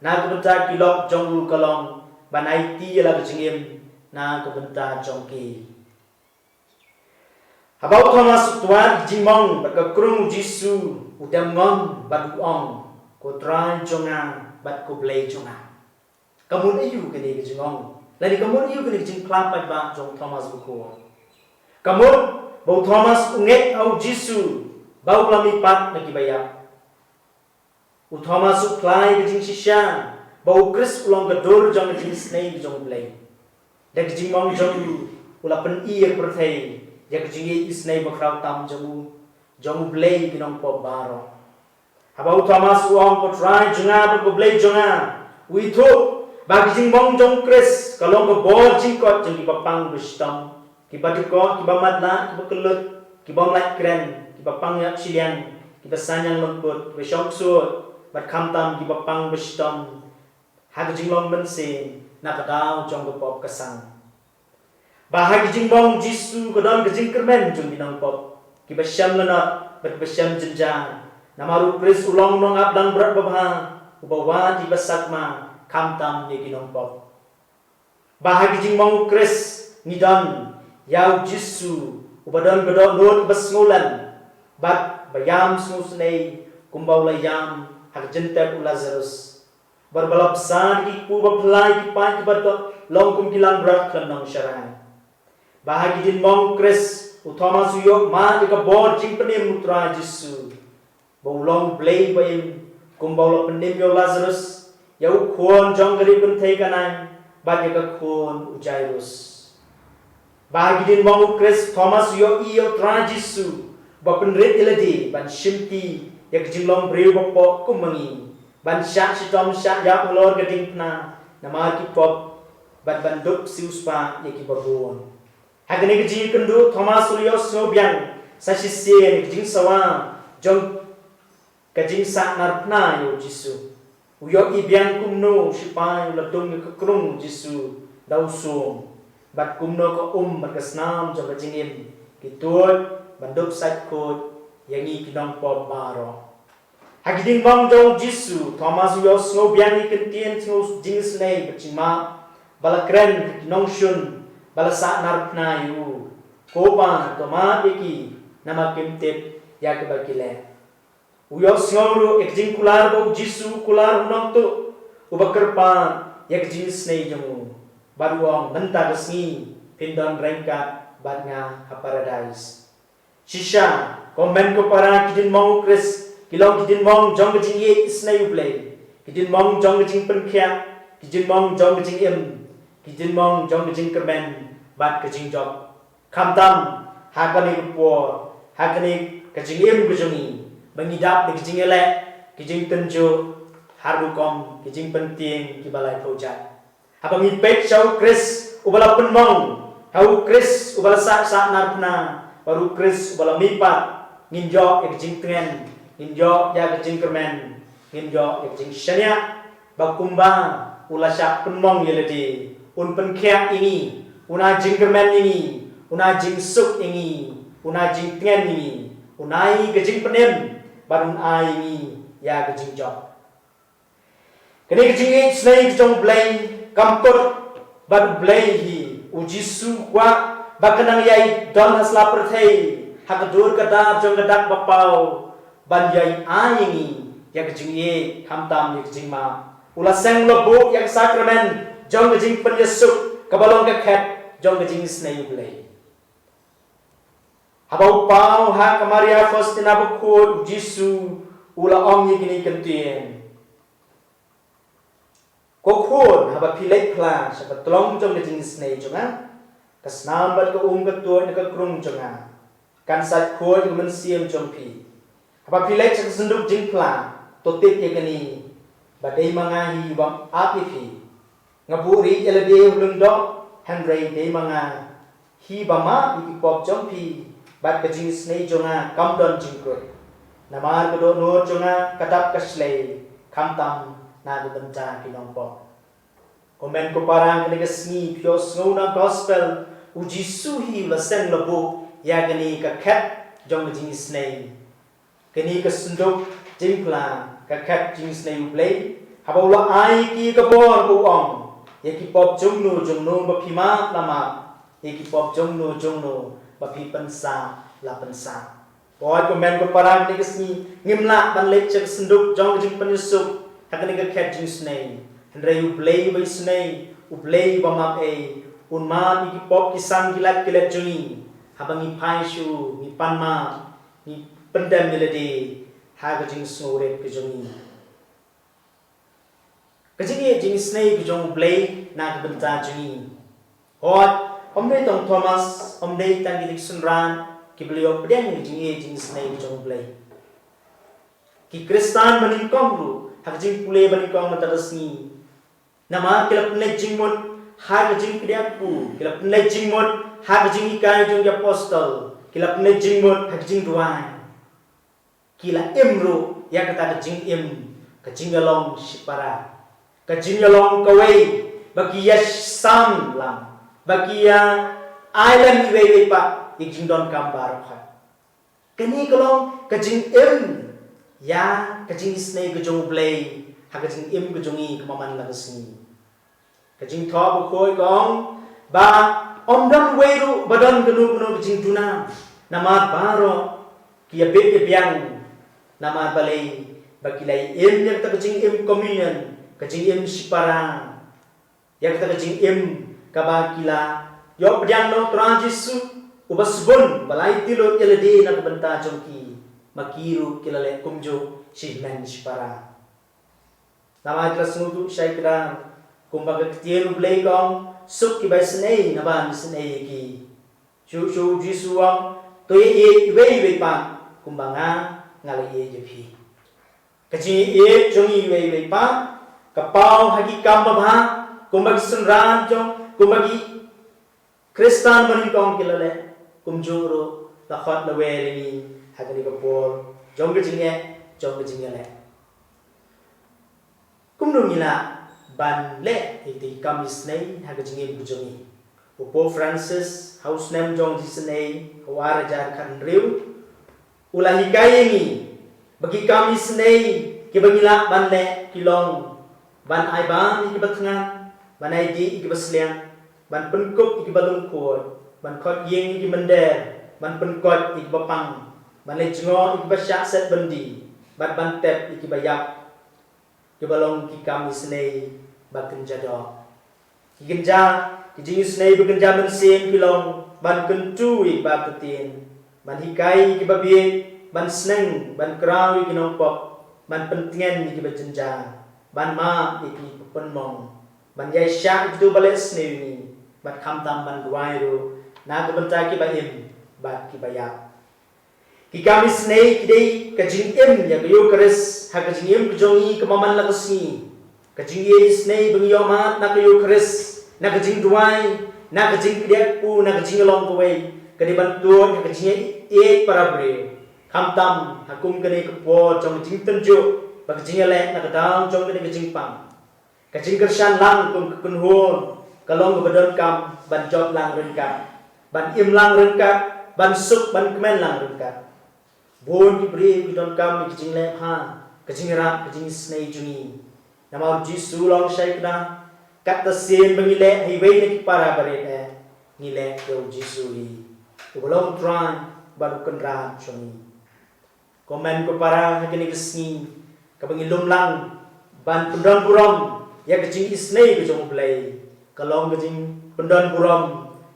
na ka bynta ki lok jong u ka long ban aiti ïa la ka jingim na ka bynta jong ki. Haba u Thomas u twad ki jingmong bad ka krung U Jisu, u dem ngon bad u ong: Ko Trai jong nga bad ko Blei jong nga. Ka mut aïu kane ka jingong? Lane ka mut aïu kane ka jingphla paidbah jong u Thomas Bakhuid? Ka mut ba u Thomas u ngeit ha U Jisu ba u la mihpat na kiba ïap. U Thomas u phla ïa ka jingshisha ba U Khrist u long ka dur jong ka jingisynei jong U Blei. Da ka jingmong jong u, u la pyni ïa ka pyrthei ïa ka jingïeit isynei bakhraw tam jong u, jong U Blei, ki nongpop baroh. Haba u Thomas u ong: Ko Trai jong nga bad ko Blei jong nga, u ithuh ba ka jingmong jong U Khrist ka long ka bor jingkoit jong kiba pang ba shitom, kiba dkoh, kiba matlah, kiba kyllut, kibym lait kren, kiba pang ïap shiliang, kiba saiñiang lyngkut, kiba shong ksuid, bad khamtam kiba pang ba shitom ha ka jinglong mynsiem na ka daw jong ka pop ka sang. Ba ha ka jingmong U Jisu ka don ka jingkyrmen jong ki nongpop, kiba shem lanot bad kiba shem jynjar, namar U Khrist u long u nongap langbrot babha, uba wad ïa kiba sakma, khamtam ïa ki nongpop. Ba ha ka jingmong U Khrist ngi don ïa U Jisu, uba don ka dohnud kaba sngewlem bad ba ïam sngewsynei, kumba u la ïam ha ka jingtep u Lazarus, bad ba la bsa da ki kpu ba phylla ïa ki paid kiba long kum ki langbrot khlem nongsharai. Ba ha ki diengphna U Khrist, u Thomas u ïoh mad ïa ka bor jingpynim U Trai Jisu, ba u long U Blei ba im, kumba u la pynim ïa u Lazarus, ïa u khun jong ka ri kynthei Kanan, bad ïa ka khun u Jairus. Ba ha ki diengphna U Khrist, Thomas u ïohi ïa U Trai Jisu ba pynrit ïa lade ban shimti ïa ka jinglong briew bapoh kum ma ngi, ban shah shitom shah ïap halor ka diengphna namar ki pop, bad ban dup siewspah ïa kiba bun. Ha kane ka jingïakynduh, Thomas u la ïohsngew biang sa shisien ïa ka jingsawa jong ka jingsahnarphna ïa U Jisu. U ïohi biang kumno u sipai u la dung ïa ka krung U Jisu da u sum, bad kumno ka um bad ka snam jong ka jingim ki tuid ban dup sait khuid ïa ngi ki nongpop baroh. Ha ki diengphna jong U Jisu, Thomas u ïohsngew biang ïa ki ktien sngew jingisynei bad jingmap ba la kren ha ki nongshun ba la sahnarphna ïa u: Ko Pa, to map ïa ki, namar kim tip ïa kaba ki leh. U ïohsngew ruh ïa ka jingkular ba U Jisu u kular u nongtuh uba kyrpad ïa ka jingisynei jong u, bad u ong: Mynta ka sngi phin don ryngkat bad nga ha Paradais. Shisha, ko hynmen ko para, ki diengphna U Khrist ki long ki diengphna jong ka jingïeit isynei U Blei, ki diengphna jong ka jingpynkhiah, ki diengphna jong ka jingim, ki diengphna jong ka jingkyrmen bad ka jingjop. Khamtam ha kane ka por, ha kane ka jingim ka jong ngi, ba ngi dap da ki jingïaleh, ki jingtynjuh, har rukom ki jingpyntieng kiba laiphew jait. Haba ngi peit sha U Khrist uba la pynmong, ha U Khrist uba la sah sahnarphna, bad U Khrist uba la mihpat, ngin ïoh ïa ka jingtngen, ngin ïoh ïa ka jingkyrmen, ngin ïoh ïa ka jingshaniah, ba kumba u la shah pynmong ïa lade, un pynkhiah ïa ngi, un ai jingkyrmen ïa ngi, un ai jingsuk ïa ngi, un ai jingtngen ïa ngi, un ai ka jingpynim, bad un ai ïa ngi ïa ka jingjop. Kane ka jingïeit isynei ka jong U Blei kam kut bad U Blei hi. U Jisu u kwah ba kan nang ïai don ha sla pyrthei, ha ka dur ka dar jong ka dak ba paw, ban ïai ai ïa ngi ïa ka jingïeit, khamtam ïa ka jingmap. U la seng, u la buh ïa ka sakramen jong ka jingpynïasuk, kaba long ka khet jong ka jingisynei U Blei. Haba u paw ha ka Maria Faustina bakhuid, U Jisu u la ong ïa kine ki ktien: Ko khun, haba phi leit phla sha ka tlong jong ka jingisynei jong nga, Ka snam bad ka um ka tuid na ka krung jong nga. Kan sait khuid ïa ka mynsiem jong phi. Haba phi leit sha ka synduk jingphla, to tip ïa kane, ba dei ma nga hi bym ap ïa phi. Nga buhrieh ïa lade ha u lyngdoh, hynrei dei ma nga hi ba map ïa ki pop jong phi, bad ka jingisynei jong nga kam don jingkut. Namar ka dohnud jong nga ka dap ka shlei, khamtam na ka bynta ki nongpop. Ko hynmen ko para, ha kane ka sngi phi ïohsngew na gospel, u Jisu hi u la seng la buh ïa kane ka khet jong ka jingisynei. Kane ka synduk jingphla, ka khet jingisynei U Blei, haba u la ai ïa ki ka bor, u ong, ïa ki pop jongno jongno ba phi map la map, ïa ki pop jongno jongno ba phi pynsah la pynsah. Hooid ko hynmen ko para, ha kane ka sngi ngim lah ban leit sha ka synduk jong ka jingpynïasuk ha kane ka khet jingisynei. Hynrei U Blei uba isynei, U Blei uba map ei, un map ïa ki pop ki san ki lait ki let jong ngi. Haba ngi phai sha u, ngi pan map, ngi pyndem ïa lade ha ka jingsngewrit ka jong ngi. Ka jingïeit jingisynei ka jong U Blei na ka bynta jong ngi. Hooid, ym dei tang Thomas, ym dei tang kita ki synran kiba la ïoh pdiang ïa ka jingïeit jingisynei ka jong U Blei. Ki Khristan banyngkong ruh, ha ka jingpule banyngkong mynta ka sngi, namar ki la pynleit jingmut ha ka jingkdiah kpu, ki la pynleit jingmut ha ka jinghikai jong ki apostol, ki la pynleit jingmut ha ka jingduwai. Ki la im ruh ïa kata ka jingim, ka jingïalong shipara, ka jingïalong kawei, ba ki ïa sam lang, ba ki ïa ai lang iwei iwei pat ïa ka jingdonkam baroh. Kane ka long ka jingim ïa ka jingisynei ka jong U Blei ha ka jingim ka jong ngi kumba man la ka sngi. Ka Jingthoh Bakhuid ka ong ba ym don uwei ruh ba don kano kano ka jingduna, namar baroh ki ïabit ïabiang. Namar balei? Ba ki la im ïa kata ka jingim communion, ka jingim shipara, ïa kata ka jingim kaba ki la ïoh pdiang na U Trai Jisu, uba sbun, ba la ïatai lut ïa lade na ka bynta jong ki, ma ki ruh ki la leh kumjuh shi hynmen shipara. Namar ki la sngewthuh shai kdar, kumba ka ktien U Blei ka ong, suk kiba isynei, naba yn isynei ïa ki. Shuh shuh u Jisu u ong, to ïa ïeit iwei iwei pat, kumba nga, nga la ïeit ïa phi. Ka jingïeit jong ngi iwei iwei pat ka paw ha ki kam babha, kumba ki synran jong, kumba ki Khristan banyngkong ki la leh, kumjuh ruh la khot la wer ïa ngi ha kane ka por jong ka jingeh, jong ka jingïaleh. Kumno ngi lah ban leh ïa ki kam isynei ha ka jingim ka jong ngi? U Pope Francis ha u snem jong ka jingisynei ha u ar hajar khathynriew, u la hikai ïa ngi ba ki kam isynei kiba ngi lah ban leh ki long ban ai bam ïa kiba thngan, ban ai dih ïa kiba sliang, ban pynkup ïa kiba lyngkhuid, ban khot ïing ïa ki mynder, ban pynkoit ïa kiba pang, ban leit jngoh ïa kiba shah set byndi, bad ban tep ïa kiba ïap. Kiba long ki kam isynei ba kynja doh. Ki kynja, ki jingisynei ba kynja mynsiem ki long ban kyntu ïa ki baptitien, ban hikai ïa kiba bieit, ban sneng, ban kraw ïa ki nongpop, ban pyntngen ïa kiba jynjar, ban map ïa kiba pynmong, ban ïaishah ïa kito ba leh sniew ïa ngi, bad khamtam ban duwai ruh na ka bynta kiba im bad kiba ïap. Ki kam isynei ki dei ka jingim ïa ka Eukharist ha ka jingim ka jong ngi kumba man la ka sngi. Ka jingïeit isynei ba ngi ïohmad na ka Eukharist, na ka jingduwai, na ka jingkdiah kpu, na ka jingïalong kawei, ka dei ban tuid ha ka jingïeit para briew. Khamtam ha kum kane ka por jong ka jingtynjuh bad ka jingïaleh na ka daw jong kane ka jingpang. Ka jingkyrshan lang kum ka kynhun ka long kaba donkam ban jop lang ryngkat, ban im lang ryngkat, ban suk ban kmen lang ryngkat. Bun ki briew ki donkam ïa ka jingleh bha, ka jingïarap, ka jingisynei jong ngi. Namar u Jisu u ong shai kdar, katta sien ba ngi leh ha iwei na ki para barit eh, ngi leh ïa u Jisu hi, uba long u Trai bad u Kynrad jong ngi. Ko hynmen ko para, ha kane ka sngi kaba ngi lum lang ban pyndon burom ïa ka jingisynei ka jong U Blei, ka long ka jingpyndon burom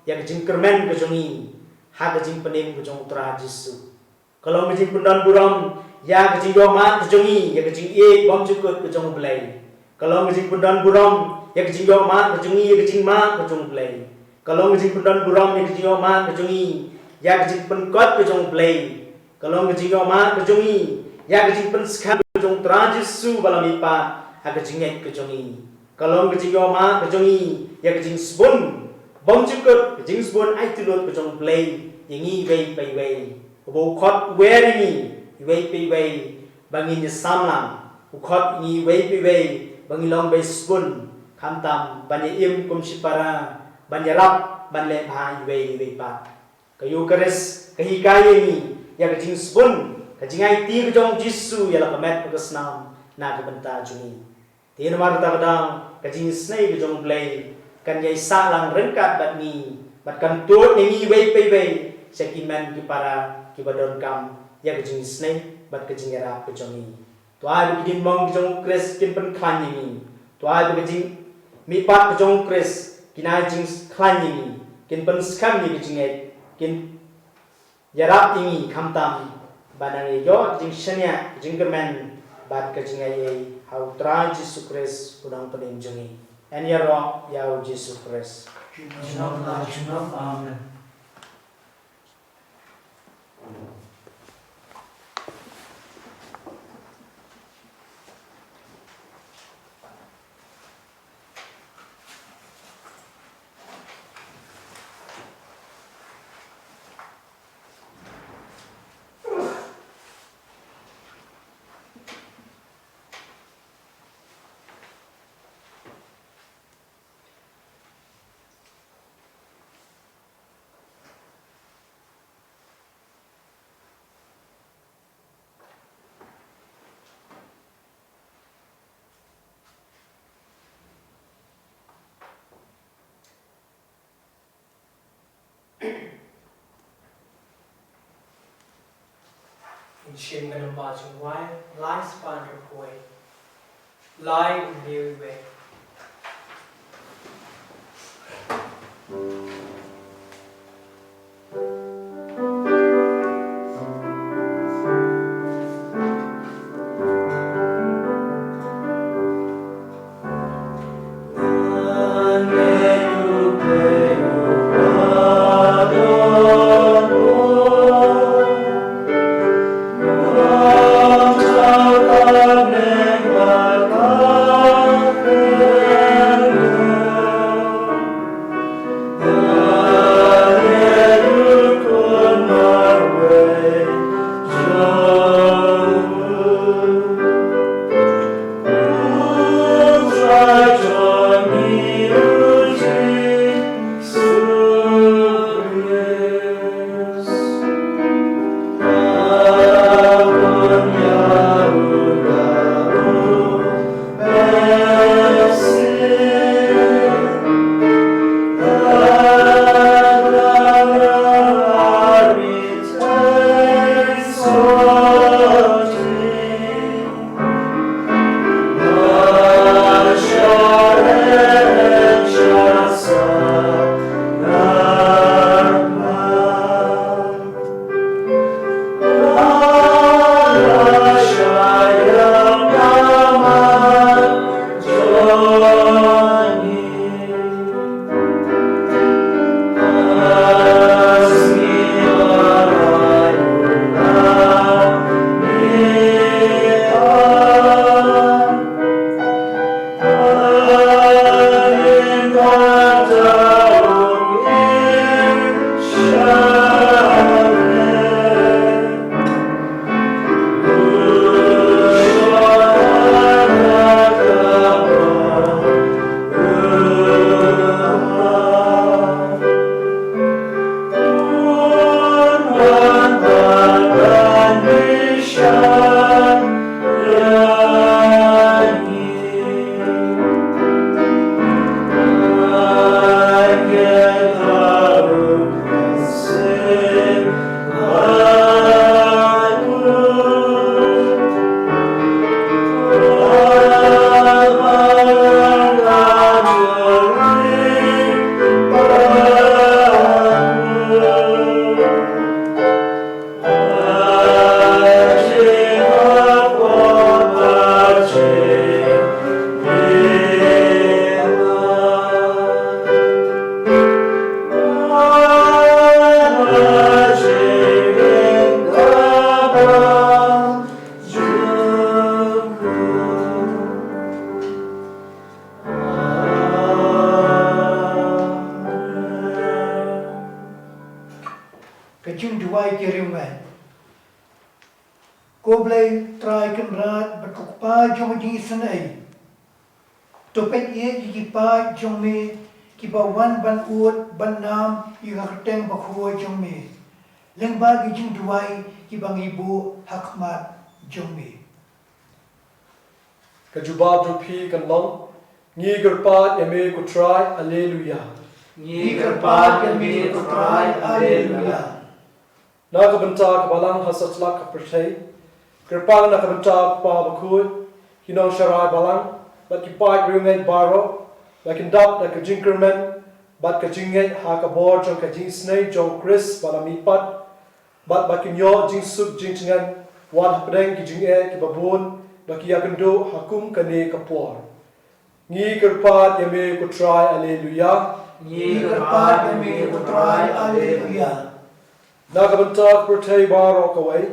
ïa ka jingkyrmen ka jong ngi ha ka jingpynim ka jong u Trai Jisu. Ka long ka jingpyndon burom ïa ka jingïohmad ka jong ngi ïa ka jingïeit bymjukut ka jong U Blei. Ka long ka jingpyndon burom ïa ka jingïohmad ka jong ngi ïa ka jingmap ka jong U Blei. Ka long ka jingpyndonburom ïa ka jingïohmad ka jong ngi ïa ka jingpynkot ka jong U Blei. Ka long ka jingïohmad ka jong ngi ïa ka jingpynskhem ka jong U Trai Jisu ba la mihpat ha ka jingngeit ka jong ngi. Ka long ka jingïohmad ka jong ngi ïa ka jingsbun bymjukut, ka jingsbun aiti lut ka jong U Blei ïa ngi iwei pa iwei. Uba u khot u wer ïa ngi iwei pa iwei ba ngin ïa samla. U khot ïa ngi iwei pa iwei ba ngin long ba isbun, khamtam ban ïa im kum shipara, ban ïarap, ban leh bha iwei iwei pat. Ka Eukharist ka hikai ïa ngi ïa ka jingsbun, ka jingaiti ka jong U Jisu ïa la ka met bad ka snam na ka bynta jong ngi. Te namar kata ka daw ka jingisynei ka jong U Blei kan ïai sah lang ryngkat bad ngi, bad kan tuid ïa ngi iwei pa iwei sha ki hynmen ki para kiba donkam ïa ka jingisynei bad ka jingïarap ka jong ngi. To ai ba ki diengphna ka jong U Khrist kin pynkhlaiñ ïa ngi. To ai ba ka jingmihpat ka jong U Khrist kin ai jingkhlaiñ ïa ngi, kin pynskhem ïa ka jingngeit, kin ïarap ïa ngi khamtam ban nang ïoh ka jingshaniah, ka jingkyrmen bad ka jingaiei ha U Trai Jisu Khrist U Nongpynim jong ngi. Yn ïaroh ïa U Jisu Khrist. Junom la junom. Amen. Ngi shim ka namba jong u Blei, lai spah hynriew phew wei. Lai hynriew wei. Amen. Ko Blei Trai Kynrad bad ko Kpa jong ka jingisynei, to peit ïa ki paid jong me kiba wan ban ud ban nam ïa ka kyrteng bakhuid jong me, lyngba ki jingduwai kiba ngi buh ha khmat jong me. Ka jubab jong phi kan long: Ngi kyrpad ïa me ko Trai, Alleluia. Ngi kyrpad ïa me ko Trai, Alleluia. Na ka bynta ka balang ha satlak ka pyrthei, kyrpang na ka bynta u Kpa Bakhuid, ki nongsharai balang bad ki paid riewngeit baroh, ba kin dap da ka jingkyrmen bad ka jingngeit ha ka bor jong ka jingisynei jong u Khrist ba la mihpat, bad ba kin ïoh jingsuk jingtngen wat hapdeng ki jingeh kiba bun ba ki ïakynduh ha kum kane ka por. Ngi kyrpad ïa me ko Trai, Alleluia. Ngi kyrpad ïa me ko Trai, Alleluia. Na ka bynta ka pyrthei baroh kawei,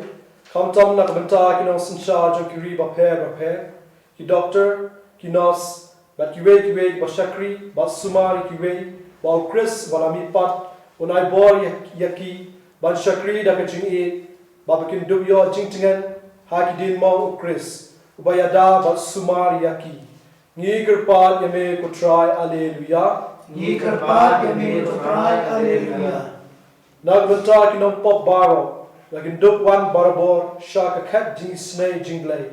khamtam na ka bynta ki nongsynshar jong ki ri bapher bapher, ki doktor, ki nurse bad kiwei kiwei kiba shakri bad sumar ïa kiwei ba u Khrist ba la mihpat un ai bor ïa, ïa ki ban shakri da ka jingïeit, ba ba kin dup ïoh jingtngen ha ki diengmong u Khrist uba ïada bad sumar ïa ki. Ngi kyrpad ïa me ko Trai, Alleluia. Ngi kyrpad ïa me ko Trai, Alleluia. Na ka bynta ki nongpop baroh, ba kin dup wan barabor sha ka khet jingisynei jong u Blei,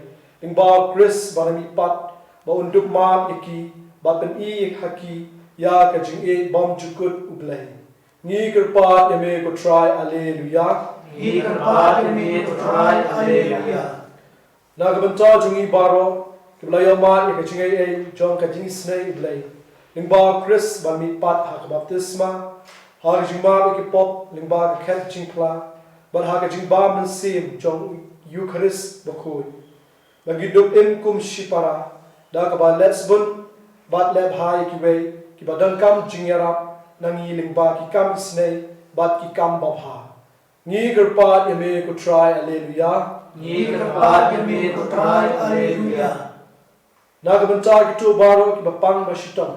lyngba u Khrist ba la mihpat, ba un dup map ïa ki bad pyni ha ki ïa ka jingïeit bymjukut u Blei. Ngi kyrpad ïa me ko Trai, Alleluia. Ngi kyrpad ïa me ko Trai, Alleluia. Na ka bynta jong ngi baroh kiba la ïohmad ïa ka jingaiei jong ka jingisynei u Blei, lyngba u Khrist ba la mihpat ha ka baptisma, ha ka jingmap ïa ki pop lyngba ka khet jingphla, bad ha ka jingbam mynsiem jong u Eukharist bakhuid, ba ngi dup im kum shipara da kaba leh sbun bad leh bha ïa kiwei kiba donkam jingïarap na ngi lyngba ki kam isynei bad ki kam babha. Ngi kyrpad ïa me ko Trai, Alleluia. Ngi kyrpad ïa me ko Trai, Alleluia. Na ka bynta kito baroh kiba pang ba shitom,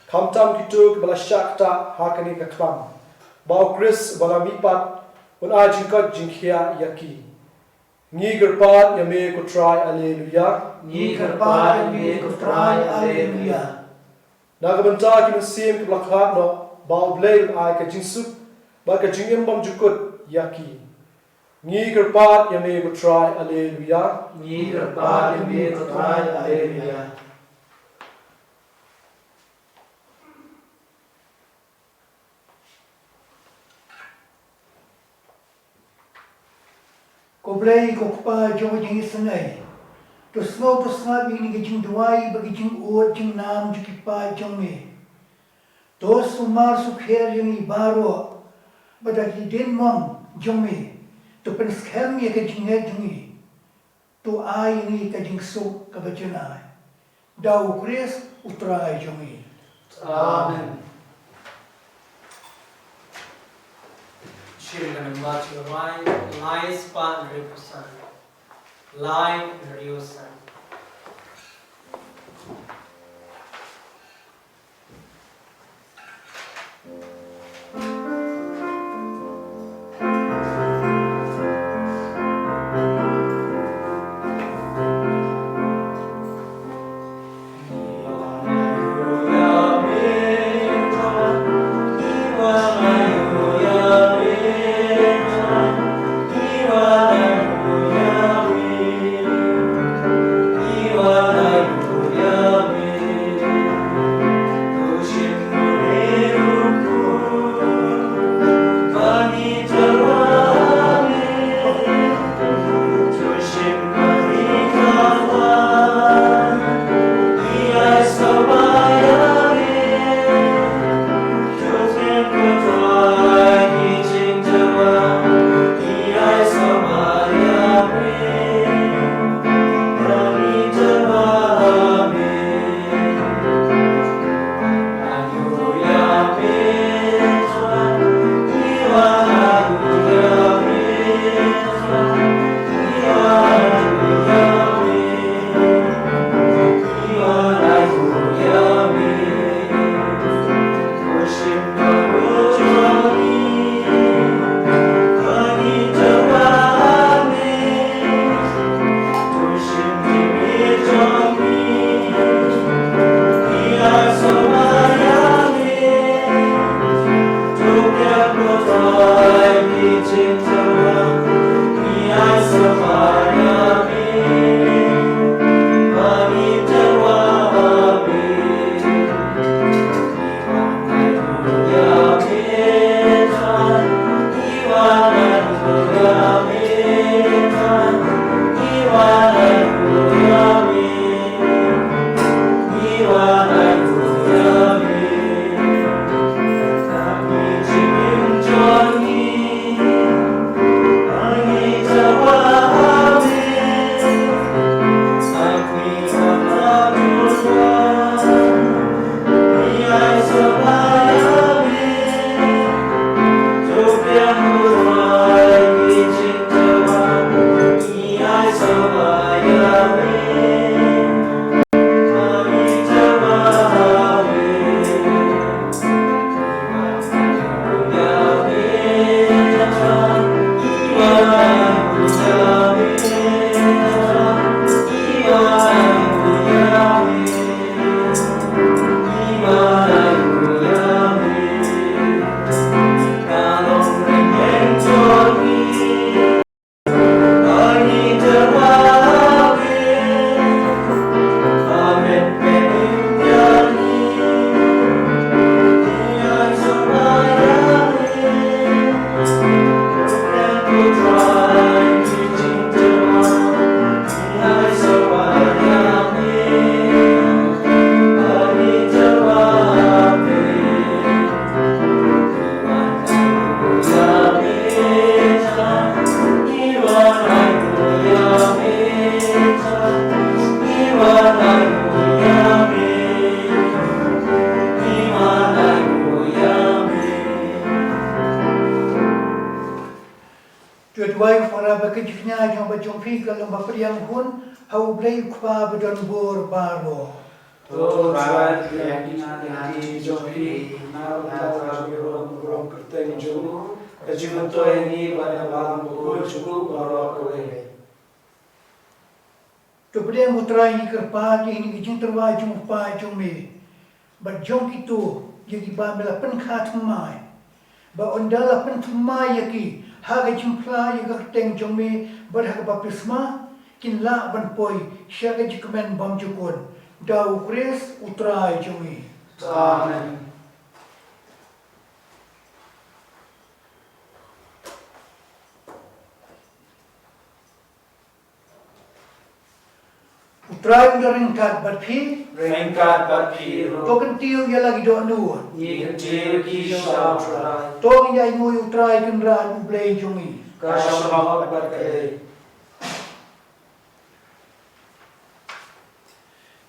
khamtam kito kiba la shah ktah ha kane ka khlam, ba u Khrist ba la mihpat un ai jingkoit jingkhiah ïa ki. Ngi kyrpad ïa me ko Trai, Alleluia. Ngi kyrpad ïa me ko Trai, Alleluia. Na ka bynta ki mynsiem kiba la khlad noh, ba u Blei un ai ka jingsuk bad ka jingim bymjukut ïa ki. Ngi kyrpad ïa me ko Trai, Alleluia. Ngi kyrpad ïa me ko Trai, Alleluia. Ko Blei ko Kpa jong ka jingisynei, to sngew to sngap ïa kine ki jingduwai bad ki jingud jingnam jong ki paid jong me. To sumar sukher ïa ngi baroh, bad da ki diengmong jong me to pynskhem ïa ka jingngeit jong ngi. To ai ïa ngi ka jingsuk kaba jngai. Da u Khrist u Trai jong ngi. Amen. Shim ka namba chiwai, lai spah hynriewphew san. Lai hynriewphew san. To duwai u para ba ka jingkñia jong ba jong phi ka long ba pdiang hun ha U Blei U Kpa ba don bor baroh. To trai pdiang kñia jong phi na u Kpa jong u rom rom kyrteng jong u ka jingmyntoi ni ba na balang bakhuid jong u baroh kawei. To pdiang U Trai ngi kyrpad ïa kine ki jingtyrwa jong u kpa jong me bad jong kito ïa kiba me la pynkha thymmai. Ba ynda la pynthymmai ïa ki ha ka jingphla ïa ka kyrteng jong me bad ha ka baptisma kin lah ban poi sha ka jingkmen bymjukut. Da U Khrist U Trai jong ngi. Amen. U Trai un da ryngkat bad phi. Ryngkat bad phi ruh. To kyntiew ïa la ki dohnud. Ngi kyntiew ki sha U Trai. To ngin ïa ainguh ïa U Trai Kynrad U Blei jong ngi. Ka shong hok bad ka dei.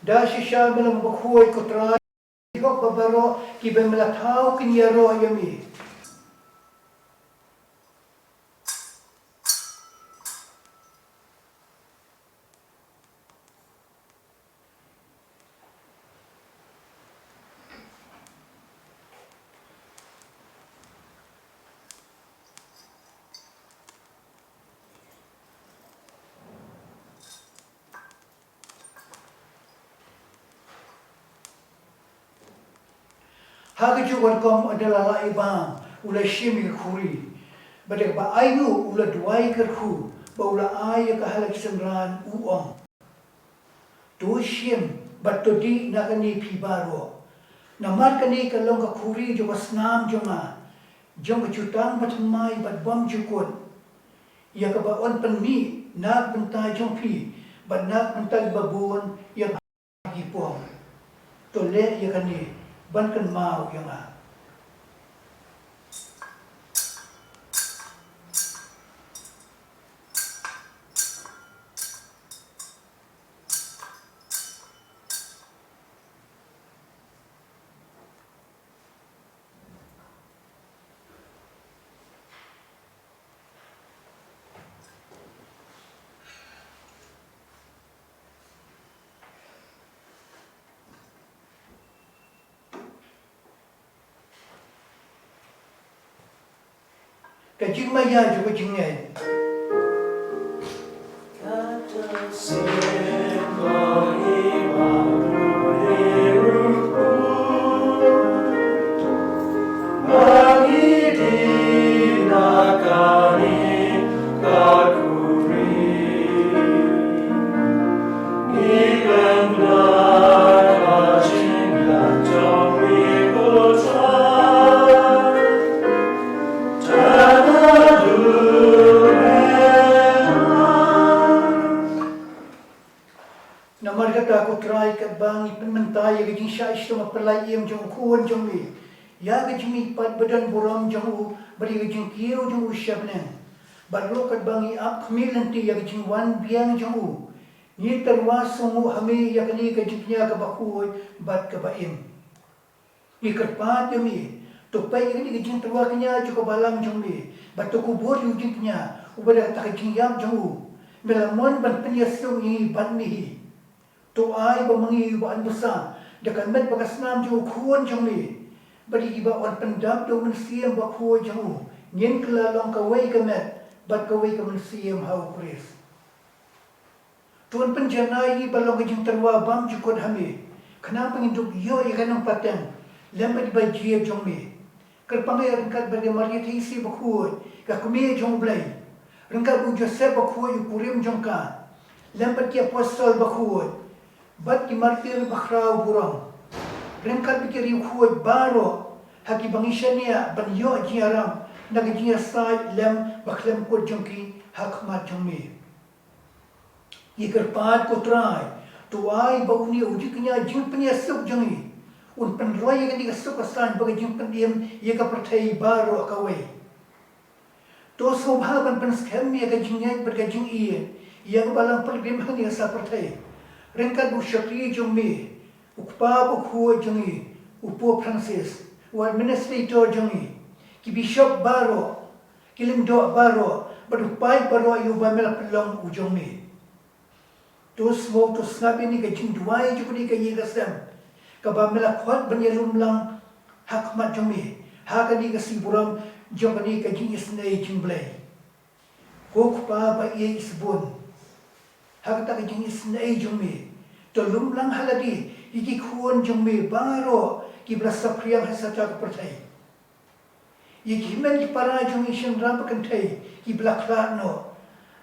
Da shisha me long bakhuid ko Trai. Hok ba baroh kiba me la thaw kin ïaroh ïa me. Ha kajuh ka rukom ynda la lah i bam u la shim ïa ka khuri. Bad da kaba ainguh u la duwai kyrkhu bad u la ai ïa ka ha la ki synran u ong. To shim bad to dih na kane phi baroh. Namar kane ka long ka khuri jong ka snam jong nga. Jong ka jutang bathymmai bad bymjukut. Ïa kaba yn pynmih na ka bynta jong phi bad na ka bynta kiba bun ïa ki pom. To leh ïa kane ban kynmaw ïa nga. Ka jingmaïa jong ka jingngeit. Namar kata ko Trai, katba ngi pynmynta ïa ka jingshah shitom ha pyrlai im jong u khun jong me, ïa ka jingmihpat ba don burom jong u bad ïa ka jingkiew jong u sha bneng, bad ruh katba ngi ap khmih lynti ïa ka jingwan biang jong u, ngi tyrwa sngewnguh ha me ïa kane ka jingkñia kaba khuid bad kaba im. Ngi kyrpad ïa me, to peit ïa kane ka jingtyrwa kñia jong ka balang jong me, bad to kubur ïa u jingkñia uba da kata ka jingïap jong u me la mon ban pynïasyriem ïa ngi bad me hi. To ai ba ma ngi ba yn bsa da ka met bad ka snam jong u khun jong me, bad ïa kiba yn pyndap da u Mynsiem Bakhuid jong u, ngin kylla long kawei ka met bad kawei ka mynsiem ha U Khrist. To un pynjanai ïa ngi ban long ka jingtyrwa bymjukut ha me, khnang ba ngin dup ïoh ïa ka nongpateng lem bad i bajied jong me. Kyrpang ïa ryngkat bad ka Maria Theisotti Bakhuid, ka Kmie jong U Blei, ryngkat bad u Joseph Bakhuid, u kurim jong ka, lem bad ki apostol bakhuid bad ki martir bakhraw burom, ryngkat bad ki riewkhuid baroh, ha kiba ngi shaniah ban ïoh jingïarap na ka jingïasaid lem bakhlem kut jong ki ha khmat jong me. Ngi kyrpad, ko Trai, to ai ba une u jingkñia jingpynïasuk jong ngi un pynroi ïa kane ka suk ka saiñ bad ka jingpynim ïa ka pyrthei baroh kawei. To sngewbha ban pynskhem ïa ka jingngeit bad ka jingïeit ïa ka Balang Pilgrim ha kane ka sa pyrthei, ryngkat bad u shakri jong me, u Kpa Bakhuid jong ngi, u Pope Francis, u administrator jong ngi, ki bishop baroh, ki lyngdoh baroh, bad u paid baroh ïa uba me la pynlong u jong me. To sngew, to sngap ïa kane ka jingduwai jong kane ka ïing ka sem, kaba me la khot ban ïalum lang ha khmat jong me ha kane ka sngi burom jong kane ka jingisynei jingblei. Ko Kpa ba ïeit sbun, ha kata ka jingisynei jong me, to lum lang ha lade ïa ki khun jong me baroh kiba la saphriang ha kata ka pyrthei. Ïa ki hynmen ki para jong ngi shynrang bad kynthei kiba la khlad noh,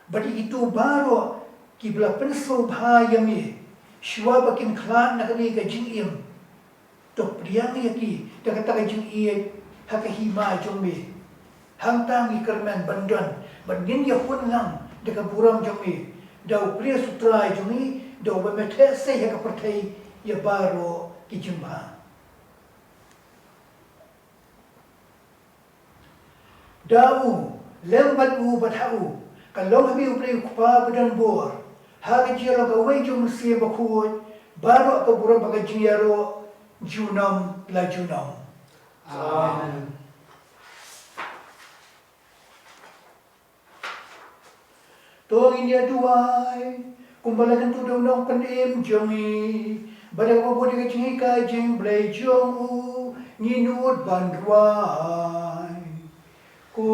bad ïa kito baroh kiba la pynsngewbha ïa me shuwa ba kin khlad na kane ka jingim. To pdiang ïa ki da kata ka jingïeit ha ka hima jong me. Hangta ngi kyrmen ban don bad ngin ïahun lang da ka burom jong me, da U Khrist U Trai jong ngi, da uba me theh sei ha ka pyrthei ïa baroh ki jingbha. Da u, lem bad u, bad ha u, ka long ha me U Blei U Kpa badonbor, ha ka jingïalong kawei jong U Mynsiem Bakhuid, baroh ka burom bad ka jingïaroh junom la junom. Amen. To ngin ïa duwai kumba la kyntu da u Nongpynim jong ngi, bad da kaba bud ïa ka jinghikai jingblei jong u, ngin nud ban duwai. Ko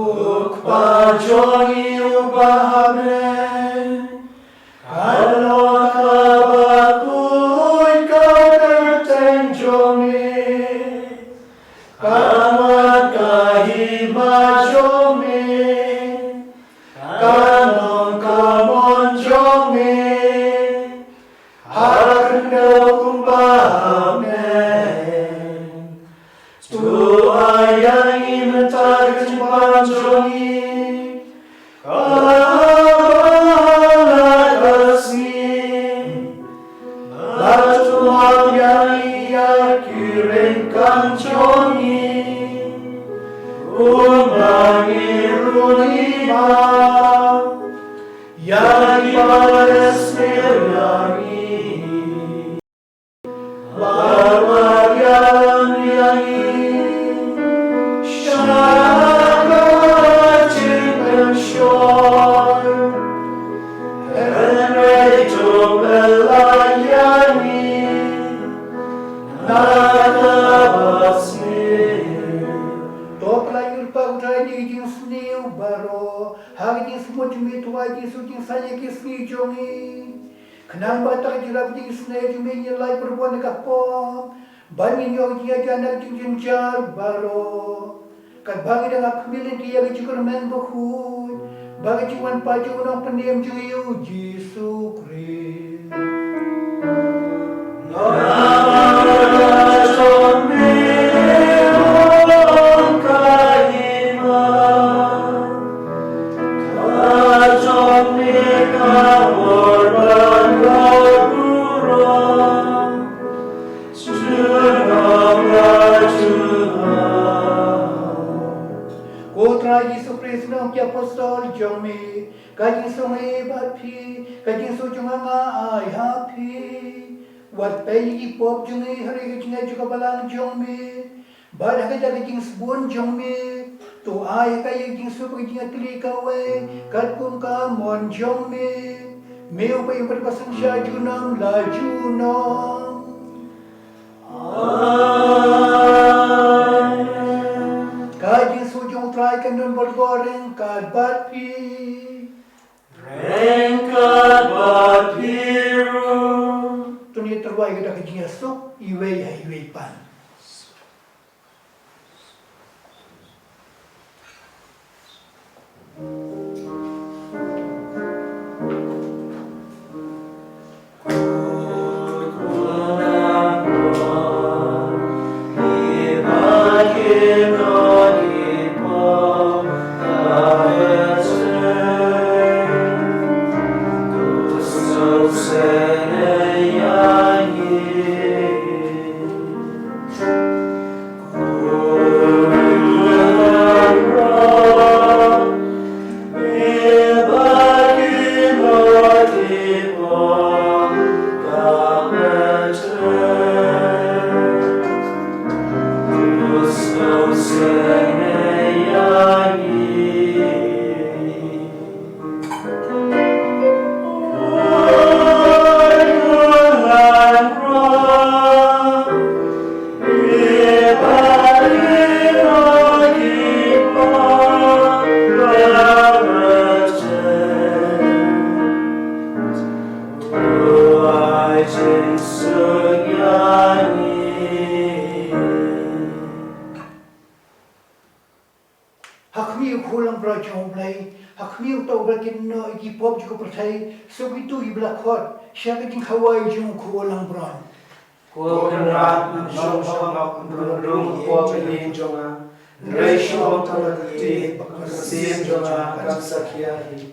Kpa jong ngi uba ha bneng, ka long kaba khuid ka kyrteng jong me. Ka wan ka hima jong me, ka long ka mon jong me, ha khyndew kumba ha bneng. To ai ïa ngi mynta ka jingpang jong ngi, kaba ha ka sngi. Bad to ai ïa ngi ïa ki ryngkang jong ngi, kumba ngi ruh ngi ai ïa kiba la sngewsih ïa ngi. Bad wat ïalam ïa ngi sha ka jingpynshoi, hynrei to pyllait ïa ngi na kaba sniew. To pyllait, ko Kpa, ïa ngi ki jingsniew baroh ha ka jingsmut jong me, to ai jingsuk jingsaiñ ïa ki sngi jong ngi, khnang ba kata ka jingïarap jingsniew jong me ngin ïa lait bun bun na ka pop, ba ngin ïoh ïa ka jingïajan na ka jingjynjar baroh, katba ngi dang ap khmih lynti ïa ka jingkyrmen bakhuid bad ka jingwan pat jong u Nongpynim jong ngi, u Jisu Khrist. Ko Trai Jisu Khrist, u ong ïa ki apostol jong me, ka jingsngew bad phi, ka jingsngew jong nga nga ai ha phi. Wat peit ïa ki pop jong ngi, hynrei ka jingngeit jong ka balang jong me. Bad ha kata ka jingsbun jong me, to ai ha ka ïa ka jingsuk ka jingïatylli kawei katkum ka mon jong me. Me uba im bad ba synshar junom la junom. Amen. Ka jingsuk jong U Trai Don bor bor ryngkat bad phi. Ryngkat bad phi ruh. To ngin ïa tyrwa ïa ka jingïasuk iwei ha iwei pat. Ha khmih u khun langbrot jong U Blei, ha khmih uta uba la kynnoh ïa ki pop jong ka pyrthei, suk ïa uto kiba la khot sha ka jingkhawai jong u khun langbrot. Ko Kynrad, ngam shong shong, ngam rung rung hapoh ka ïing jong nga, hynrei shu ong tang la ka kti, ba ka mynsiem jong nga kan sa khia hi.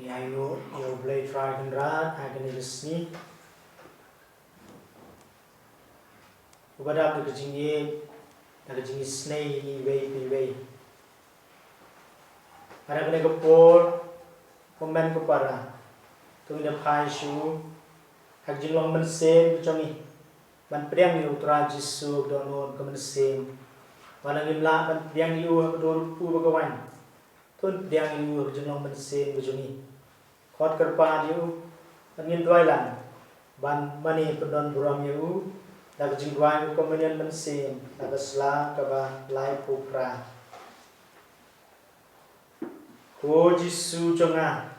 Ngi ai nguh ïa U Blei Trai Kynrad ha kane ka sngi, uba dap da ka jingïeit, da ka jingisynei ïa ngi iwei pa iwei. Ha kane ka por, ko hynmen ko para, to ngin ïa phai sha u ha ka jinglong mynsiem ka jong ngi, ban pdiang ïa U Trai Jisu Khrist, ka mynsiem. Wat la ngim lah ban pdiang ïa u ha ka dur u ba ka wan, to ngin pdiang ïa u ha ka jinglong mynsiem ka jong ngi. Khot kyrpad ïa u, bad ngin duwai lang ban mane pyndon burom ïa u da ka jingduwai ka Komunion Mynsiem, na ka sla kaba laiphew phra. Ko Jisu jong nga,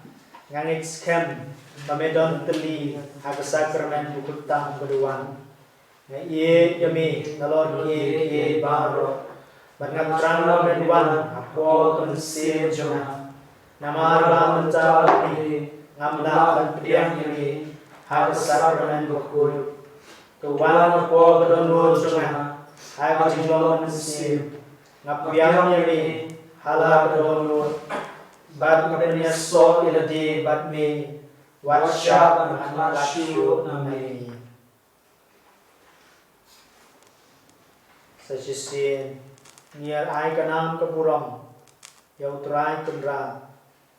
nga ngeit skhem ba me don tylli ha ka sakramen bakhuid tam ba da wan. Nga ïeit ïa me nalor kiei kiei baroh, bad nga thrang ba men wan hapoh ka mynsiem jong nga. Namar ba mynta la phi ngam lah ban pdiang ïa me ha ka sakramen bakhuid. To wan hapoh ka dohnud jong nga, ha ka jinglong mynsiem, nga pdiang ïa me ha la ka dohnud, bad nga pynïasoh ïa lade bad me, wat shah ban khlad shuh na me. Sa shisien ngi ïa ai ka nam ka burom ïa U Trai Kynrad,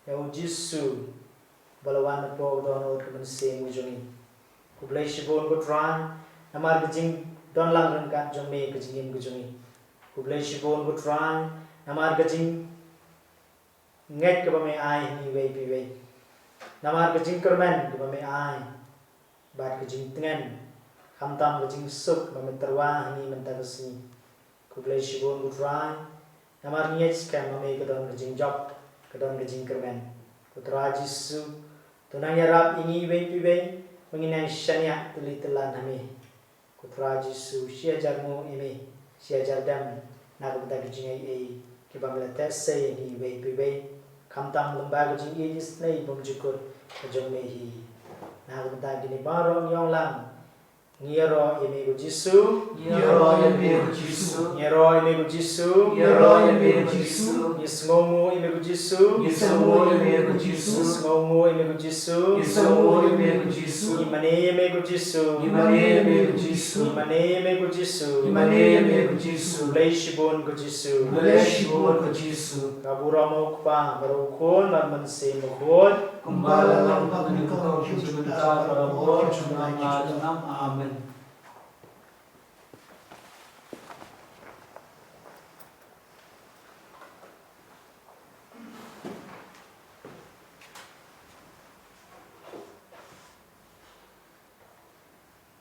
ïa U Jisu ba la wan hapoh ka dohnud ka mynsiem ka jong ngi. Khublei shibun ko Trai namar ka jingdonlang ryngkat jong me ha ka jingim ka jong ngi. Khublei shibun ko Trai namar ka jingngeit kaba me ai ha ngi iwei pa iwei, namar ka jingkyrmen kaba me ai, bad ka jingtngen, khamtam ka jingsuk ba me tyrwa ha ngi mynta ka sngi. Khublei shibun ko Trai namar ngi ngeit skhem ba me ka don ka jingjop, ka don ka jingkyrmen. Ko Trai Jisu, to nang ïarap ïa ngi iwei pa iwei ba ngin nang shaniah tylli tyllan ha me. Ko Trai Jisu, shi hajar nguh ïa me, shi hajar dem na ka bynta ki jingaiei kiba me la teh sei ïa ngi iwei pa iwei, khamtam lyngba ka jingïeit isynei bymjukut ka jong me hi. Na ka bynta kine baroh ngi ong lang, ngi ïaroh ïa me ko Jisu. Ngi ïaroh ïa me ko Jisu. Ngi ïaroh ïa me ko Jisu. Ngi ïaroh ïa me ko Jisu. Ngi sngewnguh ïa me ko Jisu. Ngi sngewnguh ïa me ko Jisu. Ngi sngewnguh ïa me ko Jisu. Ngi sngewnguh ïa me ko Jisu. Ngi mane ïa me ko Jisu. Ngi mane ïa me ko Jisu. Ngi mane ïa me ko Jisu. Ngi mane ïa me ko Jisu. Khublei shibun ko Jisu. Khublei shibun ko Jisu. Ka burom u Kpa bad u Khun bad u Mynsiem Bakhuid. Kumba la long ha kane ka por, mynta bad ha ka por jong ka junom. Amen.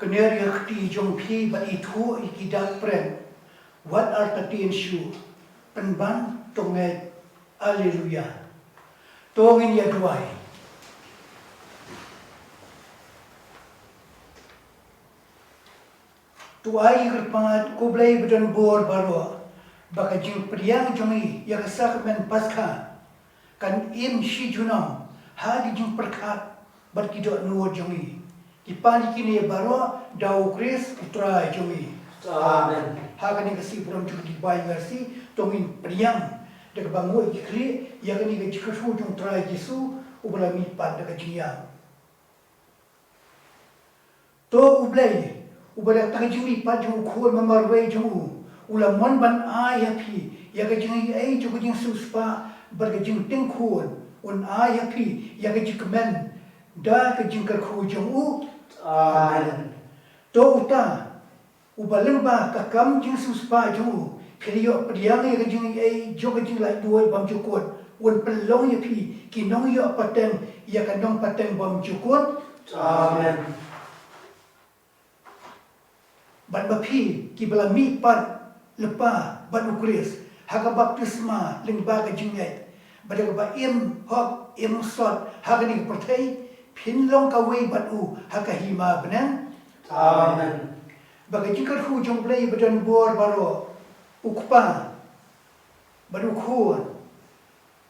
Kner ïa ka kti jong phi bad ithuh ïa ki dak pyrthei, wat artatien shuh, pynban to ngeit. Alleluia. To ngin ïa duwai. To ai kyrpad ko Blei ba don bor baroh, ba ka jingpdiang jong ngi ïa ka sakramen Paskha kan im shi junom ha ki jingpyrkhat bad ki dohnud jong ngi. Ngi pan ïa kine baroh da U Khrist U Trai jong ngi. Amen. Ha kane ka sngi burom jong ka Dibai Mercy to ngin pdiang da kaba nguh ïa ki khlieh ïa kane ka jingkyrkhu jong U Trai Jisu uba la mihpat da ka jingïap. To U Blei uba da ka jingmihpat jong U Khun ba marwei jong u, u la mon ban ai ha phi ïa ka jingaiei jong ka jingsiewspah bad ka jingting khun, un ai ha phi ïa ka jingkmen da ka jingkyrkhu jong u. Amen. To uta uba lyngba ka kam jingsiewspah jong u phi la ïoh pdiang ïa ka jingaiei jong ka jinglaitluid bymjukut, un pynlong ïa phi ki nongïoh pateng ïa ka nongpateng bymjukut. Amen. Bad ba phi kiba la mihpat lypa bad U Khrist ha ka baptisma lyngba ka jingngeit, bad da kaba im hok im sot ha kane ka pyrthei, phin long kawei bad u ha ka hima bneng. Amen. Ba ka jingkyrkhu jong U Blei ba don bor baroh, U Kpa, bad U Khun,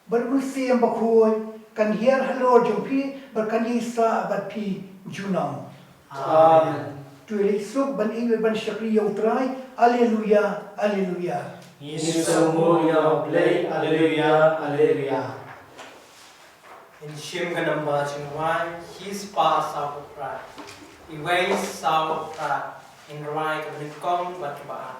bad U Mynsiem Bakhuid, kan hiar halor jong phi bad kan ïaisah bad phi junom. Amen. To ïaleit suk ban ïeit bad ban shakri ïa U Trai. Alleluia, alleluia. Ngi sngewnguh ïa U Blei. Alleluia, alleluia. Ngin shim ka namba jingrwai, Hi Spah Saw Phrapra. Iwei, saw, phra. Ngin rwai kaba nyngkong bad kaba ar.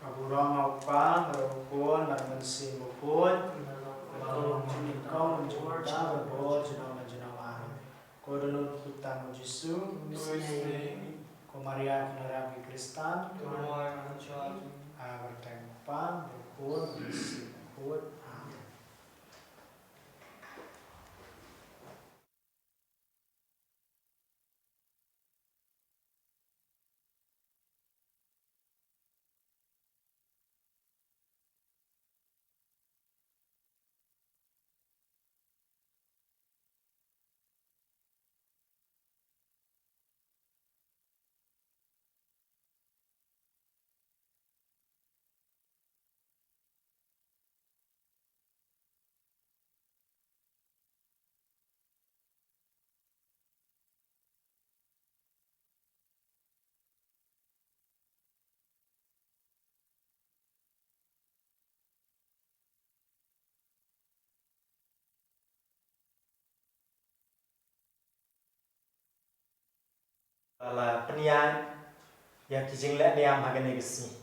Ka burom u Kpa, bad u Khun, bad u Mynsiem Bakhuid. Bad u Mynsiem Bakhuid, bad u Mynsiem Bakhuid, bad u Mynsiem Bakhuid. Ko da nud khuid tang u Jisu. Ko Maria khynnah ki Khristan. Ah, bad u Kpa, bad u Khun, bad u Mynsiem Bakhuid. Amen. La pynïaid ïa ki jingleh niam ha kane ka sngi.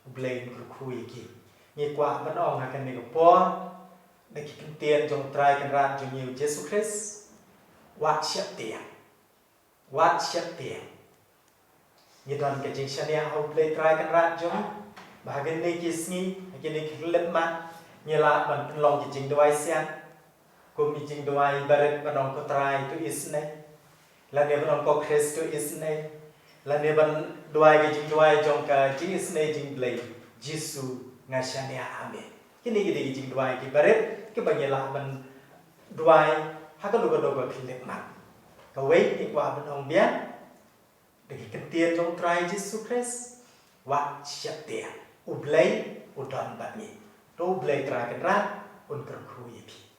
U Blei un kyrkhu ïa ki. Ngi kwah ban ong ha kane ka por, da ki ktien jong u Trai Kynrad jong ngi u Jisu Khrist. Wat sheptieng. Wat sheptieng. Ngi don ka jingshaniah ha u Blei Trai Kynrad jong ngi. Ba ha kine ki sngi, ha kine ki khyllipmat, ngi lah ban pynlong ki jingduwai sian. Kum ki jingduwai barit ban ong ko Trai to isynei. Lane ban ong ko Khrist to isynei. Lane ban duwai ki jingduwai jong ka jingisynei jong u Blei. Jisu nga shaniah, amen. Kine ki dei ki jingduwai ki barit, kiba ngi lah ban duwai ha kano kano ka khyllipmat. Kawei ngi kwah ban ong biang, da ki ktien jong u Trai Jisu Khrist, wat sheptieng, u Blei u don bad ngi. To u Blei Trai Kynrad un kyrkhu ïa phi.